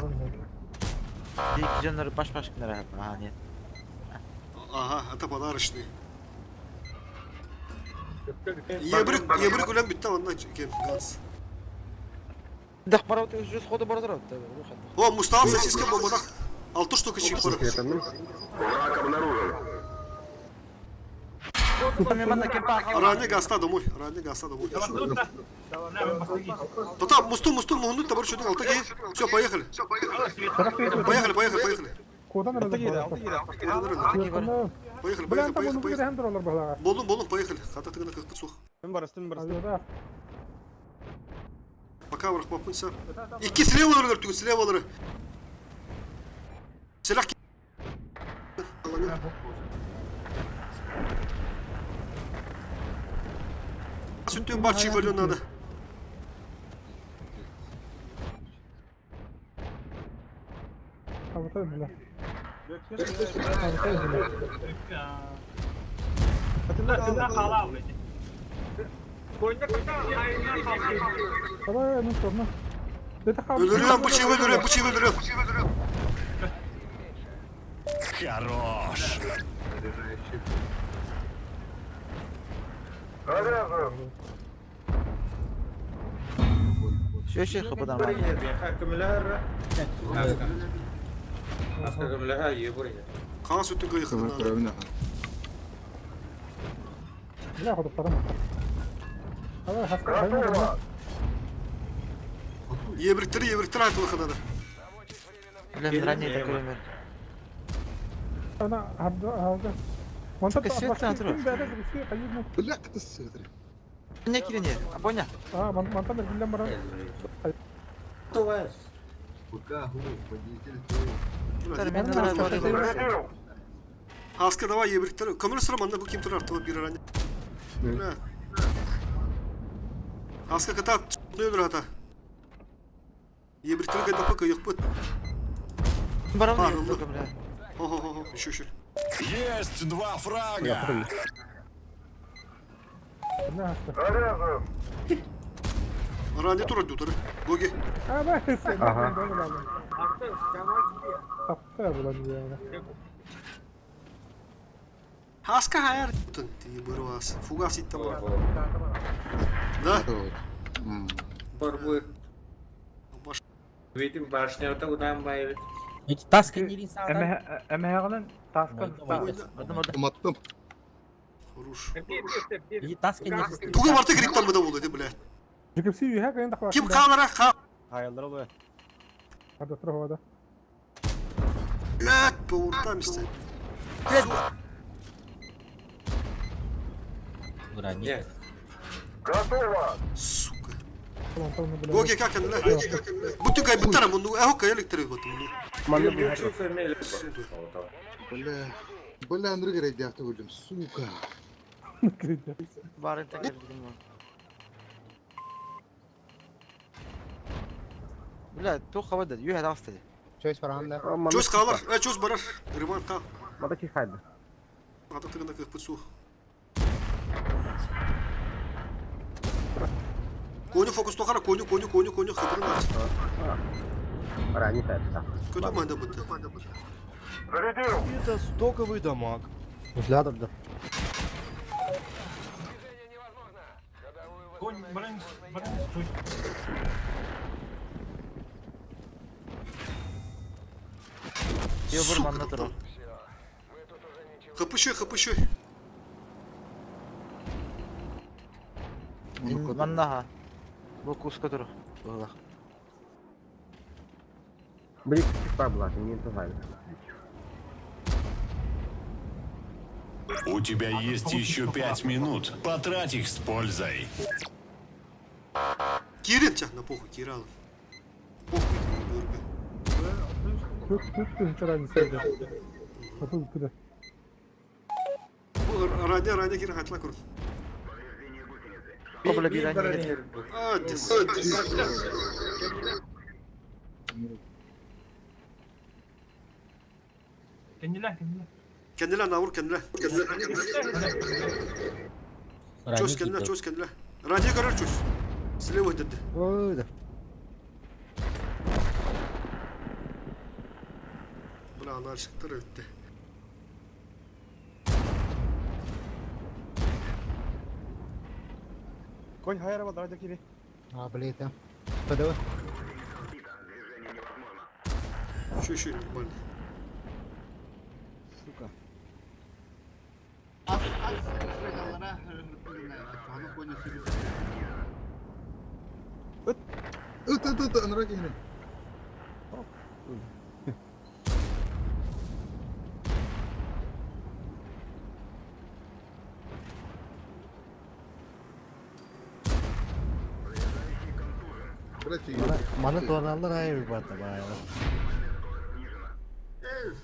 Ик жоннор баш-баш кинер. Ага, нет. Ага, это подарочный. Ебрик, ебрик үлән битте онна кем газ. Дах барау ты уже сходу барау. О, Мустаф сосиска бомбадах. Алты штука чип бар. Враг обнаружен. Ранее гаста домой, ранее гаста домой. Тота, мусту, мусту, мухнуть, табар чудың, алты кей. Все, поехали. Поехали, поехали, поехали. Куда надо? Поехали, поехали, поехали, поехали. Болдум, болдум, поехали. Хата тыгына как подсух. Барыстым, барыстым. Пока враг попынса. Икки слева алыр, түгін, слева алыр. Силах Сүттен бар чифалю надо. Öldürüyorum bıçağı öldürüyorum bıçağı öldürüyorum. Хорош. Şu şey kapıdan var. Kaan sütün kayıkını. Ебриктери, ебриктери айтылы Блин, ранее такой умер. Бля, это сетри. Не кирине, а поня? А, мантан билен баран. Хаска давай ебриктери. Көмір сұра манда бұл кем тұрар, туа бір ранее. Бля. Хаска ката, өлір ата. Ебриктери кайда пока йықпыт. Баран бля. Хо-хо-хо, еще, еще. Есть два фрага. Ранее тур дутары. Гоги. Ага. Хаска хайар. Ты бырвас. Фугас иттам. Да? Барбы. Видим башня удан байбит. Эти таска не Эмэҕинэн таскан Уматтым. Хорош. Эти таска не Тугы барты гриптан быда болды, бля. Ким қалара қа. Хаялдар олы. Блядь, по уртам Броник. Готово! Сука. Онтон бля. Гоги как она? Бутыгай бутара, мунду, эхо электрик вот мунду. Бля. Бля, Андрей говорит, өлдім, сука. Барын тәкелдім. Бля, тух хабада, юһә дагыстады. Чөйс баранда. Чөс қалар, э, чөс барар. Ремонт қал. Мада чихайды. Ата тыгына кых пытсу. Коню фокус тохара, коню, коню, коню, коню, хабрын ат. Ранее это. Көтө манда бытты. Зарядил! Это стоковый дамаг. Взглядом да. Конь, бронь, бронь, стой. Йо бер манна турар. Хапыщой, хапыщой. Манна Бу куска турар. Була. Блин, чипа была, ты не знаю. У тебя есть еще 5 минут. Потрать их с пользой. Кирин чах на похуй, Киралов. Похуй, дурга. Түк түк түк разница. Отыз түрі. Радя, радя кир хатла кур. Бля, бир ранее. А, дис. Кеннеля, кеннеля. Кенделе наур кенделе. Чөс кенделе, чөс кенделе. Радя көрөр чөс. Слева деді. Ой, да. Бля, аналшықтар өтті. Конь хайра бар, радио кири. А, блин, да. ПДВ. Еще, еще нормально. Сука. Ыт, ыт, ыт, Андрей говорит. Блядь, Мана мана туаналар айыр бата баа.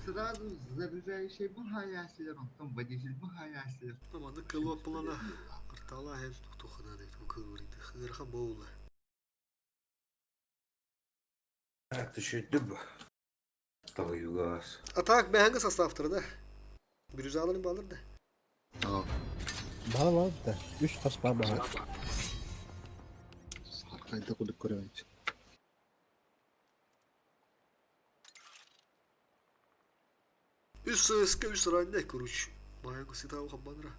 Сразу заряжающий bu hayasılar, ondan водитель bu hayasılar. Tamam, кылы плана. Артала хем тухана деп кылы Хырхан боула. Түшүдү бу. Тойугас. А так бәһәңге составтыр да. Бирюзаларын балыр да. Баа баа да. Үч тас баа баа. Қайда құдық көремін. Үс ССК, үс ранне, короче. Бәһәңге ситау хаббанра.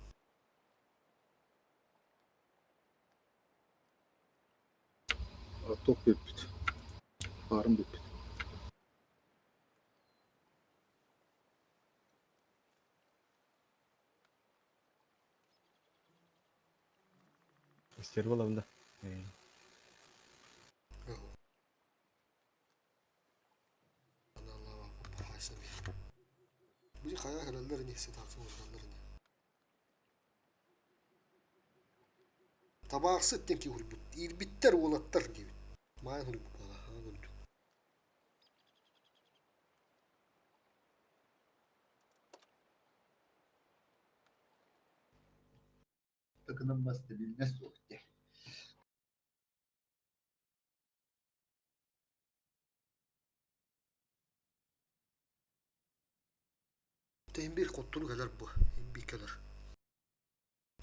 Тоқ беппит. Барым беппит. Стерва да. Били хая хәләлләр не ситау хәләлләр не. Табақсы тенки хурбут. Ирбиттер олаттар дейбит. Май хурбут бала. Takının bastı bilmez soğukta. Тем бир коттуну кэлэр бу. Бир кэлэр.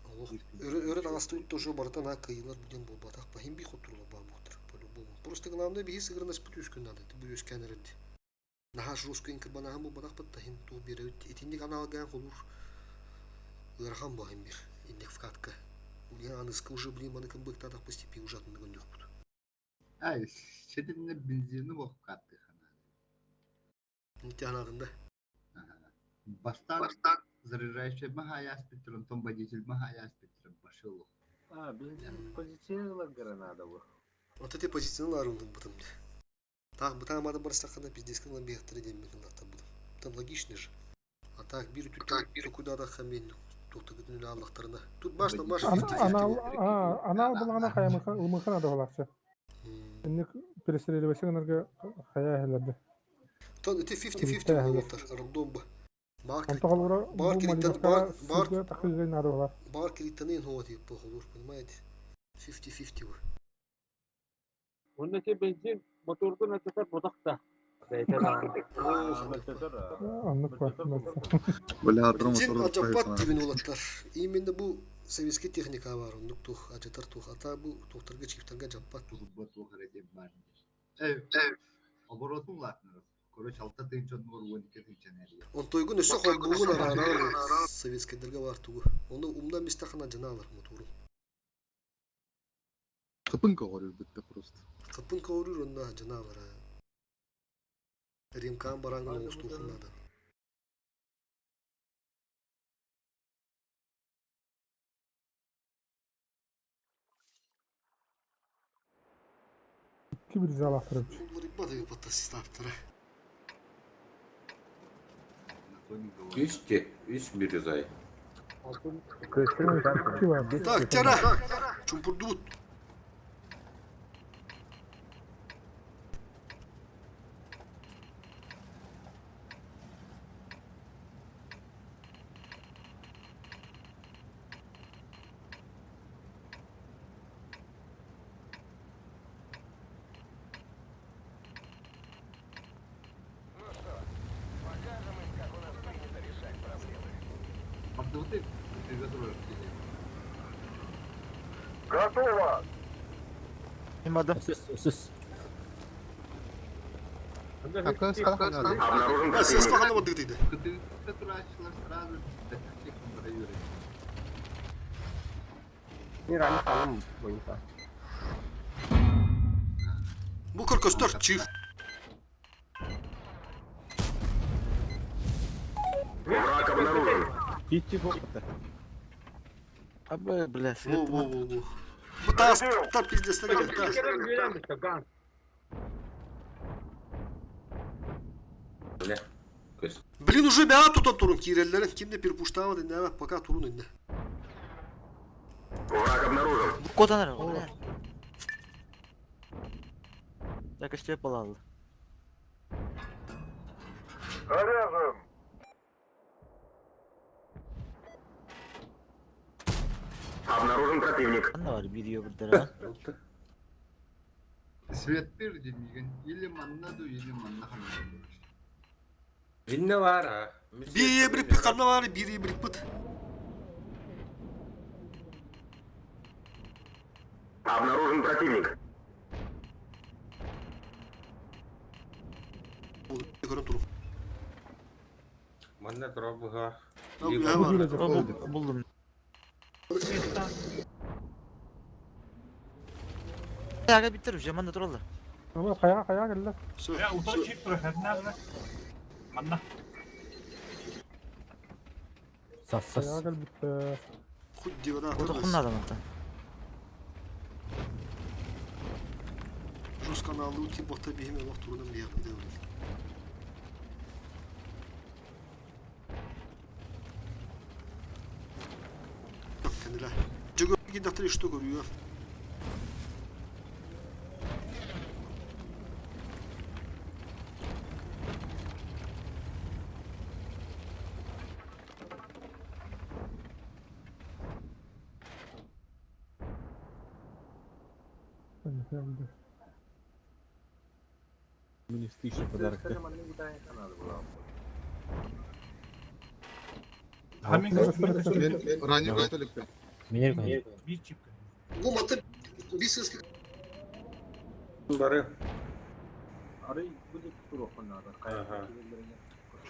Олох. Өрө аңасты тоже бартан а кыйлар буден болбатак ба. Хим бир коттурула ба буктар. По-любому. Просто главное биһи сыгырнас бут үскүн надо. Бу үскән эрди. Нахаш русский инкырбанаһын болбатак бат хин ту беребит. Итинник аналган холур. Ырахан бу хим бир. Индик вкатка. Ульян аныска уже блин маны кым быктадак постепи ужатны гөндөх бут. Ay, şedinle benzini bok kattı хана. Нити анагында. Бастан заряжающий махаяс петрон, том водитель махаяс петрон, башылу. А, бензин позиционировала граната бу. Вот эти позиционалар бутым. Так, бутан мады барсакына пиздец кылан бехтер дем мен лакта бутым. Там логично же. А так бир үтүттэн токудаадахха мен туохтагытын үлэ аллахтарына. Тут баш на баш 50-50. Анал булаҕына хайамыха надо Инник перестреливайся гынарга хайа эһэлэрде. Тон ити 50-50 буолуохтар рандом бу. Онто холобура бу Малиновкаҕа сыырга тахсыыга наада буолар. Баар кириттаны инһуот холур, понимаете? 50-50 бу. Онно ити бензин моторгун алдьатар бодох да. Бэйэтэ даҕаны. Оннук бар. Бля, дрон Бензин мотору алдьаппат диибин уолаттар. Именно бу советский техника бар, оннук тух алдьатар тух. Ата бу тухтарга чифтарга дьаппат. Туох эрэ диэн баар. Э, оборотун улаатынар. Короче, алта тыһыынча оннугар уон икки тыһыынчаны эрийэр. Онтойгун өссө холбуугун араарар советскайдарга бар тугу. Ону умна мистахана дьанаалар мотуурун. Хыпын көҕөрүр бытта просто. Хыпын көҕөрүр онно дьанаалара. Римкаан бараҥҥын оҥостуоххун наада. Икки bir залахтарыч. Үс те, үс бирюзай. Так, тяра! Чумпурдубут. Готово! Мада. Сөс. Сес ханна бардыгыт иде. Бу көркөстөр чиф. Враг обнаружен. Кичи бопта. Абы, бля, Во, во, во, во. Бу таас та пиздец тас. Бля. Көс. Блин уже бää тутан турун кииреллерин кимде перепуштаабат иннэ пока турун иннэ. Враг обнаружен. Котанар, бля. Так өстеп балалды. Заряжен! Обнаружен противник. Ханна бар видео бирдер. Светтир демеген или манна ду или манна ханна. Винне бар а. Бир бир ханна бар бир бир пыт. Обнаружен противник. Көрөн турун. Манна тура Булдум. Ага биттер уже манда тураллар. Ама хаяга хаяга келле. Я утар чип тура хәднә Манна. Сас сас. Хаяга келбит. Хоть дивана. Отохун надо мата. Жус каналы ути бохта бихиме лох турунам бияк видео. Кениле. Жөгө гидахтыр что көрüyor. Коммунистичный подарок. Ранее готовили. Bir чип. Бу маты бисески Бары.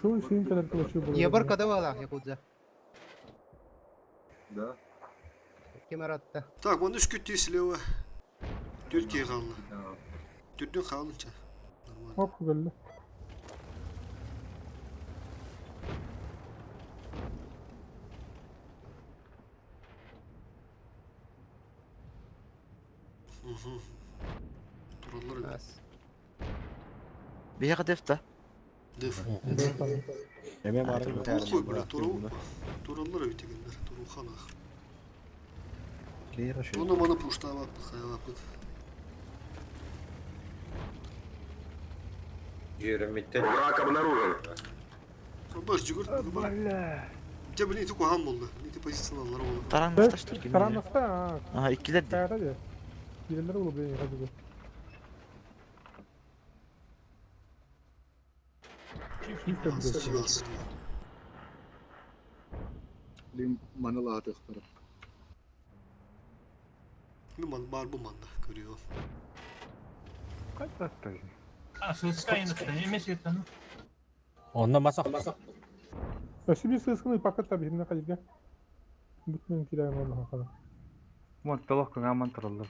Чуй син келер кылычы бу. Ебар кадавала, якудза. Да. Кемератта. Так, вон үс күттü слева. Түркия қалды. Түрден қалынша. Хоп келле. Туралар. Бияга дефта. Деф. Эме бары Похуй, бля, туру. Тураллар эбит дегеннер, турухалах. Оны маны пуштаабаппыт, хайалаппыт. Үөрэммиттэн. Враг обнаружен. Баш жүгүр, бар. Дьэ, блин, ити куһаҕан буолла. Ити позициялаллара буолла. Тараҥнасташтыр ким Тараҥнаста, Аха, иккилэр де. Каята де. Киирэллэр буолу блин, хадыгы. Блин, маны лаатыахтара. Мин ман бар бу манна көрүө. Онно масах. Өссө биир сыысканы ыппакка биһиннэ хайырга. Бүтүнэн киирэн онно хана. Мон толох кыҥааман тураллар.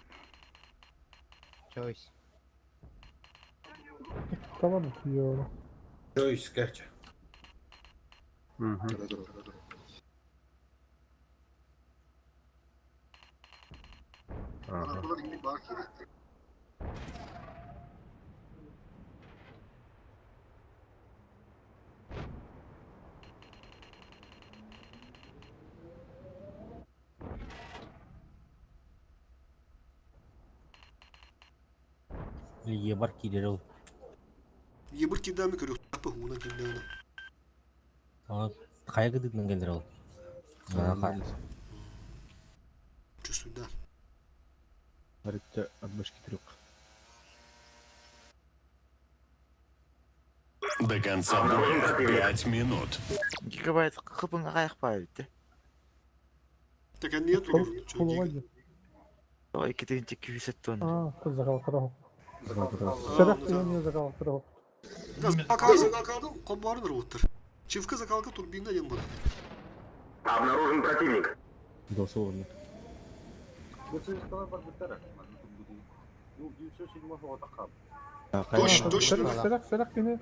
Choice. Tamam diyor. Choice кача. Arabalar indi бар киирет. Ебар киирэр ол. Ебыр кидами көрүө. Апы хуна кидами. Хайа гыдытынан кэлэр ол. Чувствую, да. Арытта отбашки трюк. До конца боя 5 минут. Гигабайт кыпың аяқ бай битти. Так а нет, Ой, икки күйсет тон. А, закалкара. Сэрэх не закалкара. Да, закалка закалкады, кобарын роттер. Чивка закалка турбина дем бар. Обнаружен противник. Дословно. Точно, точно. Сэрэх, сэрэх кини.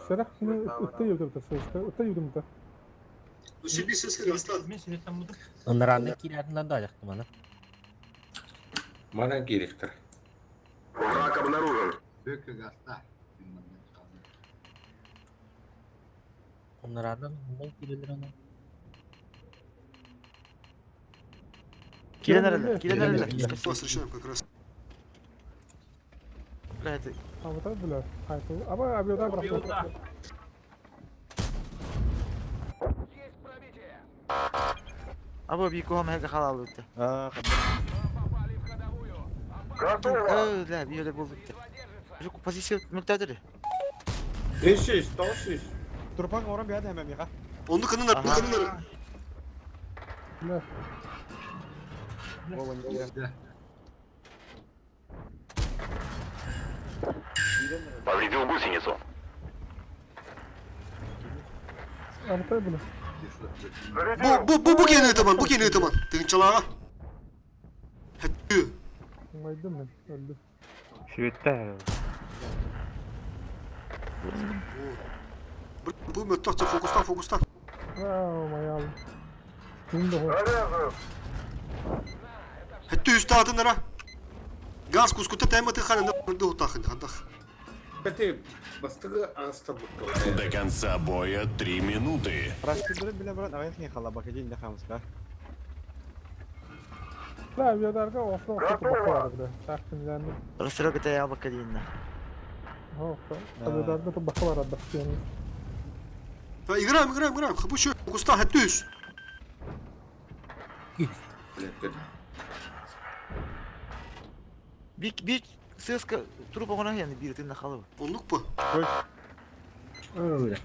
Сэрэх кини ытта юдум та сыска, ытта юдум та. Ну себе сескер астан. Ыныраны киирэринэн да аяқтым аны. Манан киирихтер. Враг обнаружен. Ыныраны мындан киирэлэр аны. Кирен аралар, кирен аралар. Вас встречаем как раз. Бля, это А вот это бля. Хайты. Аба абьода брат. Аба би кохам хәгә халал үтте. А, Э, бля, би öyle булды. Жоқ, позиция мөлтәдер. Үшүс, тоғыз Турпак оран бияды хәмәм яға. Онны кынын кынын. Бля. Вова не кирә. Повредил гусеницу. А вот это бля. Бу бу бу бу кені этаман, бу кені этаман. Тыгынчалаға. Хәттü. Майдым мен, өлдү. Сүөттэ. Бу мөттөхчө фокустан фокустан. Вау, моя. Тунда хо. Хәттü үстә атынара. Газ кускута тәмә тыханы нды утахын хандах. Кстати, бастыгы ағыста бұтты. До конца боя 3 минуты. Растыдыры биле брат, аяқ не хала бакадин да хамска. Бля, абьодарга осло осло бакалар бля. Тахтын Расырок это я бакадинна. Хо, абьодарга то бакалар аддахтын. Играем, играем, играем. Хабучу фокустан хәттü үс. Би би сыска трупа гына яны бир тында халып. Онлук бу. Öyle.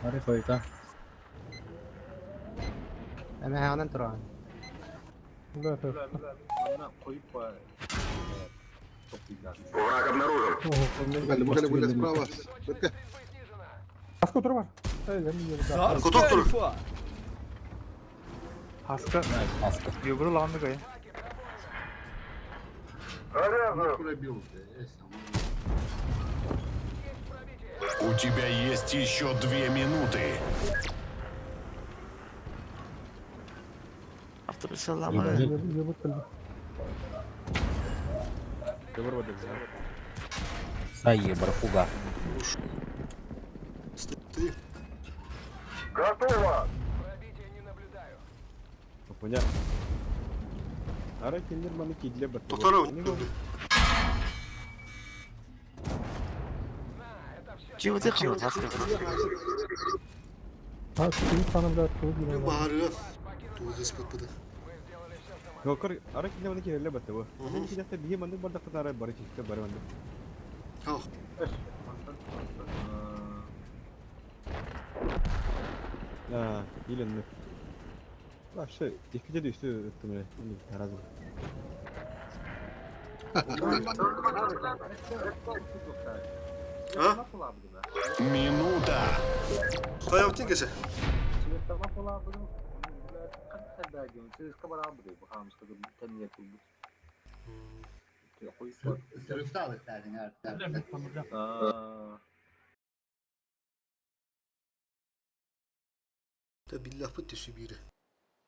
Hadi koyta. Hemen hemen turan. Да, да. Враг обнаружен. Бәлі, бәлі, бәлі, справа. Бітті. Аска тур бар. Эй, я не ебу. Коток тур. Хаска. Юбру лаанды кай. У тебя есть еще 2 минуты. Автобус салама. Ебу кэлди. Сайы барфуга. Стоим. Готово! Понятно. Ара кинилэр маны киирдилэр баттыбыт. Тоторов. Чего ты хавал? А, ты ханам да тугу Мен билен. баарыга. Тугу кыспыт быды. Кокор ара кинилэр маны киирэллэр баттыбы. Маны киирдэхтэ биһи маннык бардахпыт ара бары чисто бары маннык. Хау. А, или Вообще, икките да үстү ыттым эле. Таразы. А? Минута. Хайабытын кесе. Та биллахпыт түсү бире.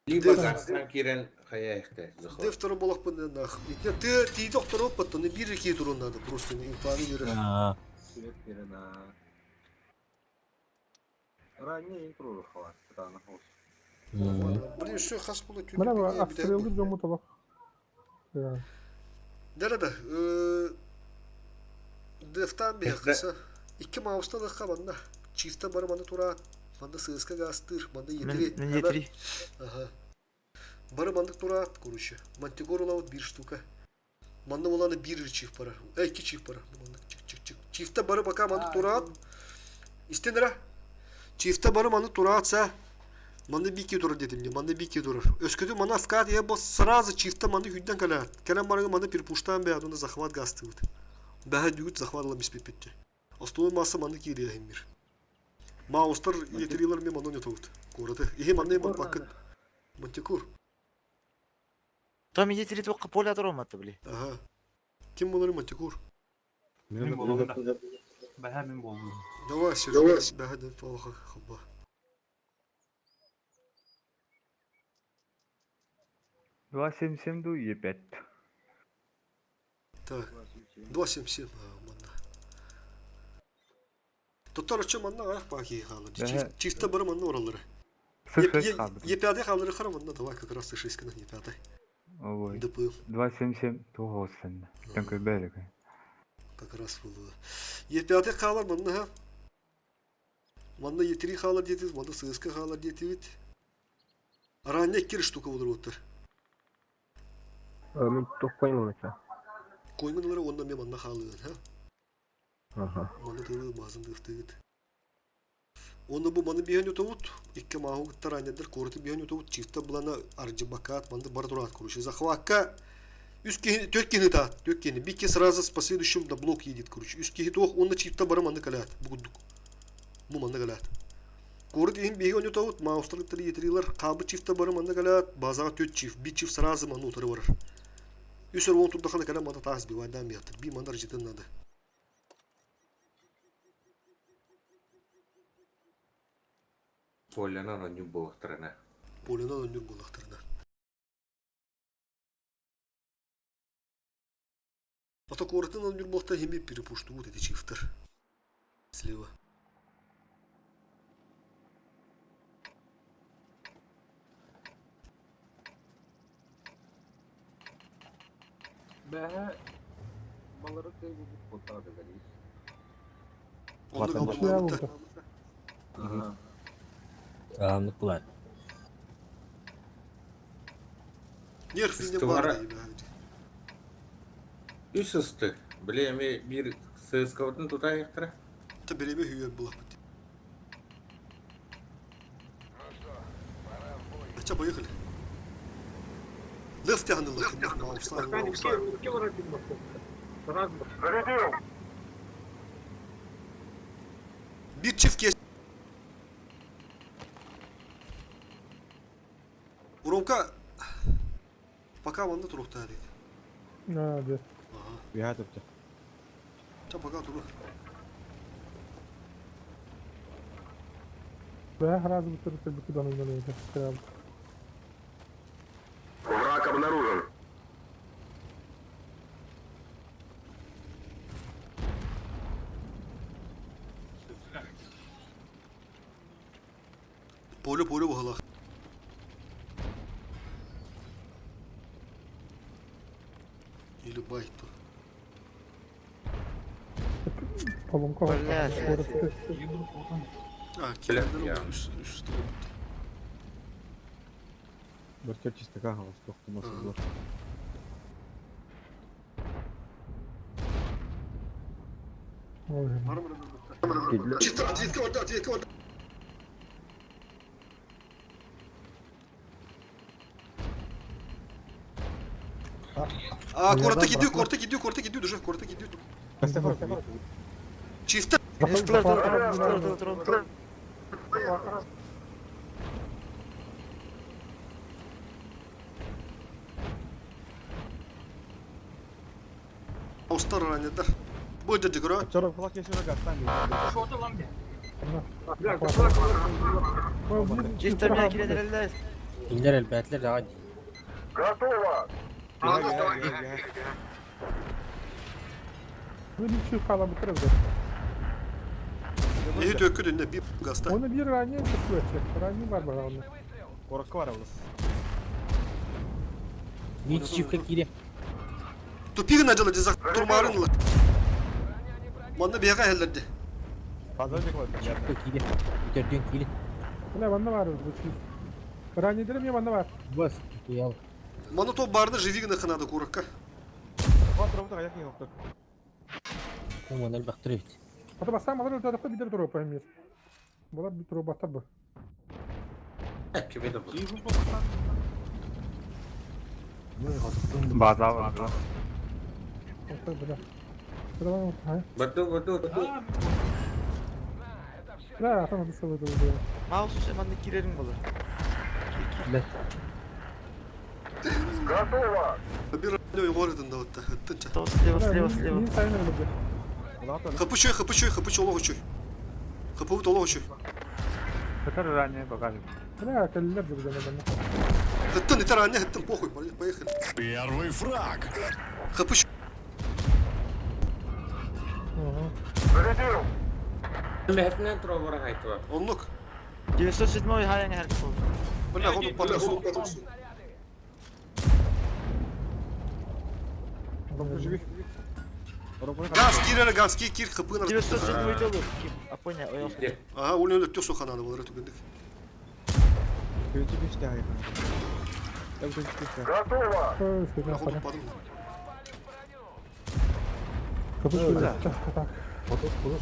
Либо гастан кирен хаяйхта. Дефтері болақпын нах. Ты ти доктор опыт, не бир ки турун надо просто не инфаны бир. Блин, что хас было тюрьмы. Мына бу обстрелды жому толок. Nerede? Дефтан бехса. Икки мауста да хабанна. Чифта бар маны тура. Манда сыска гастыр, манда етри. Мен етри. Ага. Бары мандык тура, короче. Мантикор улавыт бир штука. Манда уланы бир чиф бара. Эй, икки чиф бара. Мандык чик чик чик. Чифта бары бака мандык тура. Истенера. Чифта бары мандык туратса. Манда бики турар дедим мне, манда бики турар. Өскөтү мана вкат я бос сразу чифта манда хүдден калат. Келен барыгы манда перепуштан бе адуна захват гастыбыт. Бәһә дүгүт захват ала биспепетте. Основной масса манда кире химмир. Маустар етерилер ми манда не тогут. Кораты. Ихи манда ман пакыт. Мантикур. Там идите ли только поле отром это, бли. Ага. Ким булар мантикур? Мин болдум да. Бәһә мин болдум. Давай, Серега, бәһә дә палха хаба. 277 ду Е5. Так. 277 манна. Тоттар өчө манна аяк баки халы. Бәһә. Чифта бары манна оралары. С6 хабы. Е5 халары хара манна давай как раз С6 кына Е5. Ой. ДП 277 тоғыз Төнкө бәрі. как раз было. Е5 халар манна ха. Манна Е3 халар дети, манна ССК халар дети бит. Ранне кир штука болар оттар. Мен тоқ қойын оны Койманалары онда мен манна халыгын, ха. Ага. Маны тылы базын дыфтыгыт. Оны бу маны биһен утабут, икки маху таранядыр корты биһен утабут, чифта булана арджибакат, манды бар турат короче. Захватка үс кихи, төрт кихи та, төрт кихи. Бикки сразу с последующим на блок едет, короче. Үс кихи тоқ, онна чифта бары манды калят, бугудук. Бу манды калят. Корыт иһин биһен утабут, маустар три етрилар, кабы чифта бары манды калят, базага төрт чиф, би чиф сразу маны утары барар. Үсөр он турдахана калям манда таас бивайдан бияттыр. Би мандар жетен надо. Полянан оню болықтырына. Полянан өнүр булактырына. Ата корытын өнүр булакта хеми перепушту вот эти чифтер. Слева. Бәһә балары кыйбы бу потады гали. Онда Вообще калбы. Ага. Ааннык булар. Нерв не Стывара. бар. Үс ысты. Билеме бир ССК-ын тутайықтыра. Та береме хүйер булак. Ча, поехали. Лев тянуло. Зарядил! Bir çift kes. Уромка пока манна турухта дейт. А, да. Ага. Бия топча. Ча пока туру. Бә разы бутыр бутыр данын Враг обнаружен. поле быһылаах. Или байт. Поломка Бля, А, килерден үс үс Бөртөр чистака хаҕыс тохтумас булар. Чисто, ответка, ответка, ответка. А, коротко gidiyor, korta gidiyor, korta gidiyor, dur, korta gidiyor. Çifte. Остар ранедар. Бу деді көрө. Чорок кулак кешере гастан. Чисто меня киледерелер. Кинилер элбээтилэр даҕа дии. Готово! Bu bir çift kala bu tarafta. Ehi tökü dönne bir gazda. Onu bir raniye tutuyor. Rani var bana onda. Коракка бар олыс. Биир чифка киирэ. Тупигин ажала дезак турмарын ла. Манна бияга хеллерди. Базар бек бар. Чифка киирэ. Үтөрдүн киирэ. Бля, bende var bu çift. Rani dedim ya bende var. Бас. Туял. Манна топ барны живигин ханада куракка. Батыр аяк не оқтық. Куман элбэхтэр эбит. Ата бассам алар öldü bir de drop emir. Bular bir drop atar bu. Кими да бу. База бар. Atar bile. Bile ha. Баду, баду, баду. Бля, atamadı sıvı doldu. Маус манны кирерин болар. Готово! Bir радио городын да отта. Хыттынча. Слева, слева, слева. Мин сайын öldü. Хапы чөй, хапы чөй, хапы чолог чөй. Хапы толог чөй. Который ранее покажет. Бля, келлер de bize bende. Хыттын итер анне хыттын похуй, поехали. Первый фраг. Хапы чөй. Зарядил! Мехтнен тровара хайтва. Оннук. 907 хайан хәрк бол. Бля, ходу падрасу. Газ кир, газ кир, кир хапы на. 907 толу. Ким? Апоня, ой. Ага, улын өлөк төсө ханады булар түгендик. Көтү беште айхан. Я көтү беште. Готово! Бля, ходу падым. Kapı şöyle. Так. Отур, отур.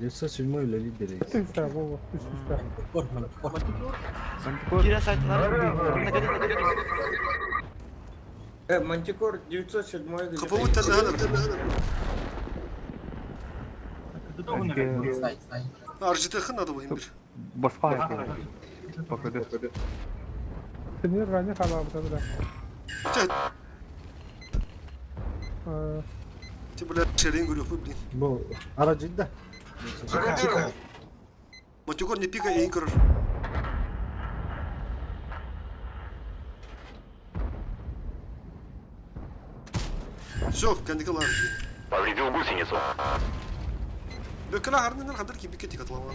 907 үлелі берейік. Üst Вова, üst üste. Кире сайтлар. Мантикор 907 Хапы өттен ханады. Аржите ханады бу имбир. Басқа Покажи. Сeni rani kala bu da. Ти бля шерин говорю, блин. Бұл ара жидда. Мантикор не пика и инкор. Все, кандикалар. Повредил гусеницу. Бөккеле харнын хадыр ки бикет катламан.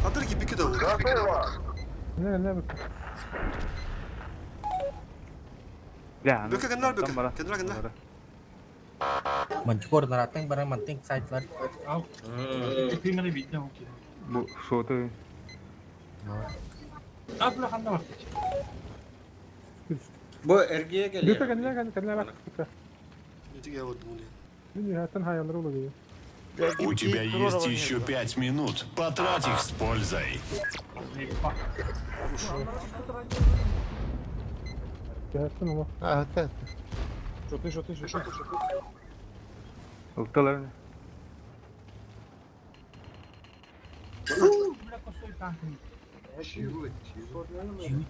Хадыр ки бикет алды. Готово! Ne ne bu? Бля, Бөккә кеннәр бөккә. Кеннәр кеннәр. Мантикор нараттан баран мантык сайтлар. Бу шоты. Бу эргие келе. Бөккә кеннәр кеннәр bak. Нетиге вот муни. Zaten hayalleri oluyor. У тебя есть еще пять минут. Потрать их с пользой. Zaten ama. А, это. Шоты, шоты, шоты. Ылтылар. Чиу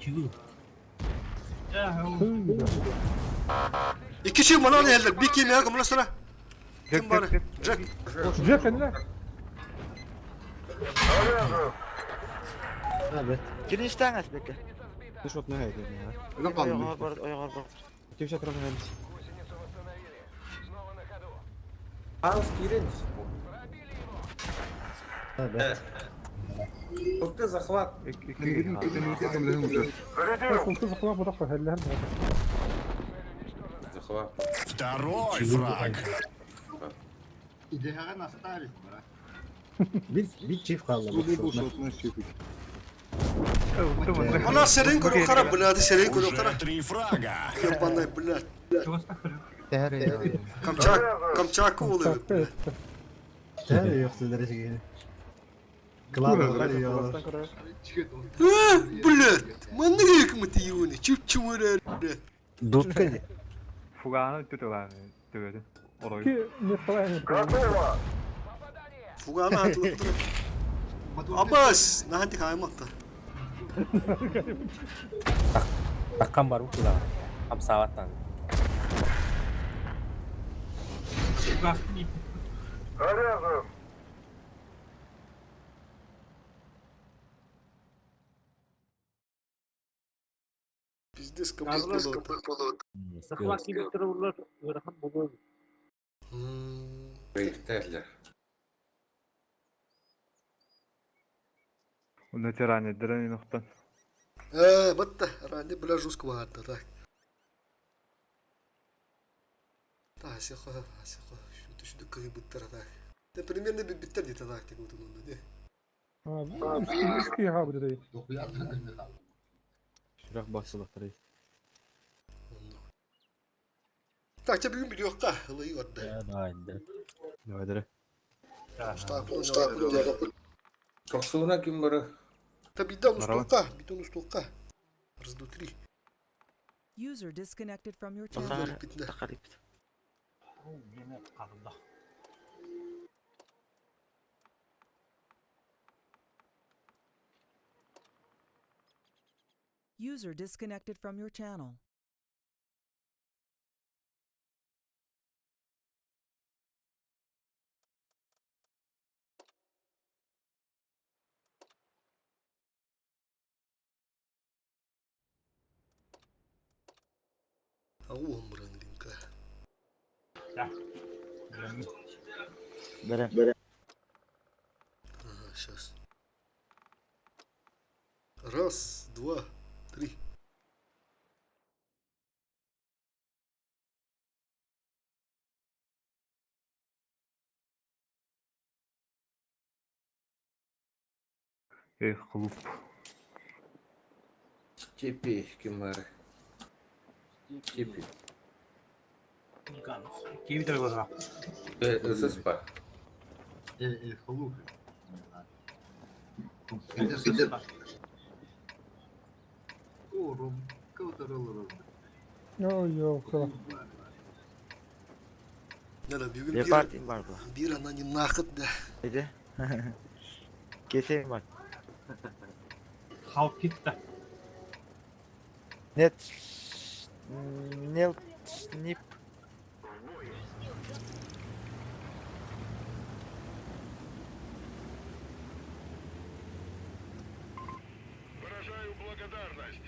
чиу. İki şey bana ne helder. Bir kim ya kumla sıra. Kim var? Jack. Jack kendiler. Кирин штангас беке. Ты шот не хайт. Ойгор бар, ойгор бар. Кемше тұрған хайт. Аус кирен. Ылты захват. Ылты захват бұрақ қахәлләр Захват. Второй фраг. Идеяға остались, брат. Bir çift kaldı. Она сирен көрө қара, блядь, сирен көрө қара. Уже три фрага. Ебаный, блядь. Камчак, Камчак олы, блядь. Тәрі yoktu derece А, блядь, манны кемти юны, чүп чүмөрөр, блядь. Дутка. Фуганы түтүлән түгәде. Орой. Готово! Фуганы атылып тұр. Абас, наханти каймакта. Таккан бар бу куда. Амсаваттан. Заряжен! Пиздец, кабыл болот. Захват кибиттер улар ыарахан буолуо. Бейхтерлер. Уны тиране дырын ноқтан. Э, батта, ранди бля жестко варда, так. Та, сехо, сехо, şu düştü кыгы буттар так. Те примерно bir биттер где-то так, так вот он, да. Үскі ға бұды Şurak басылықтыр. Так, те бүгін видеоққа, ылай барда. Давай, дыры. Тохсуна ким бары? Та бидон устулка, бидон устулка. Раз, два, три. User disconnected from your channel. Тақар User disconnected from your channel. Ау, омран линка. Берем. Берем. Ага, сейчас. Раз, два, три. Эх, клуб. Типи ким бары? Типи. Кибитер боза. Э, ССП. Ой, ёлка. Надо бүгін Ne bir, partin var bu? bir анани нахыт да. Neydi? Keseyim var. Халк кетті. Net Nel Snip Выражаю благодарность.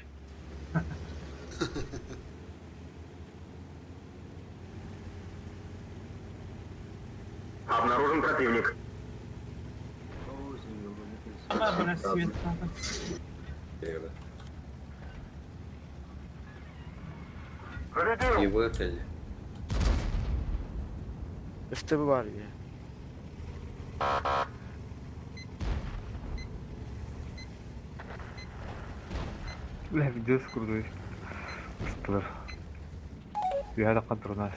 Обнаружен противник. Зарядил! Ебатель. FTB var ya. Бля, видео скурдуй. Усталар. Бүйәді қантыр нас.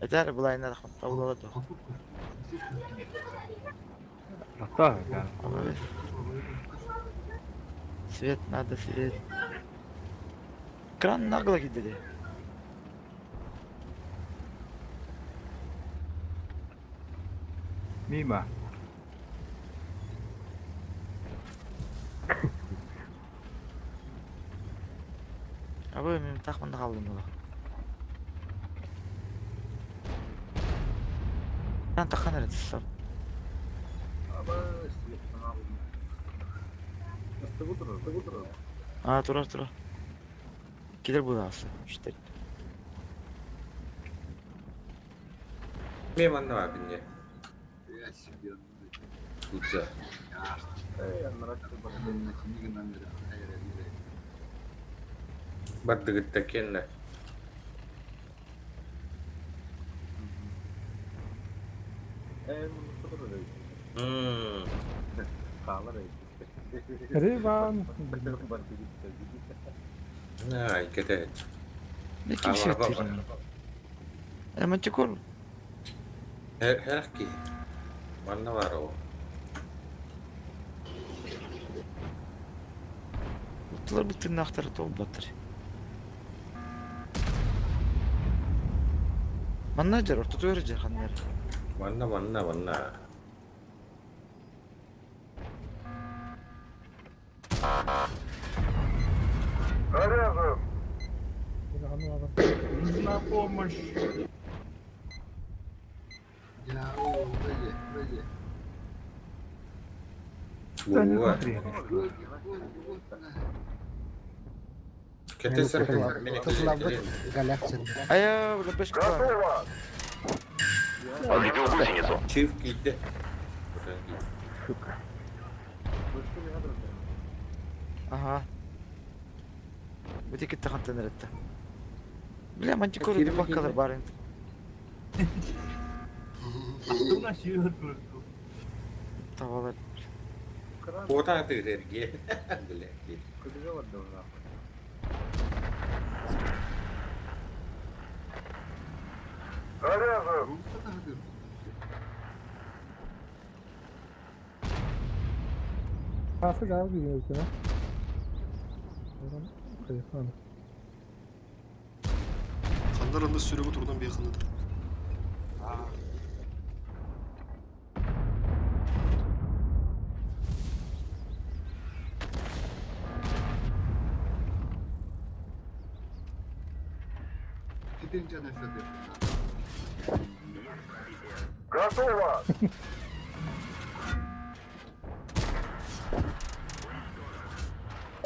Eter bulayına da tavladı. Латта, yani. Свет надо свет. Кран нагло gitti. Мимо. Abi benim takmanda kaldım bula. Кран takan nerede? Aa turar turar. Gelir bu da aslında. İşte. Мен манна баабын дьэ. Куча. Бардыгытта киэннэ. Риван. Ай, кете. Ne kimse Мантикор. Хэрки. Манна бар ол. Уттулар бу тыыннаахтара туолбаттар. Манна дьэр, ортотугар дьэр ханна эрэ. Манна, манна, манна. Заряжен! На помощь! Да не Буа. смотри. Кете сэр, меня Ая, бля, бешка. Готово! Чиф киирдэ. Ага. Бу китте хантан эретте. Бля, мантикор Кирим баккалар киирдэ. бар инде. Аттыгына сүйөр көрдү. Табалар. Куота тыырерге. Бля. Заряжен! Асы жабы деген екен, а? Кайфан. Хандар анда сүрөбү турдан бейханыдыр. Готово!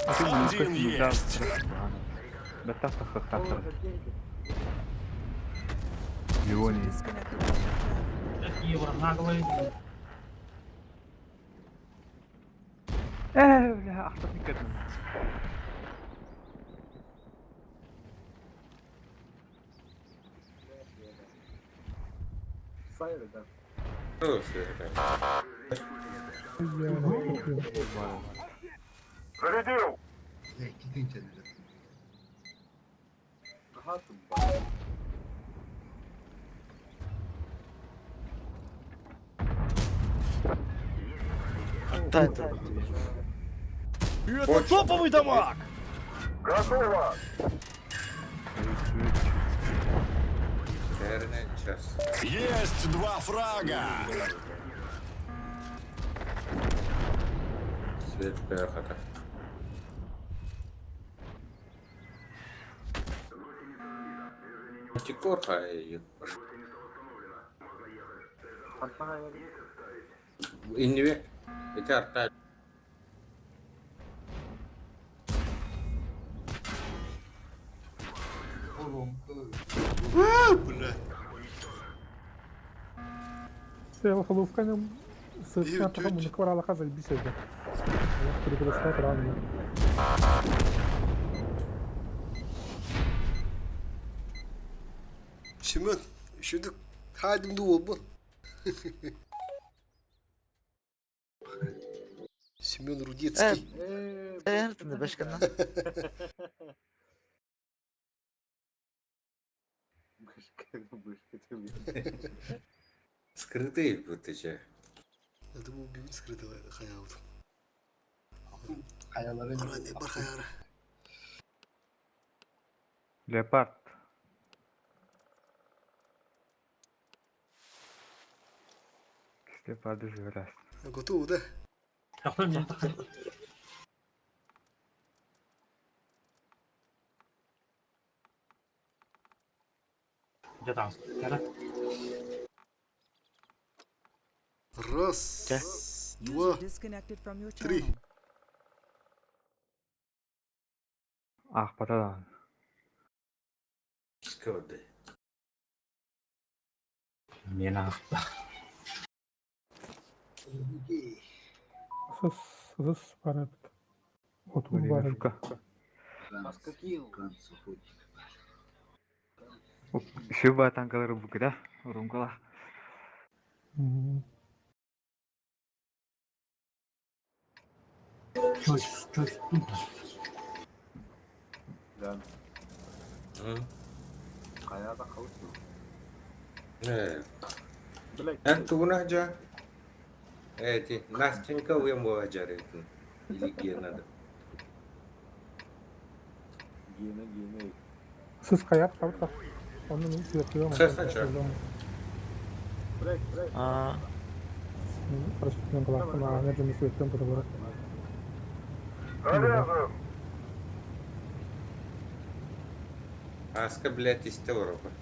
Один есть. Да так, так, так, так. Его не. Disconnected from your channel. Евро наглый. Э, бля, ахтат никак. Зарядил! Тай тур. Это топовый дамаг! Готово! Наверное, час. Есть два фрага! Свет хата. Мантикор хай. Иннибе. Эти арта. Бля. Сел холувканым сыртына таха муну кварала хаза биседе. Перекрестат рано. Семен, шүдүк хадимди болбун. Семен Рудецкий. Э, тында бешкана. Скрытый вот эти. Это был бивин скрытый хаяут. Аран бар хаяра. Леопард. Леопарды живрас. Готово, да? Раз, два, User disconnected from your три. channel. Ах, потадан. Скоды. Мен аахта. Сыс, сыс бар эбит. Отун бар эбит. Шуба танкалары букыда, урумкала. Эн тугуна дьа? Эти, Настенька уем буоладжарытын. Или Гена. Сыс хайат хабыта. Онно мин сүөттүөм. Сыс ача. Аа. Парашютпен кылаактан ааһан дьону сүөттүөм туралара. Заряжен! Аска, блядь, истэ олоробун.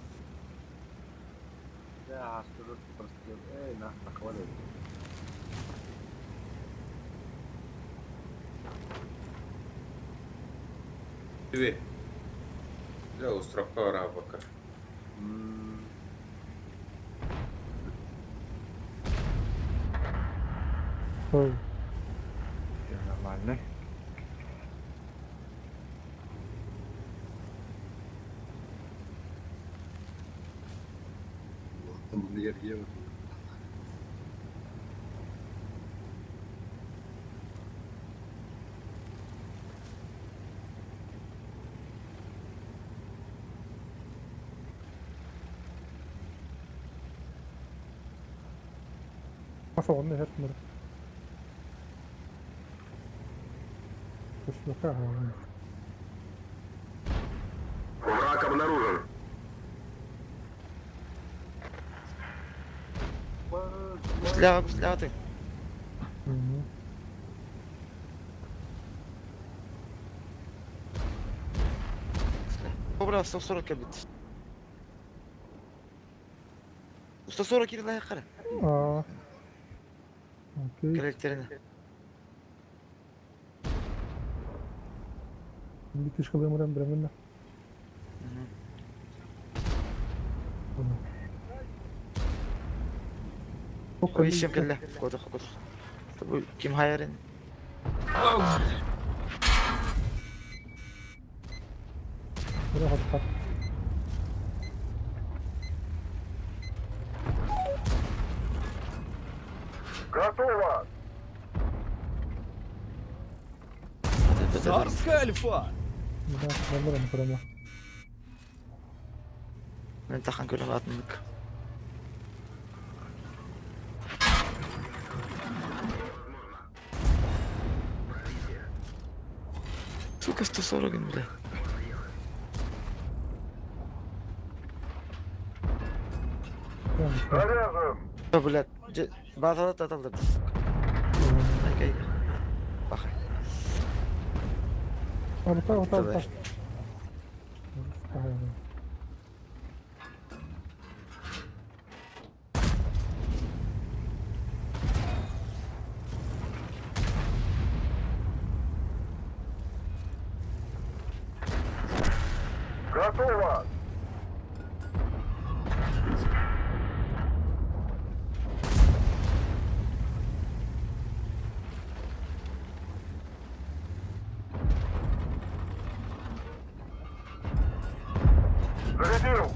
Түбэ. Бля, устурапка бараабакка. Ой. Нормально. Маса онно иһэр мөр. Көспөккө аҕалан. Враг обнаружен. Гусляга, гусляга ты. Кобра 140 кэлбит. 140 кирилл қара. Аа. Окей. Кэлэлтэринэ. Битишкалымыран бременно. Ой, ишем кэллэ. Кодох, кодох. Бу ким хайарын? Готово! Царская альфа! Да, балларым прямо. Мен тахан көріп атындык. Сука, 140, бля. Заряжен! О, блядь. Базада таталды, сука. Айкай. Бахай. Алта, алта, алта. Готово! Зарядил!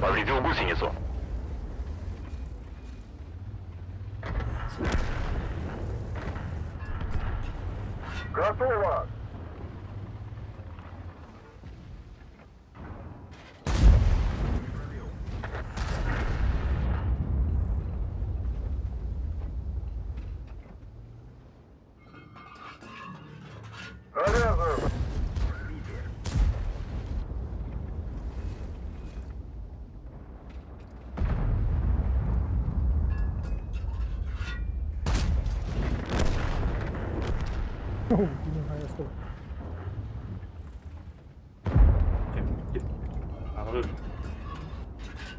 Повредил гусеницу. Готово! Заряжен! Оу, не знаю, что.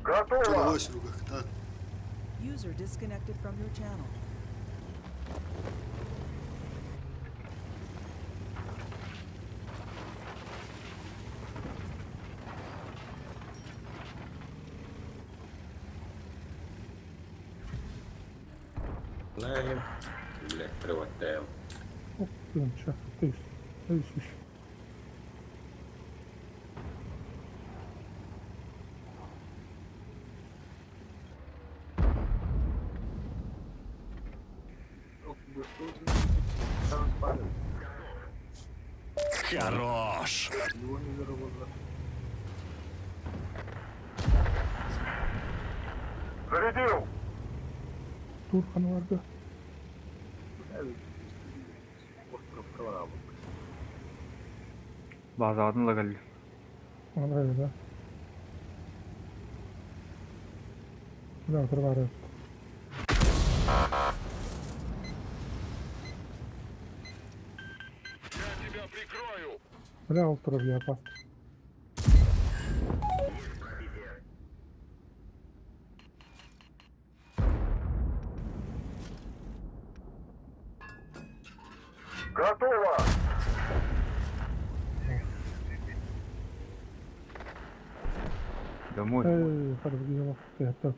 Готово! Давай, Серега, да. User disconnected from your channel. Знаем. Блядь, приваттаем. Ух, блин, чё, ты, ты, Хорош! Зарядил! Турхан vardı. Базаҕытын ыла кэллим. Ona öyle. Bir var. Я тебя прикрою! Бля, ол турар я пас. Готово! Домой. Эй, харб это.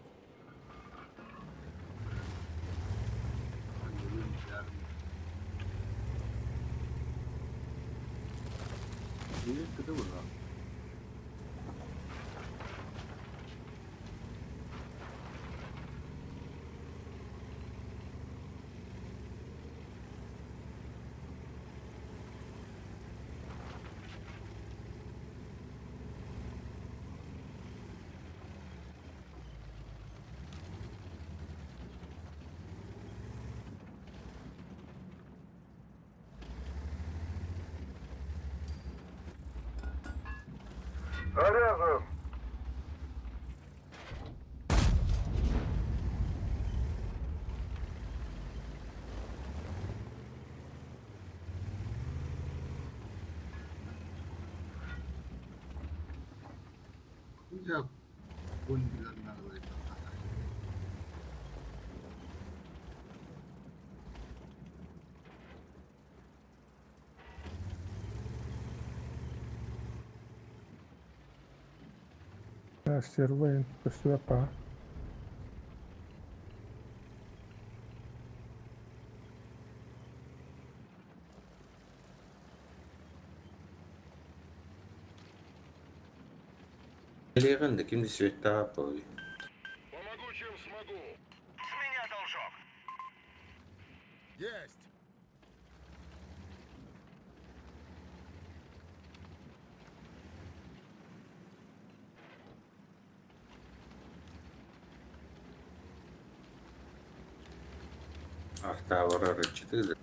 Заряжен! Я конь Сервейн, көстүбэт па. Легенда, ким света поли. Помогу, чем смогу! С меня должок! Есть! Артавара рычыты.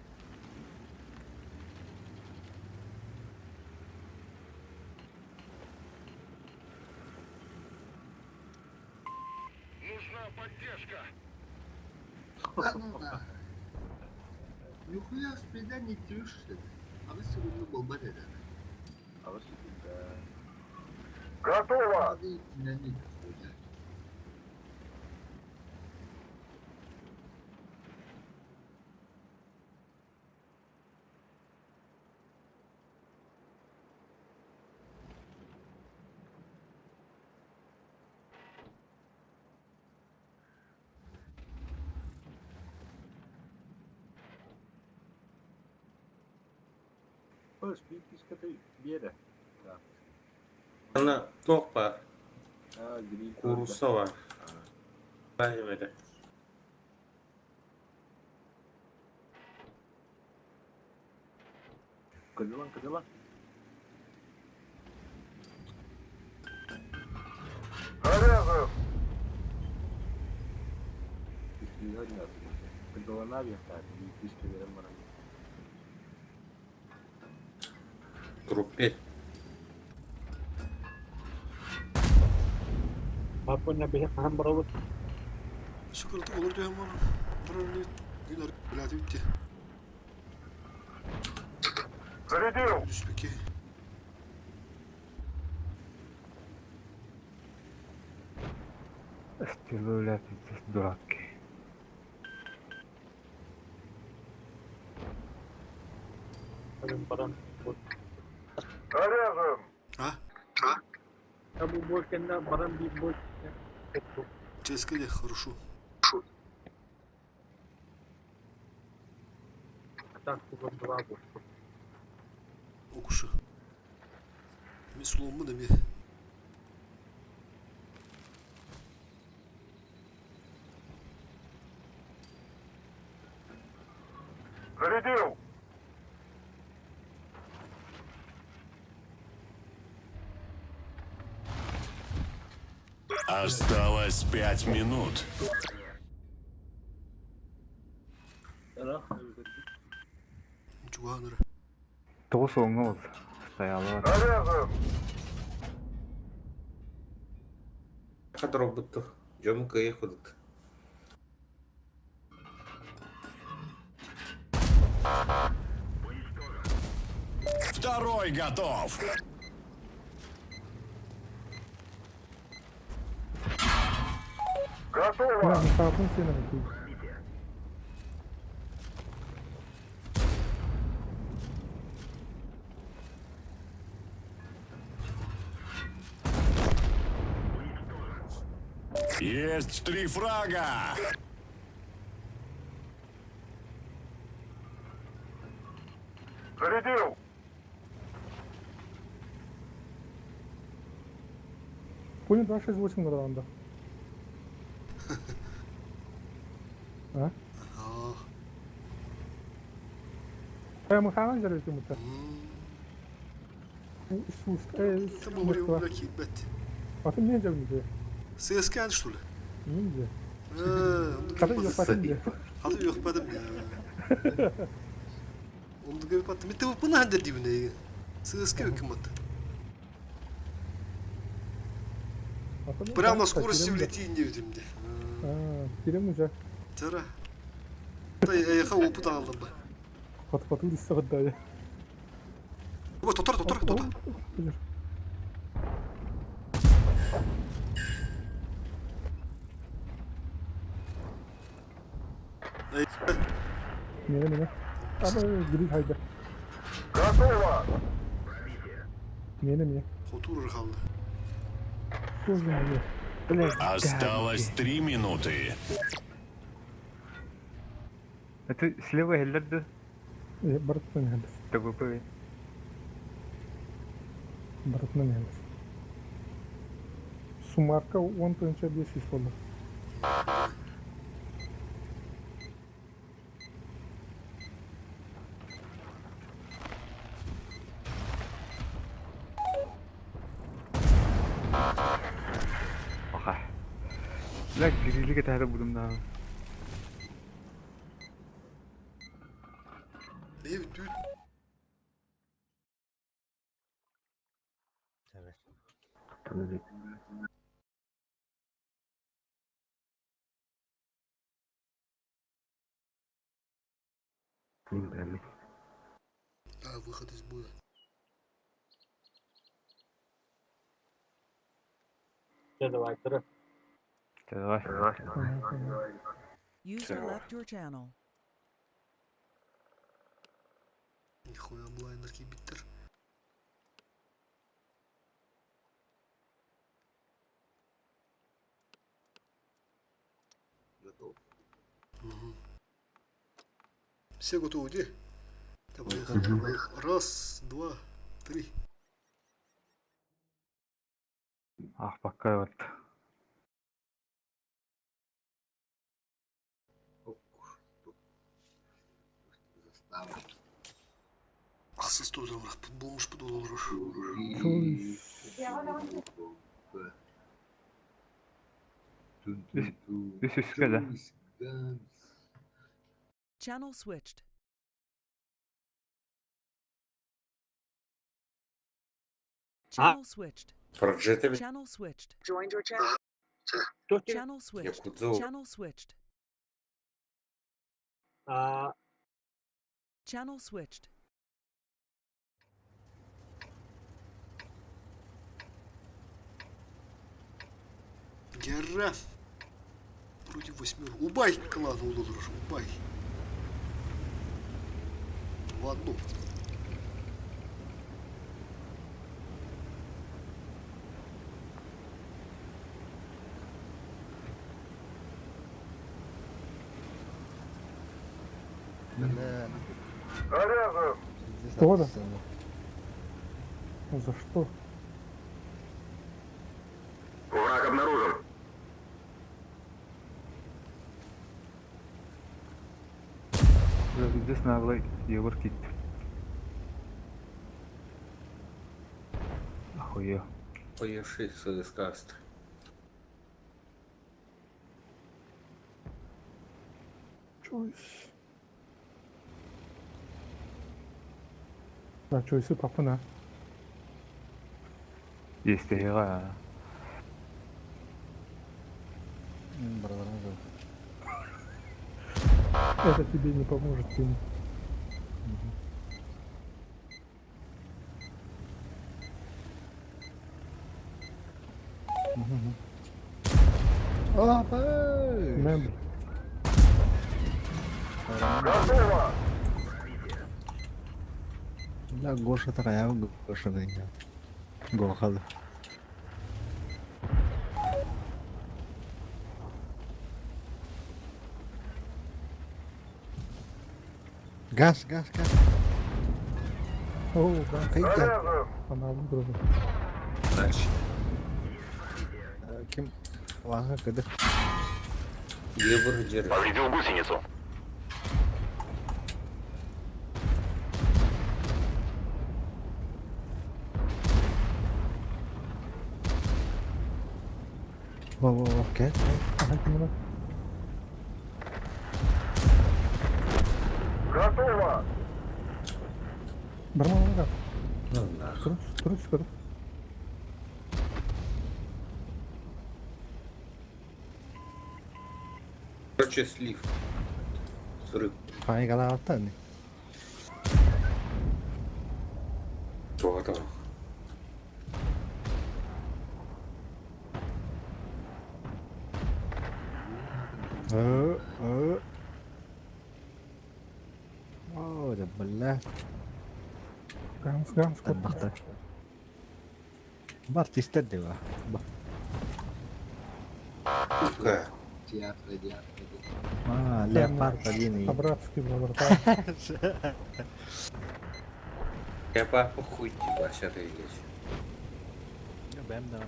Нужна поддержка! Да ну да. Нихуя спида не тюшь. А вы сегодня был баре. Готово! Ана топа. Курусова. Правильно. Заряжен! Трупе. Папа бэйэ хаһан барабыт. Şükür olur diyorum bana. Buranın günler biladı bitti. Зарядил! Üstüki. Стилуля пиздец дурак. Баран Заряжен! А? Бу бой кэннэ баран биир бой Ческили, хорошо. Так, два года. Окушу. Мен сломмун эмиэ. Зарядил! Осталось 5 минут. Чугаһан эрэ. Тоҕус уоҥҥа ол стояло. Заряжен! Хатырбыттыр. Дьом кыайа кудук. Второй готов. Готово! Саатын сиэнэн кий. Есть три фрага. Зарядил! Понял, 268 раунда. А? Аа. Э, мы хаан жарить ему-то. Иисус, э, Там говорил, киирбэт. А ты мне жарить? ЦСКА что ли? Ниндзя. Э, Хата yok где? Хата yok я. Онду көрүп аттым. Мен ТВП-ны хандер дейбин эйген. ЦСКА ким атты? Прямо на скорости влети не өтімде. Кирем уже. Тара. Та яха опыт алдым ба. Хат хату диссе да. Ой, тотар, тотар, тотар. Мене мене. Аба гриль хайда. Готово! Мене мене. Хотур қалды. Тоже мене. Осталось 3 минуты. Это слева хеллерді. Э, Бартынан хеллер. ТВП. Бартынан хеллер. Сумарка 10.5 болды. Аха. Бля, грилиге тәрі будым да. Бейбі түйт. Туттан Мин билэммин. А, выход из боя. Давай, тыры. Давай. User left your channel. Нихуя онлайнер кийбиттер. Готов. Угу. Все готовы, где? Давай, поехали. Раз, два, три. Ах, пока вот. Застава. Ахсыз тозамрақ болмуш бу доллар. Үс үскө да. Channel switched. Channel switched. Проджетами Channel switched. Joined your channel. Channel switched. Якудзу. Channel switched. А, Channel switched. Гера. Против восьмерок. Убай клан улулур. Убай. В одну. Бля. Заряжен! Кто да? Ну за что? Враг обнаружен. Здесь наглый Егор кит. Охуел. Поеши сыскаст. Чуйс. Да, чуйсы папына. Есть игра. Это тебе не поможет, Тим. Мембр. Готово! Да, Гоша такая, Гоша да я. Гоха. Газ, газ, газ. О, газ. Заряжен! Она выбрала. Дальше. Ким? Ладно, когда? Егор держит. Повредил гусеницу. Во-во-во, окей. Ага, кимона. Готово! Барман газ. Ну нахуй. Трус, трус, Короче, слив. Срыв. Фай галааттан. Готово. О, да бля. Ганс, ганс, Бахта. Бар тистер дева. Сука. А, леопард один и. По-братски, братан. Я папа хуй тебя сейчас есть. Бэм да.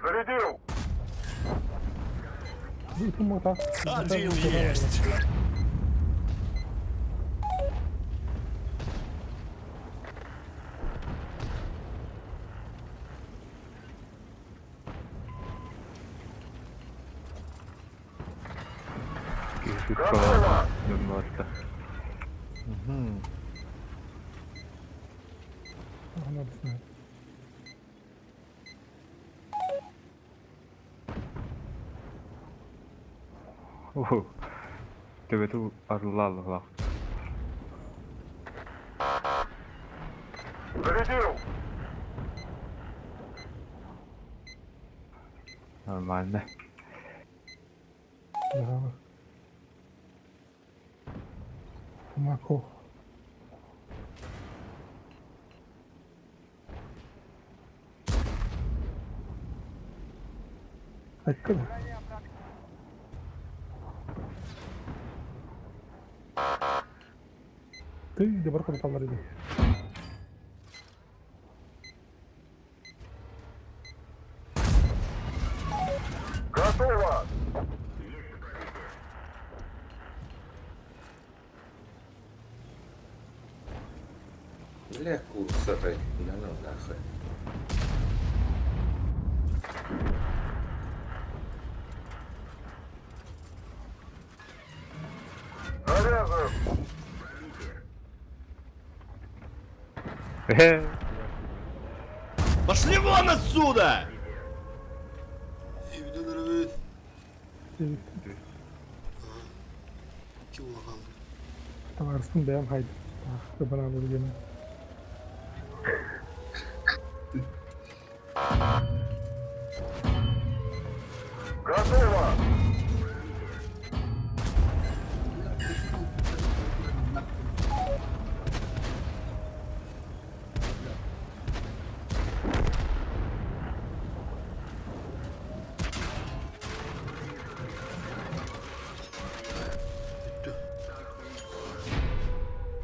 Зарядил! Один есть. Готово! Угу. Надо знать. О, Төбөтү арыллаалыглах. Зарядил! Нормально. Да. Мако. Откуда? Ты где бархат таллар иди. Готово! Бля, курса ты. Да ну нахуй. Заряжен! Пошли вон отсюда! Evden arabı. İki ula kaldı. Товарыстың бәйім хайды. Бана бөлгені. Готово!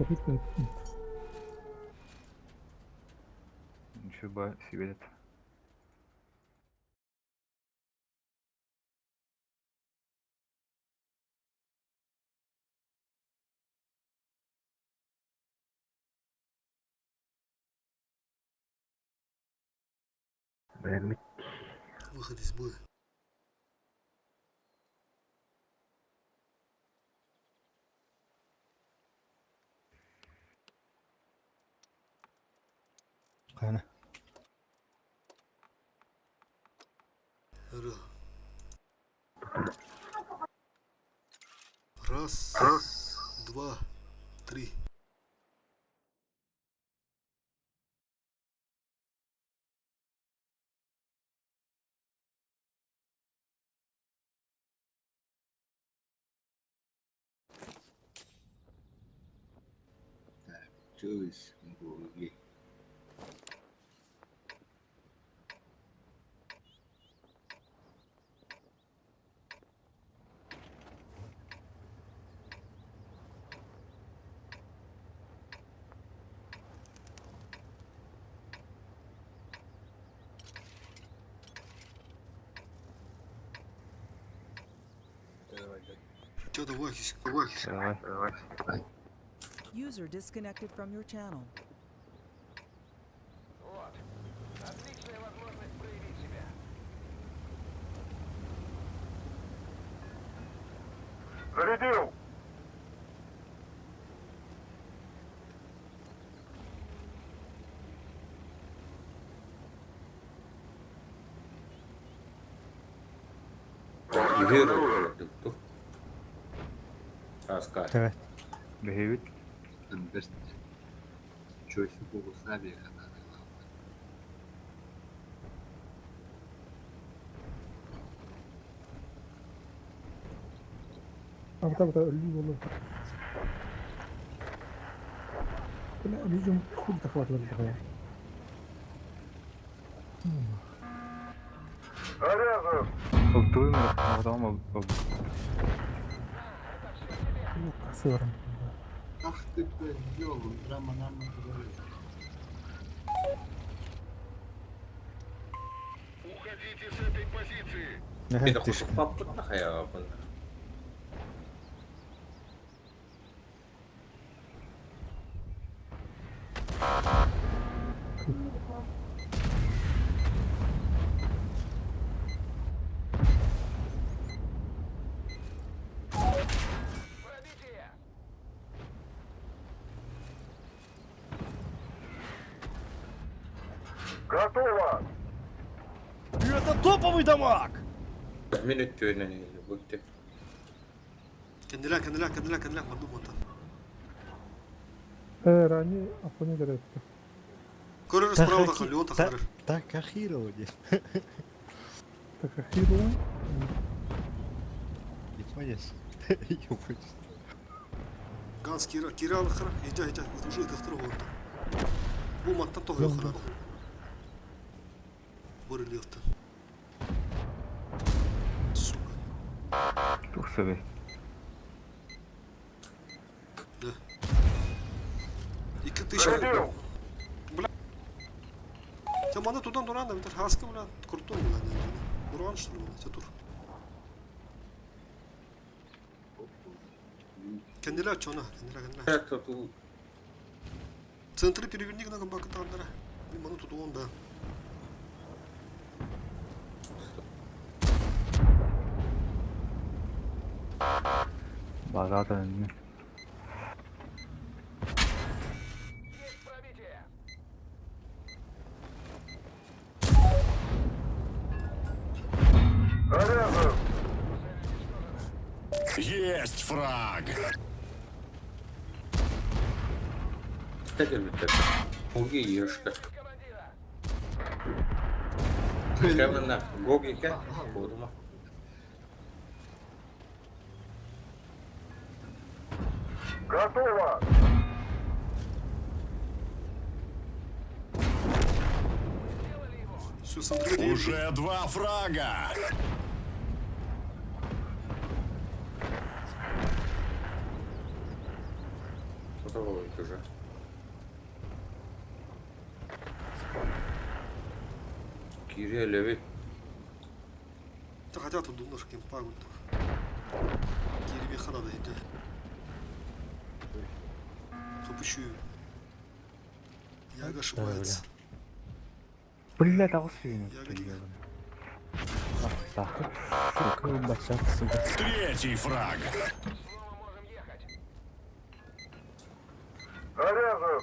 Капитан. Ничего себе. Выход из боя. Қана. Раз, два, три. Чуешь, боги. Че, давай, давай. Давай. User disconnected from your channel. Вот. Отличная возможность проявить себя. Зарядил! Юрий, Аска. Evet. Бэйбит. Чё, Савия, она Абыта өлүү болу. Бля, людям хуй захватывали такое. Заряжен! Ылтылын адам ол. Сырым. Ах ты, козёл, прямо нам на голове. Уходите с этой позиции! Это папа нахая. Пробитие! Готово! Это топовый дамаг! Минут түйінен бүкті. Кенделер, кенделер, кенделер, кенделер. Барду монта. Рани Афоня директор. Көрөр справа да Леон тахарыр. Такахиро деп. Такахиро. Японец. Японец. Ганс Кира, Кира алхара, иджа иджа, уже тахтар монта. Бу матта тохё хара. Бори лифта. Сука. Тухсабы. Да. 2000. Бля. Sen bana tudan duran da bir haska бля, крутой бля. Уран что ли, бля, Сатур. Кенделер чона, кенделер, кенделер. Это тут Центры переверни на бакатандара. Маны тут он, да. Базата. Есть пробитие! Есть фраг! Гоги ешка. Прямо на Гогика. Кодума. Готово! Все, смотри. Уже два фрага! Готово уже. Кире левит. Да хотя тут думаешь, кем пагут. Кири хана да иди. Хапущу. Яга ошибается. Бля, таҕыс сүүнү. Яга киир. Сука, бачат, сука. Третий фраг. Заряжен!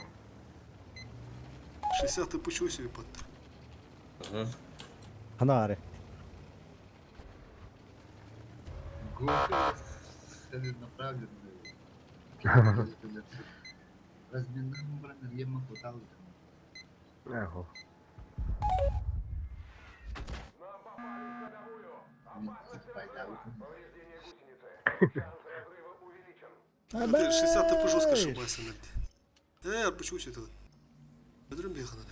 60 ты пущу себе под. Угу. Ханаары. Целенаправленные. Ого. Ты 60 ты жестко ошибается, блядь. Почему все это? Бедрым бехана.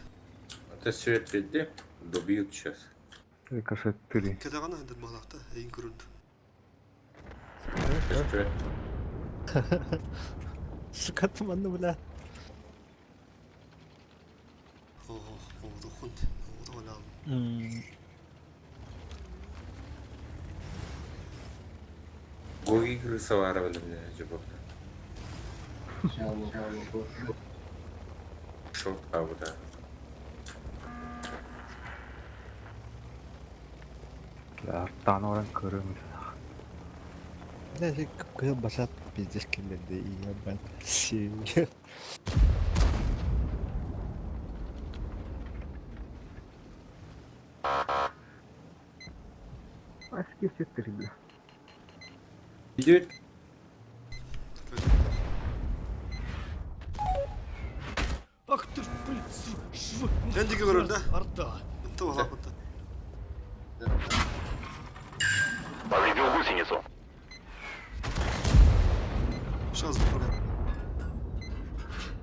Это свет везде. Добьют сейчас. Рикошет 3. Когда она этот балахта, эйн крут. Свет. Сука, туманны, бля. Ого, о, дохунд. Вот он М, Гоги крысовара блин, жибокта. Шот да. Артан оран көрөмүз. Бля, кыыл бачат пиздец киллерди, ебать. Си. Очки все три, бля. Идет. Ах ты ж, блин, шв... Энди говорю, да? Орда. Это балахта. Повредил гусеницу. Сейчас попробуем.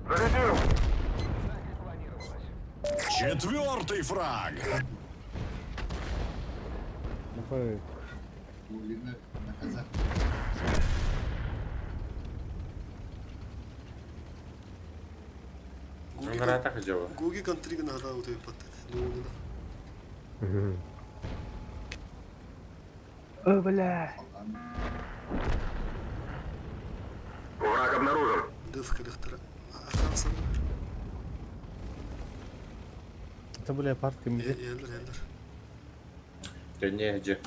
Зарядил! Четвертый фраг. Давай. Граната хотела. Гуги контрига на вот ее под. Ну, да. О, бля. Враг обнаружен. Дыв характера. Ахансам. Это, бля, парка мире. Елдер, елдер. Да не, где.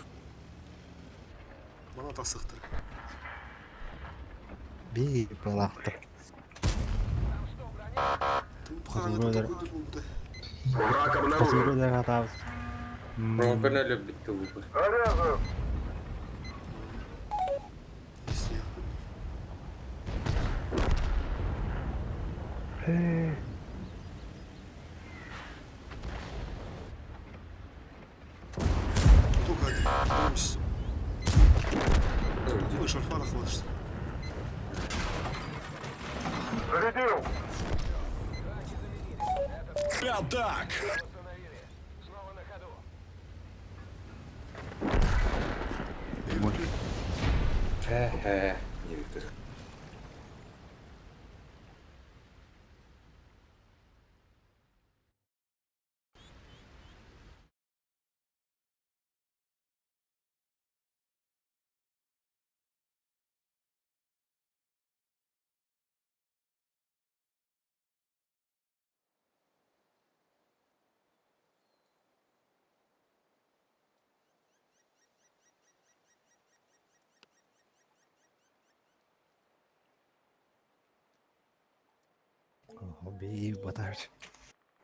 Мана тасықтыр. Би, балахта. Туп болды. Враг обнаружен. Козыры атабыз. Промокана любит тулупы. Заряжен! Только один. Боремся. Ой, шарфана хватит. Зарядил! Пятак. Хе-хе. Не Виктор. Би, батар.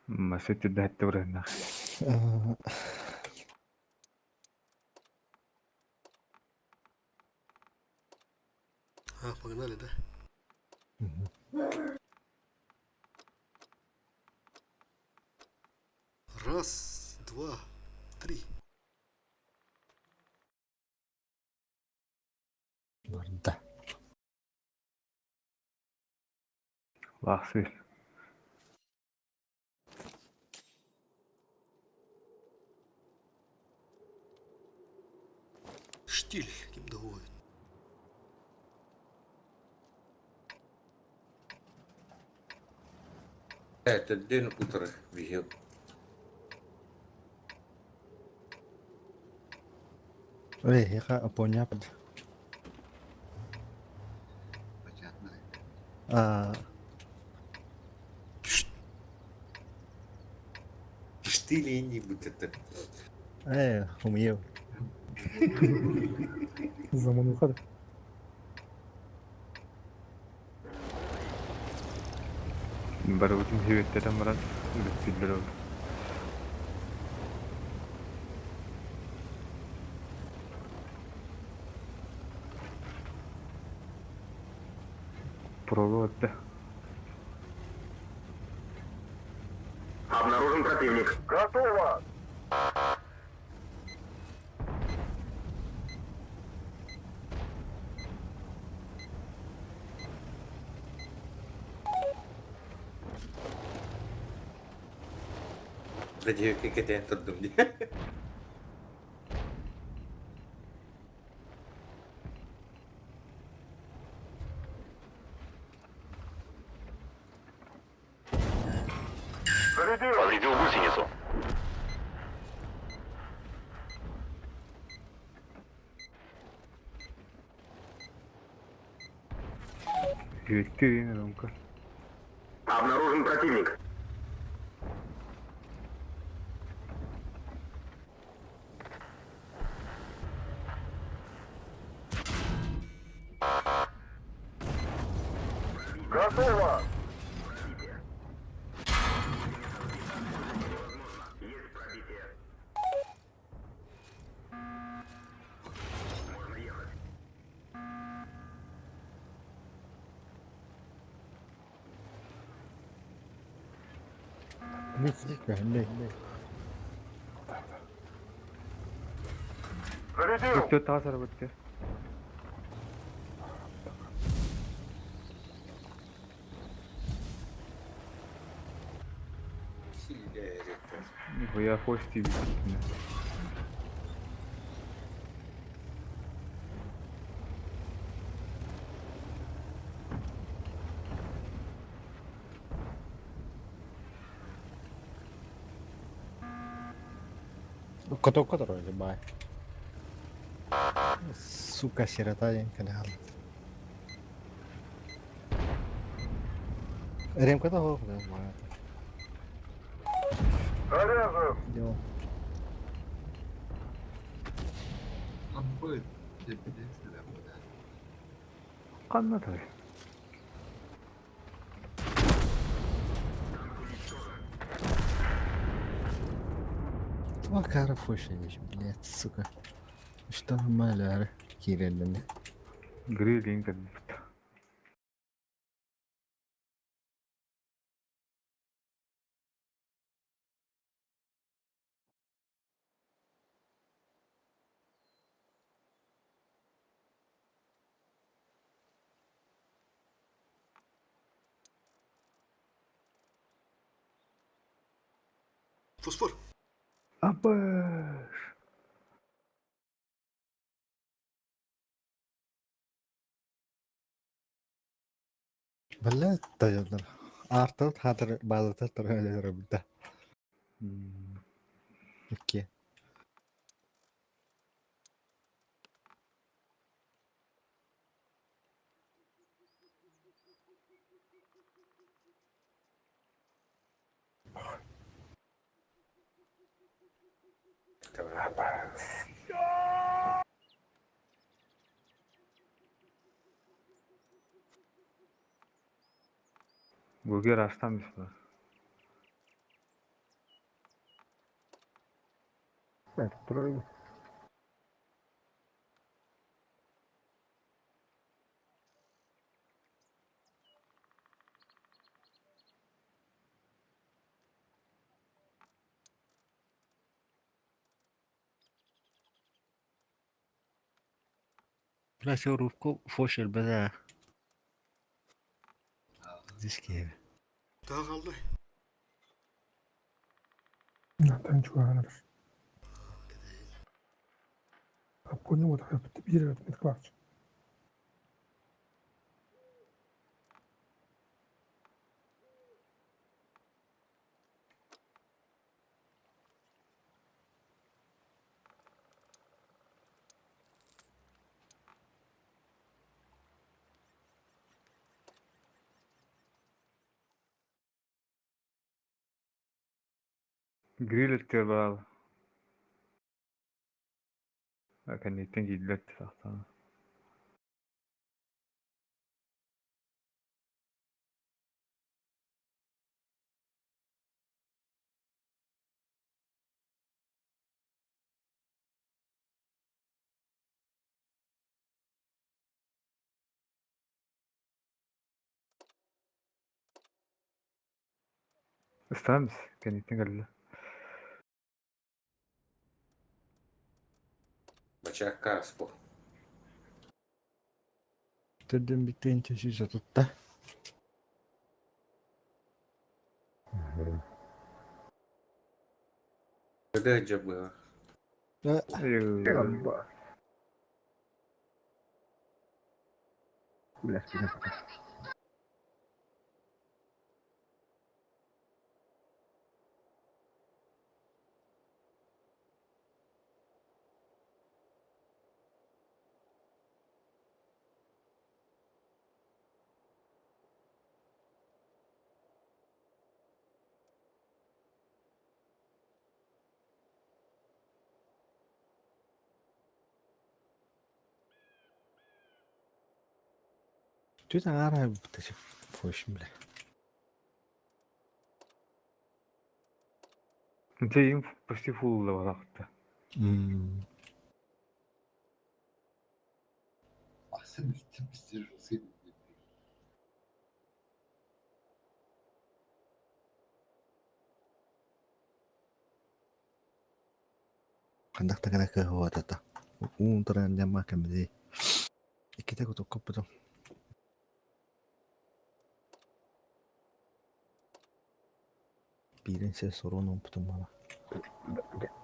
Масыты дәтті бұрын. А, погнали, да? Раз, два, три. Да. Лақсы. Штиль, кем доводит. Төрдүөн утары биһи Эй, эха понял. А, Штили будет это. Умею. Замануха. Барыбытын хибеттерен баран бүттүллэр ол. Прого өттө. Обнаружен противник. Готово! Радио кэтэн турдум дии. Повредил гусеницу. Хибеттер ромка. Обнаружен противник. Готово! Не. Зарядил! Өттө тасар бүттө. Нихуя хости бүттү. Коток который бай. Сука, сирота день канал. Ремка того, да, Заряжен! Дела. Отбой, блядь. Канна тай. Макара фошевич, блядь, сука. Что маляр киреллини. Грилинг бүттү. Фосфор. Абыш. Блядь, таянар. Артыл хатыр балытыр туралары бда. Окей. Гогер аштан бис. Турар. Бля, рубку фошер бда. Здесь киев. Daha kaldı. Танчуганар. Апкони вот бир метклач. Гриль өттүгэр бараалы. Кэнниттэн киирдилэр сахтаана. Ыстаамс кэнниттэн кэллэ. Бачаакка ааспыт. Төрдүн бүттүн чөсүүсэ тутта. Ыда дьабыа. Түт аҥаара Фошин бля. Дьэ им почти фулл балаҕатта. Ханнах да гына кыһыатата. Уун туран дьамма кэмди. Иккитэ кутуккуппутум. Биирин сир соруон уумпутум буола.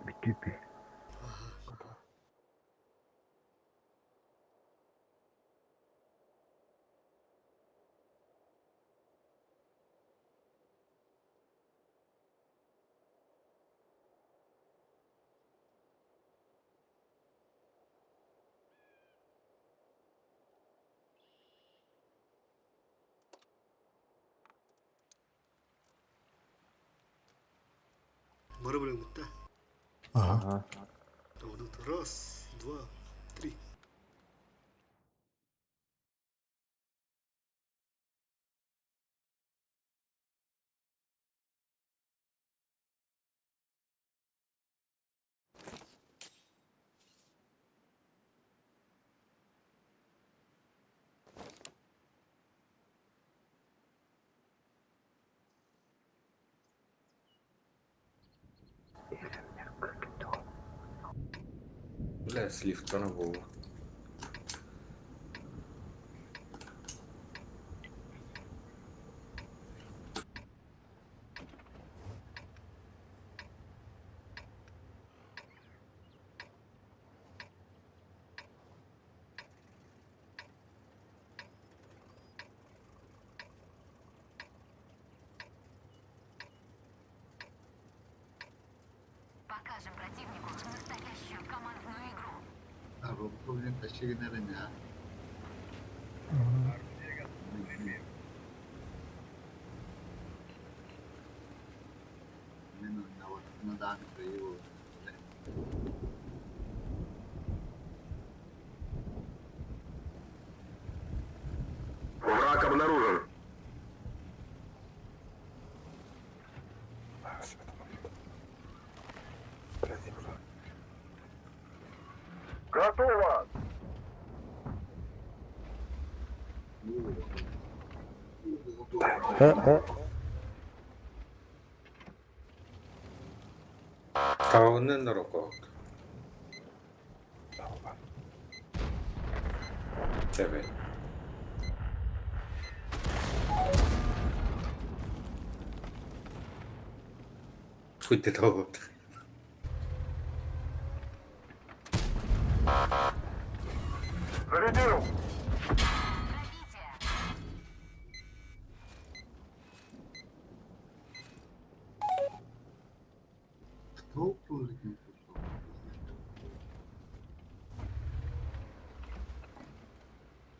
Бүтүүпүй. Бары билэҥҥит да? Ага. Раз, два, три. Бля, слив-то было. Покажем противнику настоящую командную игру. Враг обнаружен. Готово! Таунын рокок. Тебе. Хуй ты того. Зарядил!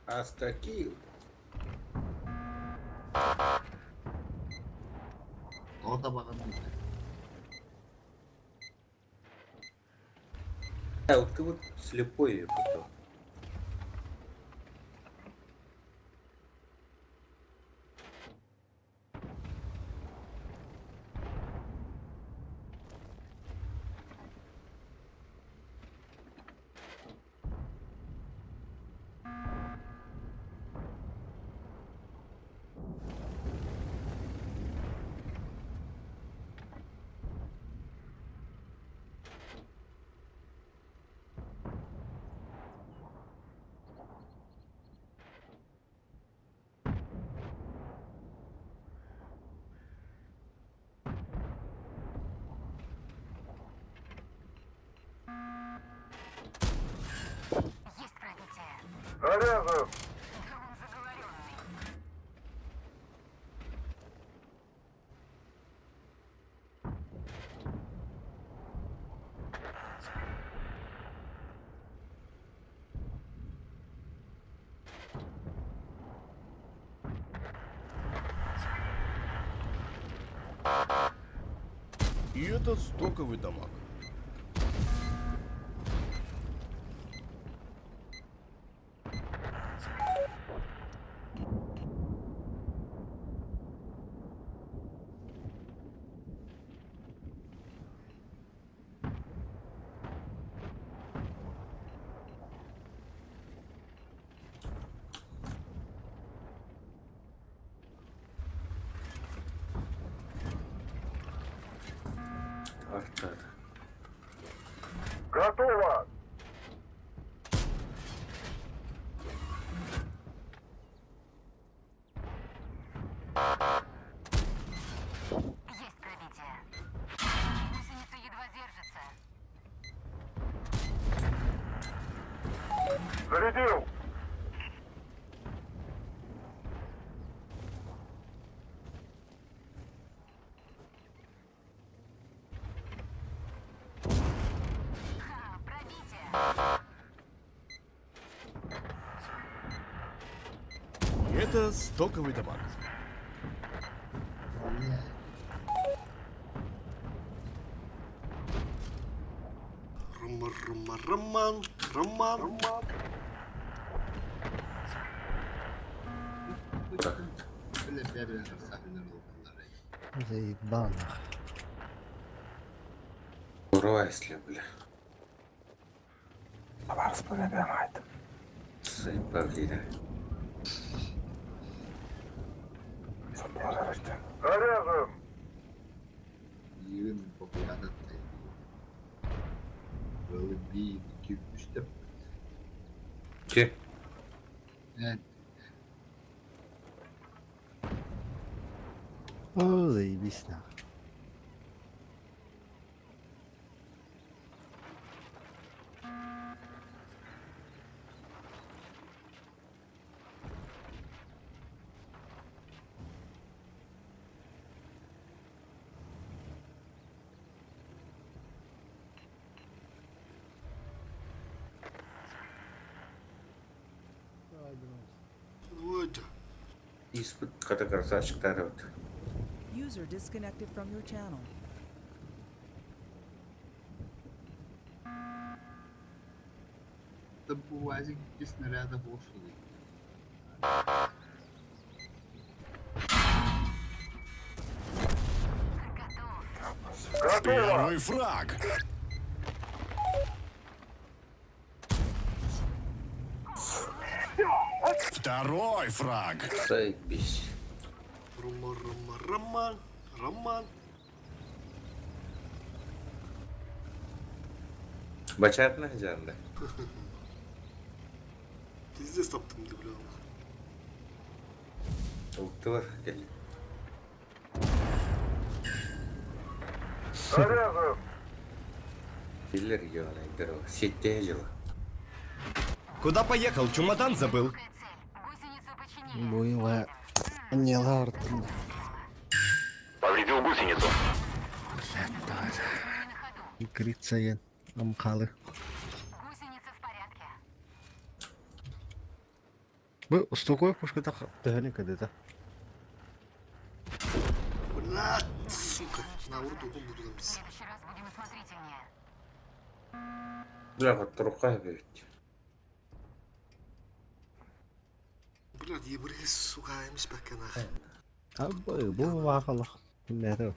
Астакил. А, вот ты вот слепой потом. Есть пробитие. Заряжен! Да он заговоренный. И этот стоковый дамаг. Артар. Готово! Есть пробитие. Гусеница едва держится. Зарядил! Ха, пробитие. Это стоковый дамаг. Рома, Рома, Роман, Роман. Заебал нахуй. Ура, если, бля. Заебали. Заряжен! Иин популярный. Был күүстэп. Че? Э, О, заебись нахуй. Вот. Испыт хата красавчиктар вот. User disconnected from your channel. Это бывает, где снаряда больше. Первый фраг. Второй фраг. Заебись. Рома, Рома, Роман, Роман. Бачатна жанда. Пиздец таптым да, бля. Ултылар кел. Заряжен! Биллер ёна здорово. Сетте жила. Куда поехал? Чемодан забыл. Цель. Гусеницу починили. Буйва. Не ларт. Повредил гусеницу. Крицаен. Амхалы. Гусеница в порядке. Бу устукой пушка так төһөнү кэдэтэ. Бля, сука. На урду буду там. В следующий раз будем осмотрительнее. Бля, хотторукка эбит. Блядь, ебры, сука, эмис бэккэ нах. А бу вахалах. Кимнээхэ.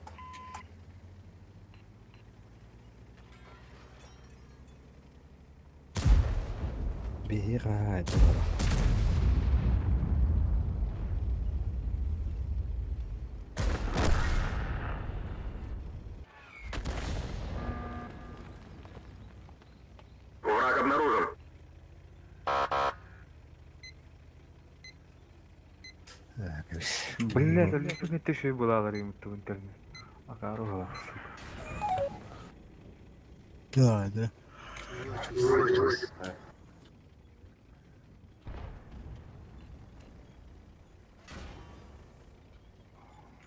Биһи хаһаайдылара. Враг обнаружен. Блядь, өлбүт тиши булалар имту интернет. Акару сука. Да, да.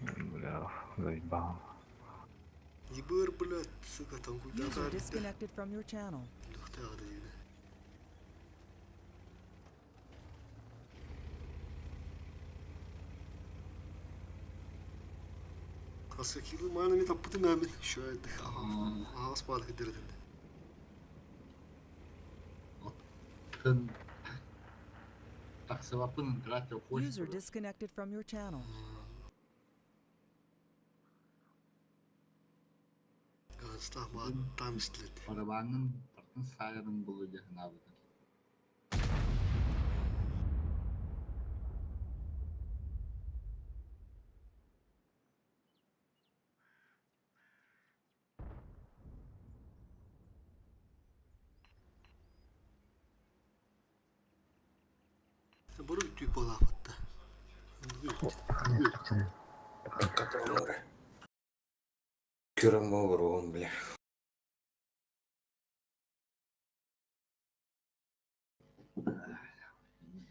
Бля, заебал. Ебыр, блядь, сука, там куда User disconnected from your channel. Хасакилы мааны таппытым әмин. Şu Аас баалык дердин. Тын тахсыбаппын тратил User disconnected from your channel. Ганстах маа там истлет. Барабанын бартын саайарын булу дьаһанаабытым. Бұрын түйіп болапатта. Көрім болыр бля.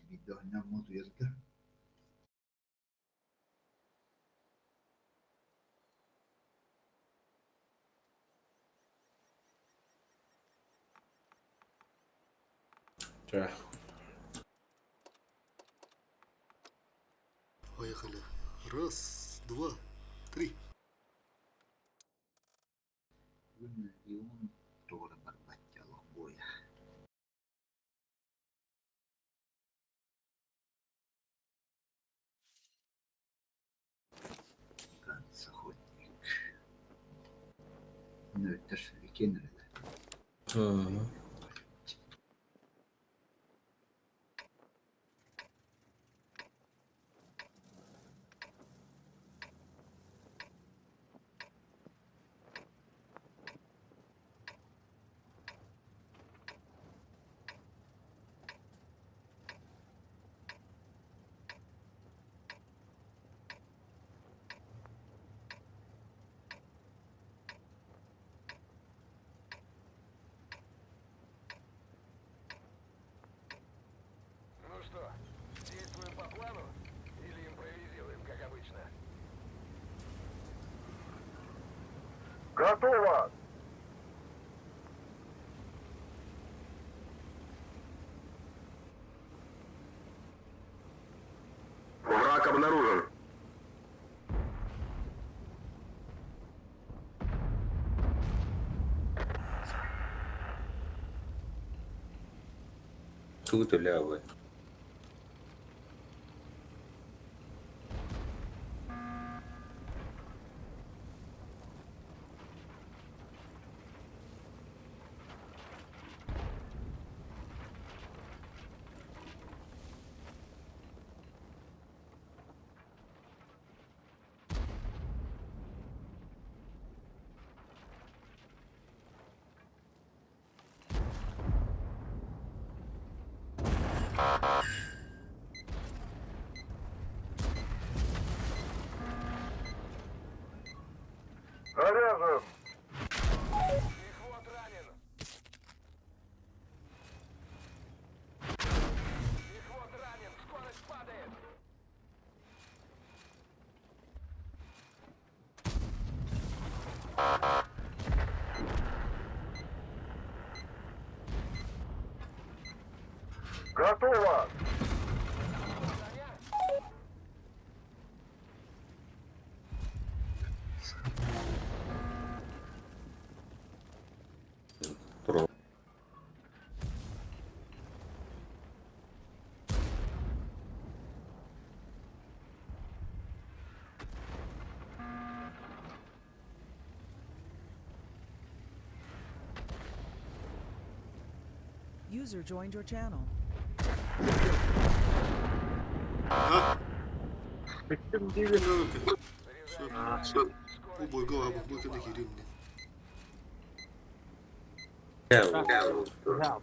Видеоһунан утуйарга Ча. Поехали. Раз, два, три. Бүгүн Леон туора барбатталах буойа. Ганс охотник. Нөтер икенер Ну что, действуем по плану или импровизируем, как обычно? Готово! Враг обнаружен. Тут лявы. Заряжен! Мехвод ранен! Мехвод ранен! Скорость падает! Готово! Тур. User joined your channel. Бүттүм диибин. Сөп. Бу бойго бу бойго киирим. Э, Да.